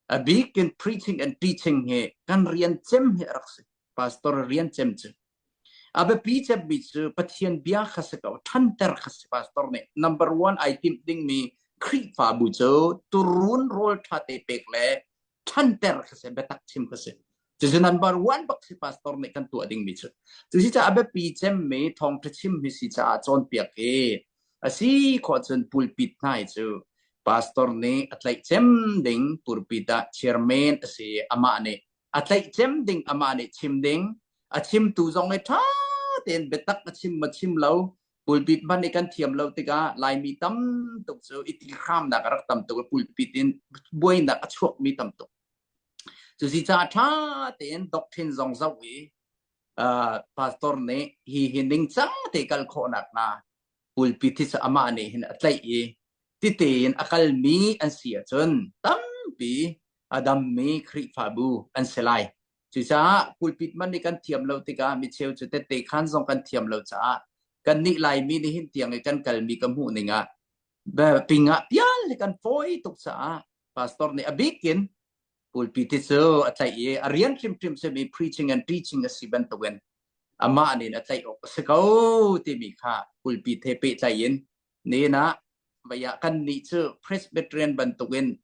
[SPEAKER 6] a bik in preaching and teaching hi kan rian cem hi a rak si. Pastor rian cem cu. A biapi cemmi cu Pathian bia kha si ko, ṭhanter kha si pastor nih. Number one ai timh dingmi Khrihfabu cu turun rawl ṭha te pek le ṭhanter kha si, biatak chim kha si. Cucu number one bak si pastor nih kan tuah dingmi cu. Cusi caah a biapi cemmi thawngṭha chim hi si caah cawnpiak hi a si khawh cun pulpit hna hi cu pastor nih a tlaih cem ding pulpit ah chairman a si amah nih a tlaih cem ding amah nih chim ding a chimtu zong nih ṭha tein biatak a chim ma chim lo pulpit hmanh i kan thiam lo tikah Laimi tam tuk cu i ti hramnak a rak tam tuk i pulpit in buainak a chuakmi tam tuk. Cusi caah ṭha tein doctrine zong zoh i uh, pastor nih hi hi ningcang te kal khawhnak hnga pulpit hi cu amah nih hin a tlaih i tite in a kalmi an si ahcun tampi a dammi Khrihfabu an si lai. Cucaah pulpit man nih kan thiam lo tikah micheu cu tette khan zong kan thiam lo caah kannih Laimi nih hin tiang i kan kalmi ka hmuh ning ah ping ah pial hi kan fawi tuk caah pastor nih a bik in pulpit hi cu a tlaih i a rian hrimhrim simi preaching and teaching a si bantukin amah nih a tlaih awk a si ko timi kha pulpit he pehtlaih in nen ah vei ah kannih cu Presbyterian bantukin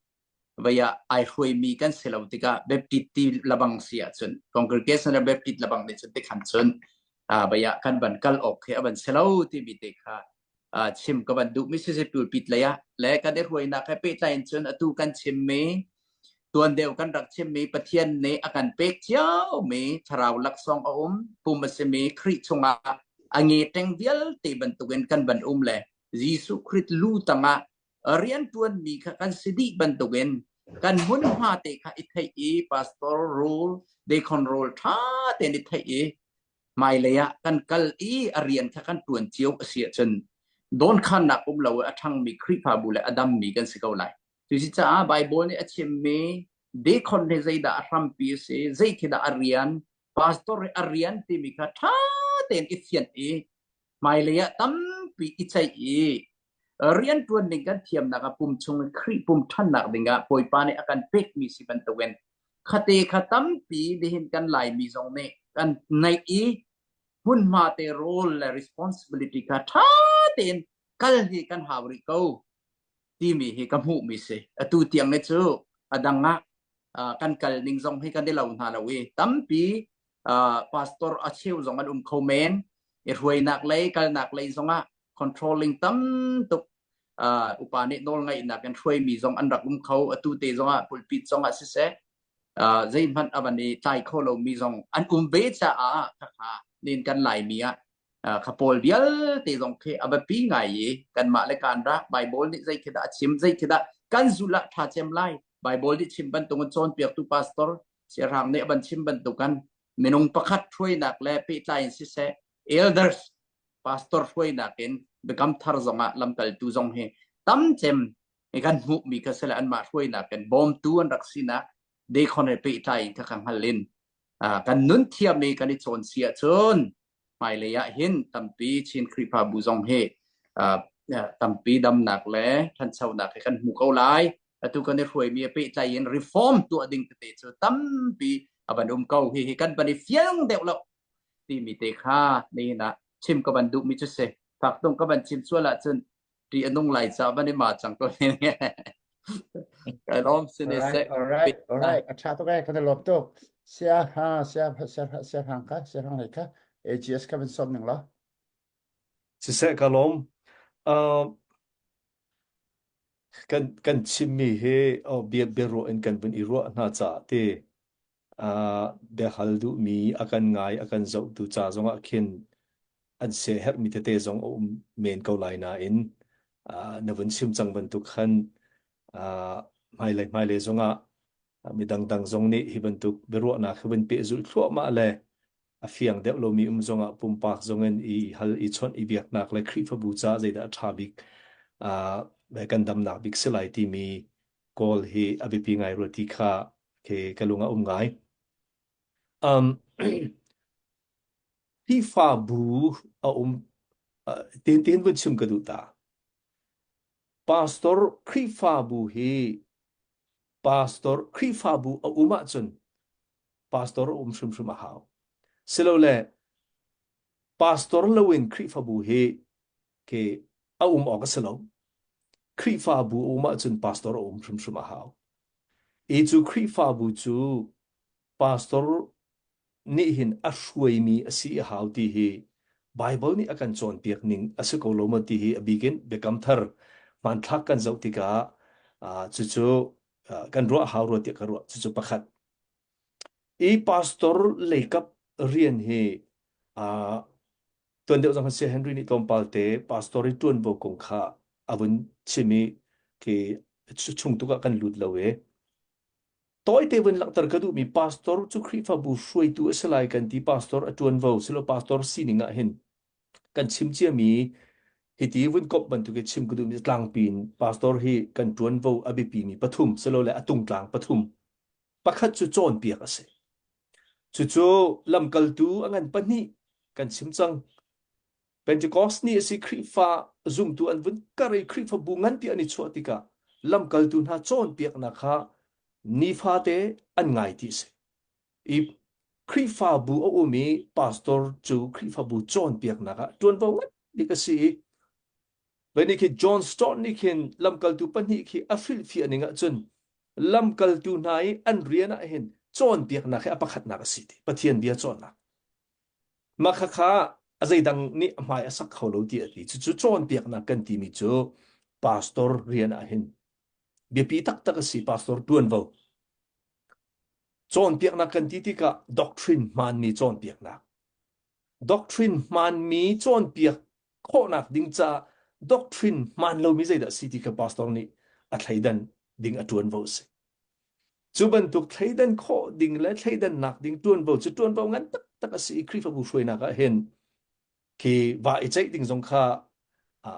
[SPEAKER 6] vei ah ai hruaimi kan si lo tikah Baptist ti labang si ahcun Congregational Baptist labang nih cun tikhan cun vei ah kan van kal awk khi a van si lo timi te kha chim ka van duhmi sisi pulpit lei ah le kan i hruainak he pehtlai in cun atu kan chimmi tuan deuh kan rak chimmi Pathian nih a kan pek ciomi thlarau laksawng a um pum a simi Khrih chungah a nge teng vialte bantukin kan van um le Jesuh Khrih lu tangah rianṭuanmi kha kan si dih bantukin kan hmunhma te kha i theih i pastor role deacon role ṭha tein i theih i hmailei ah kan kal i a rian kha kan ṭuan cio a si ahcun dawnkhannak um lo i a ṭhangmi Khrihfabu le a dammi kan si ko lai. Cucaah Baibal nih a chimmi deacon hi zeidah a hrampi a si, zei khi dah a rian, pastor hi a rian timi kha ṭha tein i fianh i hmailei ah tampi i ceih i rianṭuan ning kan thiamnak ah pum chung i Khrih pum ṭhannak dingah Bawipa nih a kan pekmi si bantukin khate kha tampi nihin kan Laimi zong nih kan neih i hmunhma te role le responsibility kha ṭha tein kal hi kan hau rih ko timi hi ka hmuhmi si. Atu tiang ni cu a dang ah kan kal ning zong hi kan i lo hna lo i tampi pastor a cheu zong an um kho men i hruainak lei kalnak lei zongah controlling tam tuk uh, upa nih nawl ngaihnak in hruaimi zong an rak um kho atu te zongah pulpit zongah siseh uh, zeihmanh a van i tlai kho lomi zong an um ve caah khakha nin kan laimi ah uh, kha pawl vialte zong khi a biapi ngai i kanmah le kan rak Bible nih zei khi dah a chim zei khi dah kan zulh ah ṭha cem lai Bible nih chim bantukin cawnpiaktu pastor siarang nih a van chim bantukan minung pakhat hruainak le pehtlai in siseh elders pastor hruainak in biakam thar zongah lamkaltu zong hi tam cem kan hmuhmi kha sile anmah hruainak in bawmtu an rak sinak dekhon he pehtlai in kha ka hngal in kan nun thiam i kan i cawn si ahcun hmailei ah hin tampi Chin Khrihfabu zong hi. Tampi damnak le ṭhanchonak hi kan hmu ko lai. Atu kan i hruaimi a pehtlai in reform tuah ding tete cu tampi a van um ko. Hihi kan van i fiang deuh lo timi te kha nihin ah chim ka van duhmi cu si. Fak tung ka van chim sual ahcun ṭih a nung lai caah van i ma cang ko Kai lawm sine
[SPEAKER 1] Alright, alright, alright. A ṭha tuk ee, kan i lawm tuk. Sia ha, sia sia sia hang kha, sia hang lei kha. AGS kha van sawm ning law.
[SPEAKER 5] Siseh ka lawm. Uh, kan kan chimmi hi oh, bia biaruah in kan vun i ruah hna caah ti uh, biahal duhmi a kan ngai a kan zohtu ca zongah khin an siaherhmi tete zong a um men ko lai nain uh, na vun chim cang bantuk khan uh, hmailei hmailei zongah midang dang zong nih hi bantuk biaruahnak hi vun pehzulh thluahmah le a fiang deuh lomi um zongah pumpak zongin i hal i chawnh i biaknak le Khrihfabu caah zeidah a ṭha bik uh, kan damnak bik si lai timi kawl hi a biapi ngai rua ti kha ke ka lung a um ngai. Um, Khrihfabu a um uh, tin tin vun chim ka duh ta. Pastor Khrihfabu hi pastor Khrihfabu a um ahcun pastor a um hrimhrim a hau. Silole pastor loin Khrihfabu hi ke a um awk a si lo. Khrihfabu a um ahcun pastor a um hrimhrim a hau. I cu Khrihfabu cu pastor nih hin a hruaimi a si a hau ti hi Baibal nih a kan cawnpiak ning a si ko lo maw ti hi a bik in Biakam Thar hmanthlak kan zoh tikah uh, cucu uh, kan ruah hau rua tiah ka ruah cucu pakhat i pastor leikap rian hi uh, tuan deuh zong si Henry nih tlawmpal te pastor i tuanvo kong kha a vun chim i khi chung tuk ah kan lut lo e Tawite vun langhter ka duhmi pastor cu Khrihfabu hruaitu a si lai kan ti pastor a ṭuanvo silo pastor sining ah hin kan chim ciami hiti vun komh bantuk i chim ka duhmi tlangpi in pastor hi kan ṭuanvo a biapimi pathum silole a tungtlang pathum pakhat cu cawnpiak a si cucu lamkaltu a ngan pahnih kan chim cang Pentecost ni a si Khrihfa zumtu an vun kar i Khrihfabu nganpi an i chuah tikah lamkaltu hna cawnpiaknak kha nifate an ngai ti a si. I Khrihfabu a um i pastor cu Khrihfabu cawnpiaknak ah ṭuanvo ngan bik a si i Vei khi John Stott nih khin lamkaltu pahnih khi a hrilhfiah ning ahcun lamkaltu hna i an rian ah hin cawnpiaknak hi a pakhatnak a si ti Pathian bia cawnnak Mah khakha a zeidang nih a hmai a sak kho lo ti a ti. Cucu cawnpiaknak kan timi cu pastor rian ah hin biapi taktak a si pastor tuanvo. Cawnpiaknak kan ti tikah doctrine hmaanmi cawnpiaknak. Doctrine hmaanmi cawnpiak khawhnak ding caah doctrine hmaan lomi zeidah si ti kha pastor nih a thleidan ding a tuanvo a si. Cu bantuk thleidan khawh ding le thleidannak ding ṭuanvo cu ṭuanvo ngan taktak a si i Khrihfabu hruainak ah hin khi va i ceih ding zong kha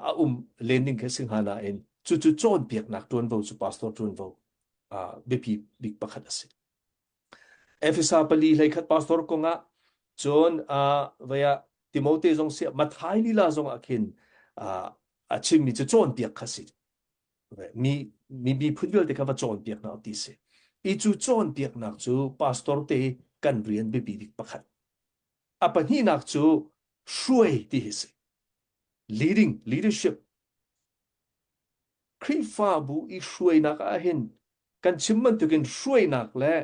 [SPEAKER 5] a um len ding khi a si hnga nain cucu cawnpiaknak ṭuanvo cu pastor ṭuanvo biapi bik pakhat a si. Efesa pali hleikhat pastor kongah cun vei ah Timote zong si Matthai lila zong ah khin a chimmi cu cawnpiak kha si. Mi mi miphun vialte kha va cawnpiak hna ti si. I cu cawnpiaknak cu pastor te kan rian biapi bik pakhat. A pahnihnak cu hruai ti hi si. Leading, leadership. Khrihfabu i hruainak ah hin kan chim bantukin hruainak le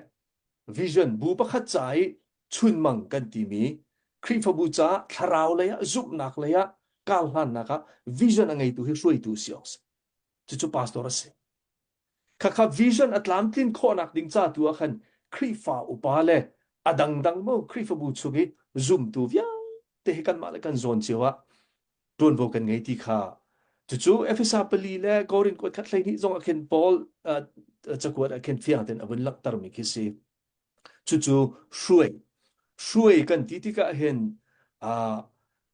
[SPEAKER 5] vision bu pakhat ca i chunmang kan timi Khrihfabu caah thlarau lei ah zumhnak lei ah karhlannak ah vision a ngeitu hi hruaitu si awk si. Cucu pastor a si. Khakha vision a tlamtlin khawhnak ding ca tu ah khan Khrihfa upa le a dangdang mu Khrihfabu chung i zumtu vialte hi kanmah le kan zawn cio ah ṭuanvo kan ngei ti kha cucu Efesa pali le Korin kuat khat 12 zong ah khin Paul uh, cakuat ah khin fiang tein a vun langhtermi khi si. Cucu hruai. Hruai kan ti tikah hin uh,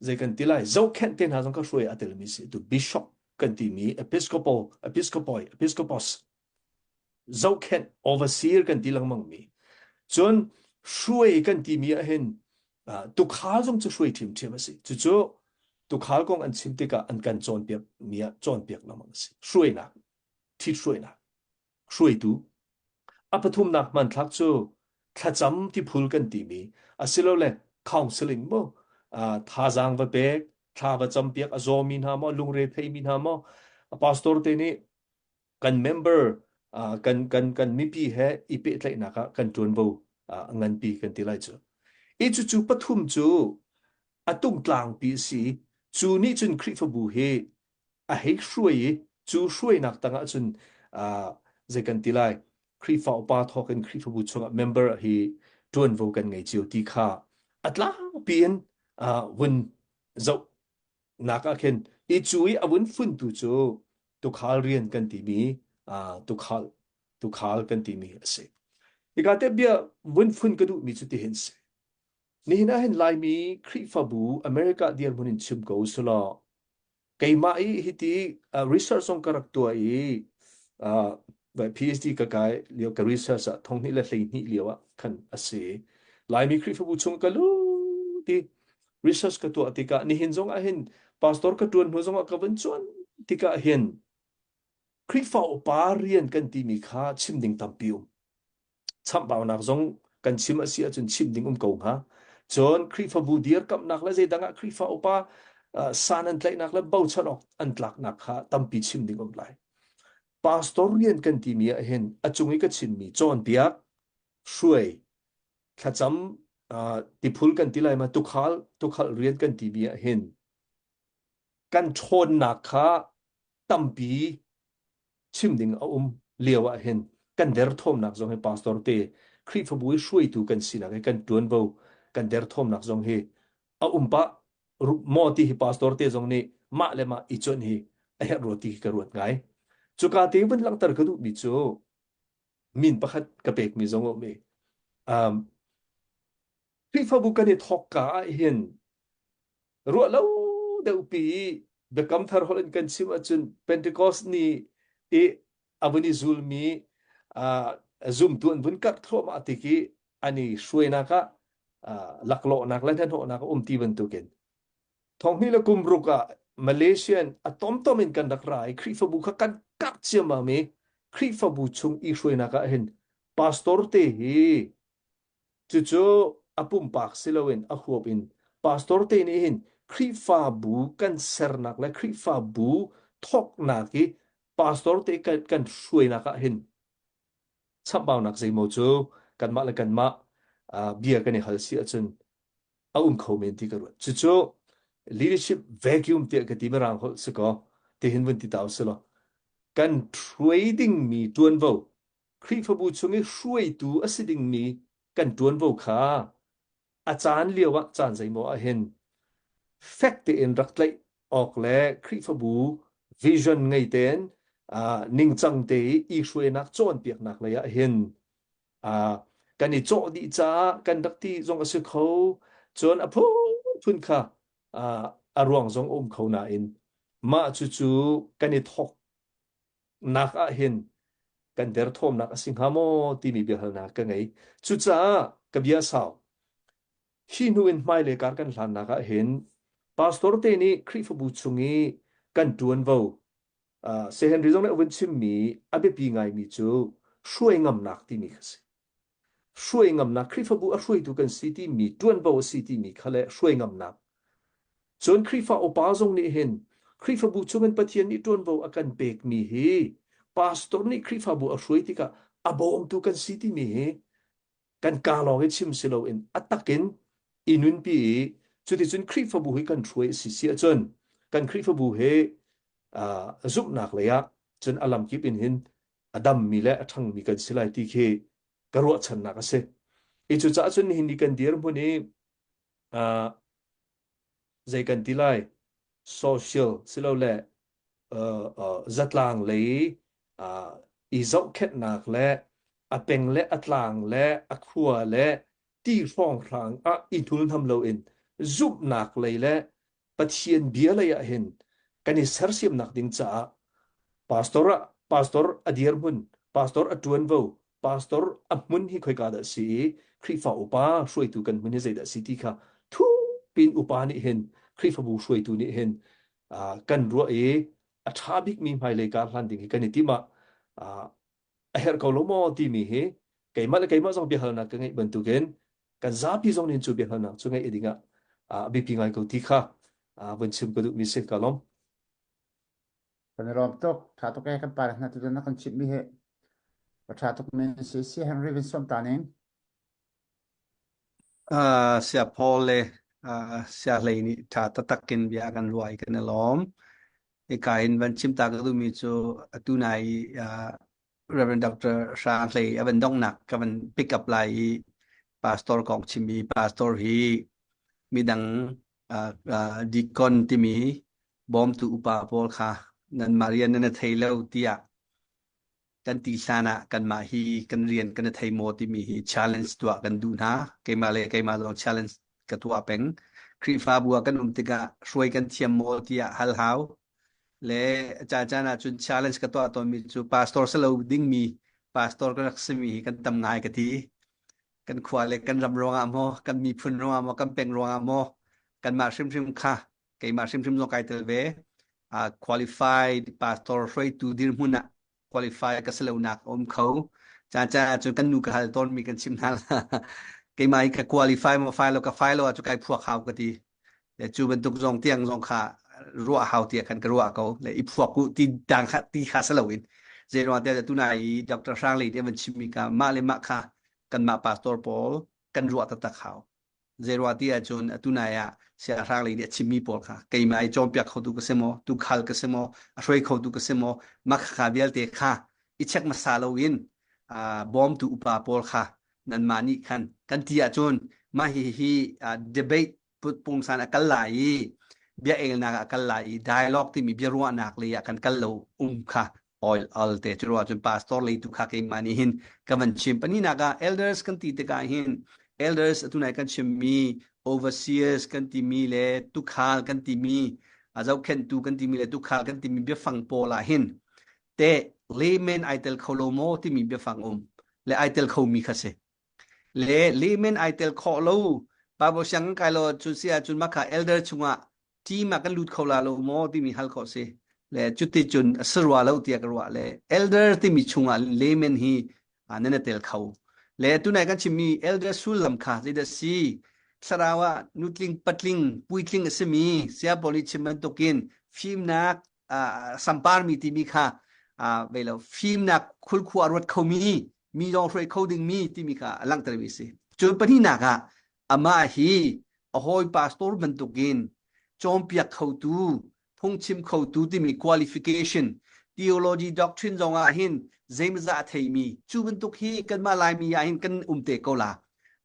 [SPEAKER 5] zei kan ti lai zohkhenh te hna zong kha hruai a telmi si tu bishop kan timi episcopal episcopoi episcopos zohkhenh overseer kan ti lengmang mi cun hruai kan timi ah hin uh, tukhal zong cu hruai ṭhiamṭhiam a si cucu. Tukhal kong an chim tikah an kan cawnpiak mi ah cawnpiak lengmang a si. Hruainak, ṭhit hruainak, hruaitu. A pathumnak hmanthlak cu thlacam tiphul kan timi asilole counseling mu uh, thazaang va pek, thla va campiak a zawmi hna maw, lungre theimi hna maw, pastor te nih kan member uh, kan kan kan mipi he i pehtlaihnak ah kan ṭuanvo uh, nganpi kan ti lai cu. I cucu pathum cu a tungtlangpi a si. Cu nih cun Khrihfabu hi a hei hruai i cu hruainak tangah cun uh, zei kan ti lai Khrihfa upa thawk in Khrihfabu chungah member hi ṭuanvo kan ngei cio ti kha a tlangpi in uh, vun zoh nak ah khin i cu i a vun funtu cu tukhal rian kan timi uh, tukhal tukhal kan timi a si. Hika te bia vun fun ka duhmi cu tihin si. Nihin ah hin Laimi Khrihfabu America dirhmun in chim ko sulaw keimah i hiti uh, research zong ka rak tuah i uh, PhD ka kai lio ka research ah thong hnih le 12 lio ah khan a si. Laimi Khrihfabu chung ka lu ti research ka tuah tikah nihin zong ah hin pastor ka tuan hnu zong ah ka vun cuan tikah hin Khrihfa upa rian kan timi kha chim ding tampi um. Chamhbaunak zong kan chim a si ahcun chim ding um ko hnga. Cun Khrihfabu dirkamhnak le zeidang ah Khrihfa upa uh, san an tlaihnak le bochan awk an tlaknak kha tampi chim ding um lai. Pastor rian kan timi ah hin a cung i ka chimmi cawnpiak, hruai, thlacam, uh, tiphul kan ti lai ma tukhal, tukhal rian kan timi ah hin kan ṭhawnnak kha tampi chim ding a um lio ah hin kan derthawmnak zong hi pastor te Khrihfabu i hruaitu kan sinak hi kan ṭuanvo kan derthawmnak zong hi a um pah maw ti hi pastor te zong nih mah le mah i cuanh hi a herh rua ti ka ruat ngai. Cuka te vun langhter ka duhmi cu min pakhat ka pekmi zong a um i um, Khrihfabu kan i thawkka ah hin ruah lo deuhpi i biakam thar holh in kan chim ahcun Pentecost ni i a vun i zulmi uh, zumtu an vun karh thluahmah tik i an i hruainak ah uh, laklawhnak le hnahnawhnak a um ti bantukin thonghnih le kum ruk ah Malaysian a tomtom in kan rak ra i Khrihfabu kha kan karh ciammam i Khrihfabu chung i hruainak ah hin pastor te hi Cucu a pumpak si loin a huap in pastor te nih hin Khrihfabu kan sernak le Khrihfabu thawknak i pastor te kan, kan hruainak ah hin chamhbaunak zeimaw cu kanmah le kanmah uh, bia kan i hal si ahcun a um kho men ti ka ruat. Cucu leadership vacuum tiah ka ti mirang holh si kaw tihin vun ti ta usih law kan hruai dingmi ṭuanvo Khrihfabu chung i hruaitu a si dingmi kan ṭuanvo kha a caan lio ah caan zeimaw ah hin fek tein rak tlaih awk le Khrihfabu vision ngei tein uh, ningcang te i i hruainak cawnpiaknak lei ah hin uh, kan i cawh dih caah kan rak ti zong a si kho cun a phunphun kha uh, a ruang zong a um kho nain mah cucu kan i thawk nak ah hin kan derthawmnak a si hnga maw timi biahalnak ka ngei. Cucaah ka bia sau. Hi hnu in hmailei kar kan hlannak ah hin pastor te nih Khrihfabu chung i kan ṭuanvo uh, Sir Henry zong nih a vun chimmi a biapi ngaimi cu hruai ngamnak timi kha si. Hruai ngamnak Khrihfabu a hruaitu kan si timi ṭuanvo a si timi kha le hruai ngamnak. Cun Khrihfa upa zong nih hin Khrihfabu chungin Pathian nih ṭuanvo a kan pekmi hi pastor nih Khrihfabu a hruai tikah a bawmtu kan si timi hi kan kaa lawng i chim si loin a takin i nunpi i cuticun Khrihfabu hi kan hruai a si si ahcun kan Khrihfabu hi uh, zumhnak lei ah cun a lamkip in hin a dammi le a ṭhangmi kan si lai ti khi ka ruahchannak a si. I cucaah cun nihin ni kan dirhmun i uh, zei kan ti lai social silole uh, uh, zatlang lei uh, i zohkhenhnak le a peng le a tlang le a khua le ti hrawnghrang ah i hnulhnam loin zumhnak lei le Pathian bia lei ah hin kan i sersiamnak ding caah pastor ah pastor a dirhmun pastor a ṭuanvo pastor a hmun hi khoika dah si i Khrihfa upa hruaitu kan hmun hi zeidah si ti kha thupin upa nih hin Khrihfabu hruaitu nih hin kan ruah i a ṭha bikmi hmailei kar hlan ding hi kan i timh ah a herh ko lo maw timi hi keimah le keimah zong biahalnak ka ngeih bantukin kan zapi zong nih cu biahalnak cu ngeih ding ah a biapi ngai ko ti kha vun chim ka duhmi si ka lawm.
[SPEAKER 1] Kan i lawm tuk. Ṭha tuk ee kan pa le hna tutan na kan chimhmi hi. Ka ṭha tuk men si si Henry vin sawm ta ning.
[SPEAKER 4] Uh, sia Paul le uh, sia hlei nih ṭha taktak in bia kan ruah i kan i lawm. Hika hin van chim ta ka duhmi cu atu nai i uh, Reverend Dr. Hrang Hlei a van donghnak ka van pick up lai i pastor kong chimmi pastor hi midang uh, uh, deacon timi bawmtu upa pawl kha nanmah rian nan thei lo tiah kan ti hlan ah kanmah hi kan rian kan thei maw timi hi challenge tuah kan duh hna. Keimah le keimah zong challenge ka tuah peng. Khrihfabu ah kan um tikah hruai kan thiam maw tiah hal hau. Le caan caan ah cun challenge ka tuah tawnmi cu pastor si lo dingmi pastor ka rak simi hi kan tam ngai ka ti. Kan khua le kan ram ruangah maw, kan miphun ruangah maw, kan peng ruangah maw, kanmah hrimhrim kha keimah hrimhrim zong kai tel ve. Uh, qualified pastor hruaitu dirhmun ah qualify ka si lonak a um kho. Caan caan ahcun kan nu ka hal tawnmi kan chim hna. Keimah hi ka qualify maw fai lo ka fai lo ahcun kai phuak hau ka ti. Le cu bantuk zong tiang zong kha ruah hau tiah khan ka ruah ko. Le i phuak u ti dang kha ti kha si loin. Zei ruang tiah tunai i Dr. Hrang Lei nih a van chimmi kha mah le mah kha kanmah pastor pawl kan ruah taktak hau. Zeiruah ti ahcun atu nai ah siangpahrang lei nih a chimmi pawl kha keimah i cawnpiak khotu ka si maw, tuukhal ka si maw, a hruai khotu ka si maw, mah khakha vialte kha i check hmasa loin uh, bawmtu upa pawl kha nanmah nih khan kan ti ahcun mah hi hi uh, debate pungsan a kal lai i bia elnak ah a kal lai i dialogue timi biaruahnak lei ah kan kal lo um kha oil al te cu ruah cun pastor lei tu kha keimah nih hin ka van chim pahnihnak ah elders kan ti tikah hin elders atu nai kan chimmi overseers kan timi le tukhal kan timi a zohkhenhtu kan timi le tukhal kan timi biafang pawl ah hin te layman ai tel kho lo maw timi biafang um le ai tel kho mi kha si le layman ai tel khawh lo Bible siang kai lo cun si ahcun mah kha elder chungah team ah kan lut kho la lo maw timi hal khawh si le cuti cun a si rua lo tiah ka ruah le elder timi chungah layman hi nan tel kho le tunai kan chimmi elder sullam kha zeidah si thlarau ah nutling patling puitling a simi sia pawl nih chim bantukin fimnak samparmi timi kha vei lo fimnak khulkhua ruat khomi mi lawng hruai kho dingmi timi kha a langhtermi si cun pahnihnak ah amah hi a hawi pastor bantukin cawnpiak khotu phungchim khotu timi qualification theology doctrine zong ah hin zeimazah a theimi cu bantuk hi kanmah Laimi ah hin kan um te ko la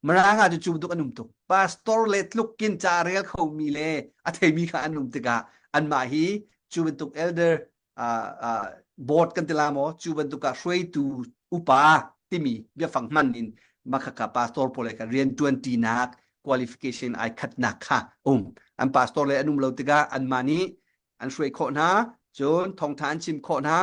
[SPEAKER 4] Mirang ah cu cu bantuk an um tuk pastor le tlukin ca rel khomi le a theimi kha an um tikah anmah hi cu bantuk elder uh, board kan ti la maw cu bantuk ah hruaitu upa timi biafang hman in makhaka pastor pawl he rian tuan tinak qualification ai khatnak kha um an pastor le an um lo tikah anmah nih an hruai khawh hna cun thawngtha an chim khawh hna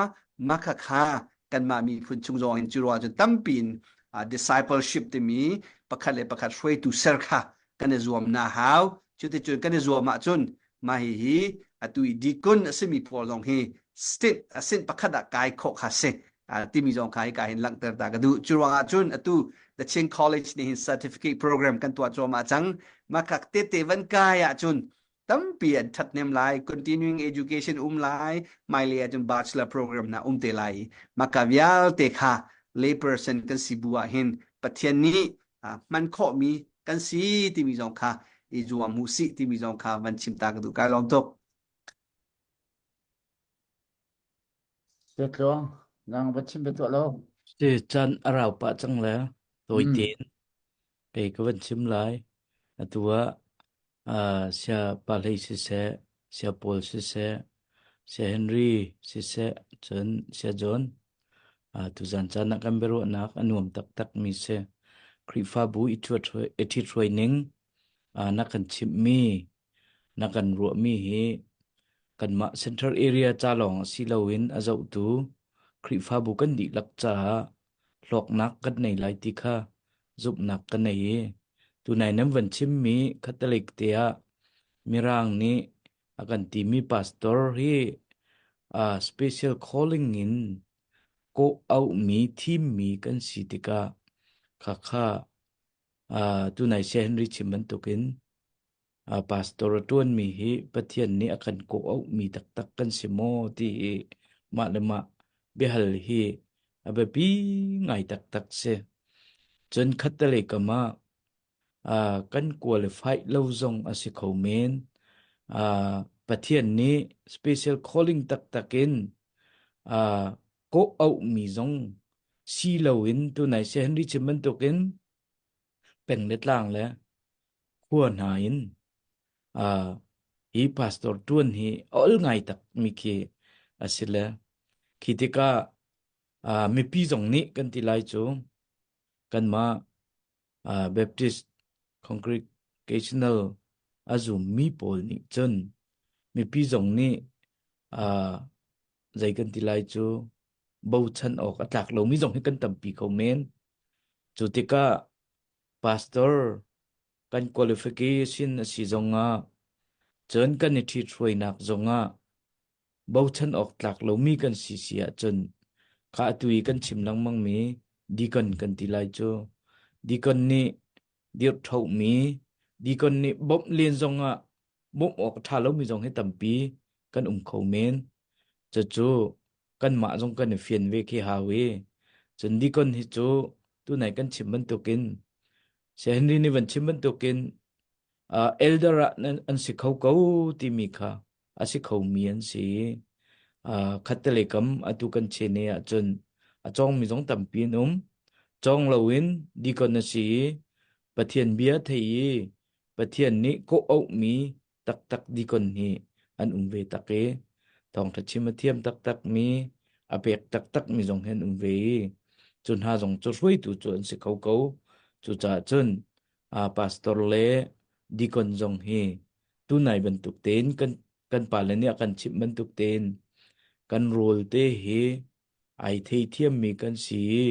[SPEAKER 4] makhakha kanmah miphun chung zong in cu ruang cun tampi in uh, discipleship timi pakhat le pakhat hruaitu ser kha kan i zuam na hau cuticun kan i zuam ahcun mah hihi atu i dikun a simi pawl zong hi state a sin pakhat ah kai khawh kha si timi zong kha hika hin langhter ta ka duh cu ruangah cun atu the Chin College nih hin certificate program kan tuah cuahmah cang makak tete van kai ahcun tampi an thathnem lai continuing education um lai hmailei ahcun bachelor program na um te lai maka vialte kha lay person kan si bu ah hin Pathian nih hman khawhmi kan si timi zong kha i zuam mu sih timi zong kha van chim ta ka duh kai lawm tuk
[SPEAKER 1] Tluang nang va chim ve tuah lo.
[SPEAKER 2] Si chan a rau pah cang le tawi tein kei ka van chim lai. Atu ah uh, sia Pa Hlei siseh, sia Paul siseh, sia Henry siseh, cun sia John uh, tuzan caan ah kan biaruahnak a nuam taktak mi si. Khrihfabu i ṭhithruai ning uh, na kan chimhmi, na kan ruahmi hi kanmah central area ca lawng si loin a zohtu Khrihfabu kan dihlak caah hlawknak kan nei lai ti kha zumhnak ka nei i tunai nan van chimmi Catholic te ah. Mirang nih a kan timi pastor hi uh, special calling in kawh auhmi thimmi kan si tikah khakha uh, tunai Saya Henry chim bantukin uh, pastor a ṭuanmi hi Pathian nih a kan kawh auhmi taktak kan si maw ti hi mah le mah biahal hi a biapi ngai taktak si. Cun khattelei kam ah uh, kan qualify lo zong a si kho men. Uh, Pathian nih special calling taktak in uh, kawh auhmi zong si loin tunai Saya Henry chim bantukin peng le tlang le khua hna in uh, hi pastor tuan hi a ol ngai tak mi khi a si le khi tikah uh, mipi zong nih kan ti lai cu kanmah uh, Baptist Congregational a zummi pawl nih cun mipi zong nih uh, zei kan ti lai cu bochan awk a tlak lomi zong hi kan tampi ko men. Cu tikah pastor kan qualification a si zongah cun kan i ṭhithruainak zongah bochan awk tlak lomi kan si si ahcun kha atu i kan chim lengmangmi deacon kan ti lai cu deacon nih dirhṭhomi deacon nih bawmh len zongah bawmh awk a ṭha lomi zong hi tampi kan um kho men. Cucu kanmah zong kan i fian ve khi hau i cun deacon hi cu tunai kan chim bantukin Saya Henry nih van chim bantukin uh, elder ah an si kho ko timi kha a si khomi an si. Uh, khattelei kam atu kan chene ahcun a cawngmi zong tampi an um. Cawng loin deacon a si i Pathian bia thei i Pathian nih kawh auhmi taktak deacon hi an um ve tak i thawngṭha chim a thiam taktakmi a pek taktakmi zong hi an um ve i cu hna zong cu hruaitu cu an si kho ko. Cucaah cun uh, pastor le deacon zong hi tunai bantuk tein kan kan pale nih a kan chimh bantuk tein kan rawl te hi ai theithiammi kan si i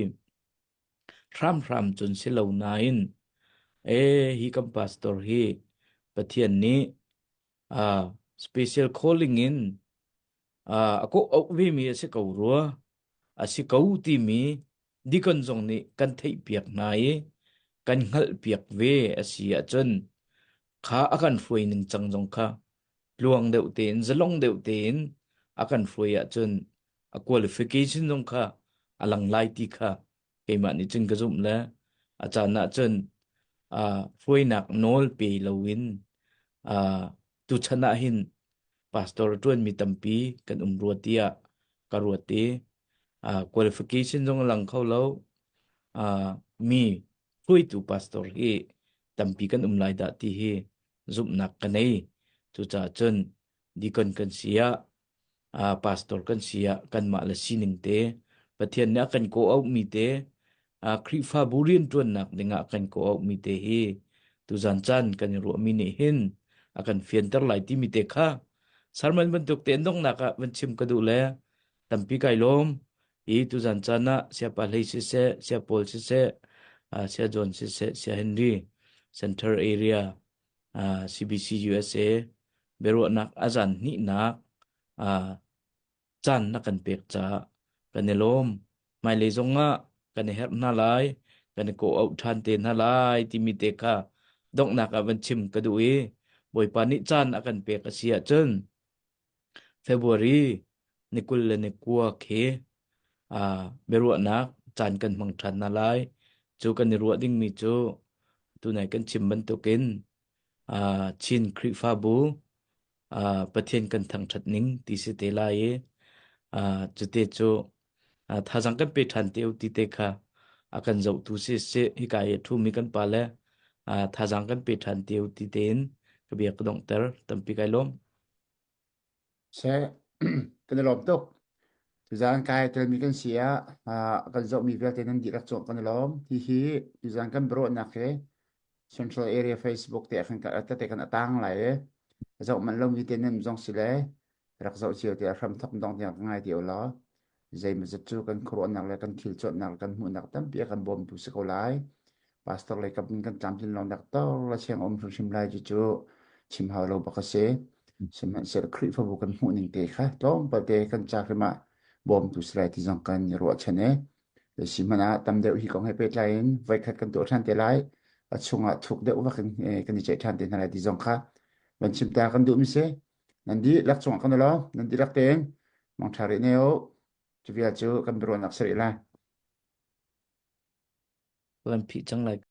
[SPEAKER 2] hramhram cun si lo nain ee hi kan pastor hi Pathian nih uh, special calling in uh, a kawh auh vemi a si ko rua a si ko timi deacon zong nih kan theihpiak hna i kan hngalhpiak ve a si ahcun kha a kan hruai ning cang zong kha tluang deuh tein zalong deuh tein a kan hruai ahcun a qualification zong kha a lang lai ti kha keimah nih cun ka zumh le a caan ah cun uh, hruainak nawl pe loin uh, tuchan ah hin pastor ṭuanmi tampi kan um rua tiah ka ruat i uh, qualification zong a lang kho lo uh, mi hruaitu pastor hi tampi kan um lai dah ti hi zumhnak ka nei cucaah cun deacon kan si ah uh, pastor kan si ah kanmah le sining te Pathian nih a kan kawh auhmi te uh, Khrihfabu rianṭuannak dingah a kan kawh auhmi te hi tuzan caan kan i ruahmi nih hin a kan fianter lai timi te kha sermon bantuk te donghnak ah van chim ka duh le tampi kai lawm i tuzan caan ah siapa hlei siseh sia Paul siseh uh, sia John siseh sia Henry center area uh, CBC USA biaruahnak a zan hnihnak uh, caan na kan pek caah kan i lawm. Hmailei zongah kan i herh hna lai, kan i kawh-auh ṭhan te hna lai timi te kha donghnak ah van chim ka duh i Bawipa nih caan a kan pek a si ahcun February ni 20 le ni kua khi uh, biaruahnak caan kan hmang ṭhan hna lai. Cu kan i ruah dingmi cu tunai kan chim bantukin uh, Chin Khrihfabu uh, Pathian kan thangṭhat ning ti si te lai i uh, cute cu uh, thazang kan pe ṭhan te u ti te kha a kan zohtu si si hika i a ṭhumi kan pa le uh, thazang kan pe ṭhan te u ti tein ka bia ka donghter tampi kai lawm.
[SPEAKER 1] Seh, kan i lawm tuk. Tuzaan kai telmi kan si ah uh, kan zohmi vialte nan dihlak cung kan i lawm. Hihi tuzaan kan biaruahnak hi Central Area Facebook te ah khan tete kan a tang lai i zoh manh lomi te nan zong si le rak zoh cio te a hram thok dong tiang ka ngai ti law zeimawzat cu kan khuaruahnak le kan thil cuanhnak le kan hmuhnak tampi a kan bawmtu si ko lai. Pastor lei kap in kan tlamtlin lo nak tor la cheng um hrimhrim lai cu cu. Chim hau lo bak a si. Sihmanhsehlaw Khrihfabu kan hmuh ning te kha tlawmpal te kan ca hrim ah bawmtu si lai ti zong kan i ruahchan i sihmanh ah tam deuh hi kong he pehtlai in voikhat kan tuah ṭhan te lai. A chungah thuk deuh vak in kan i ceih ṭhan te hna lai ti zong kha van chim ta kan duhmi si. Nan dihlak cungah kan i lawm. Nan dihlak tein mangṭha rih ne u. Cu vial cu kan biaruahnak si rih lai.
[SPEAKER 2] Kan phih cang lai.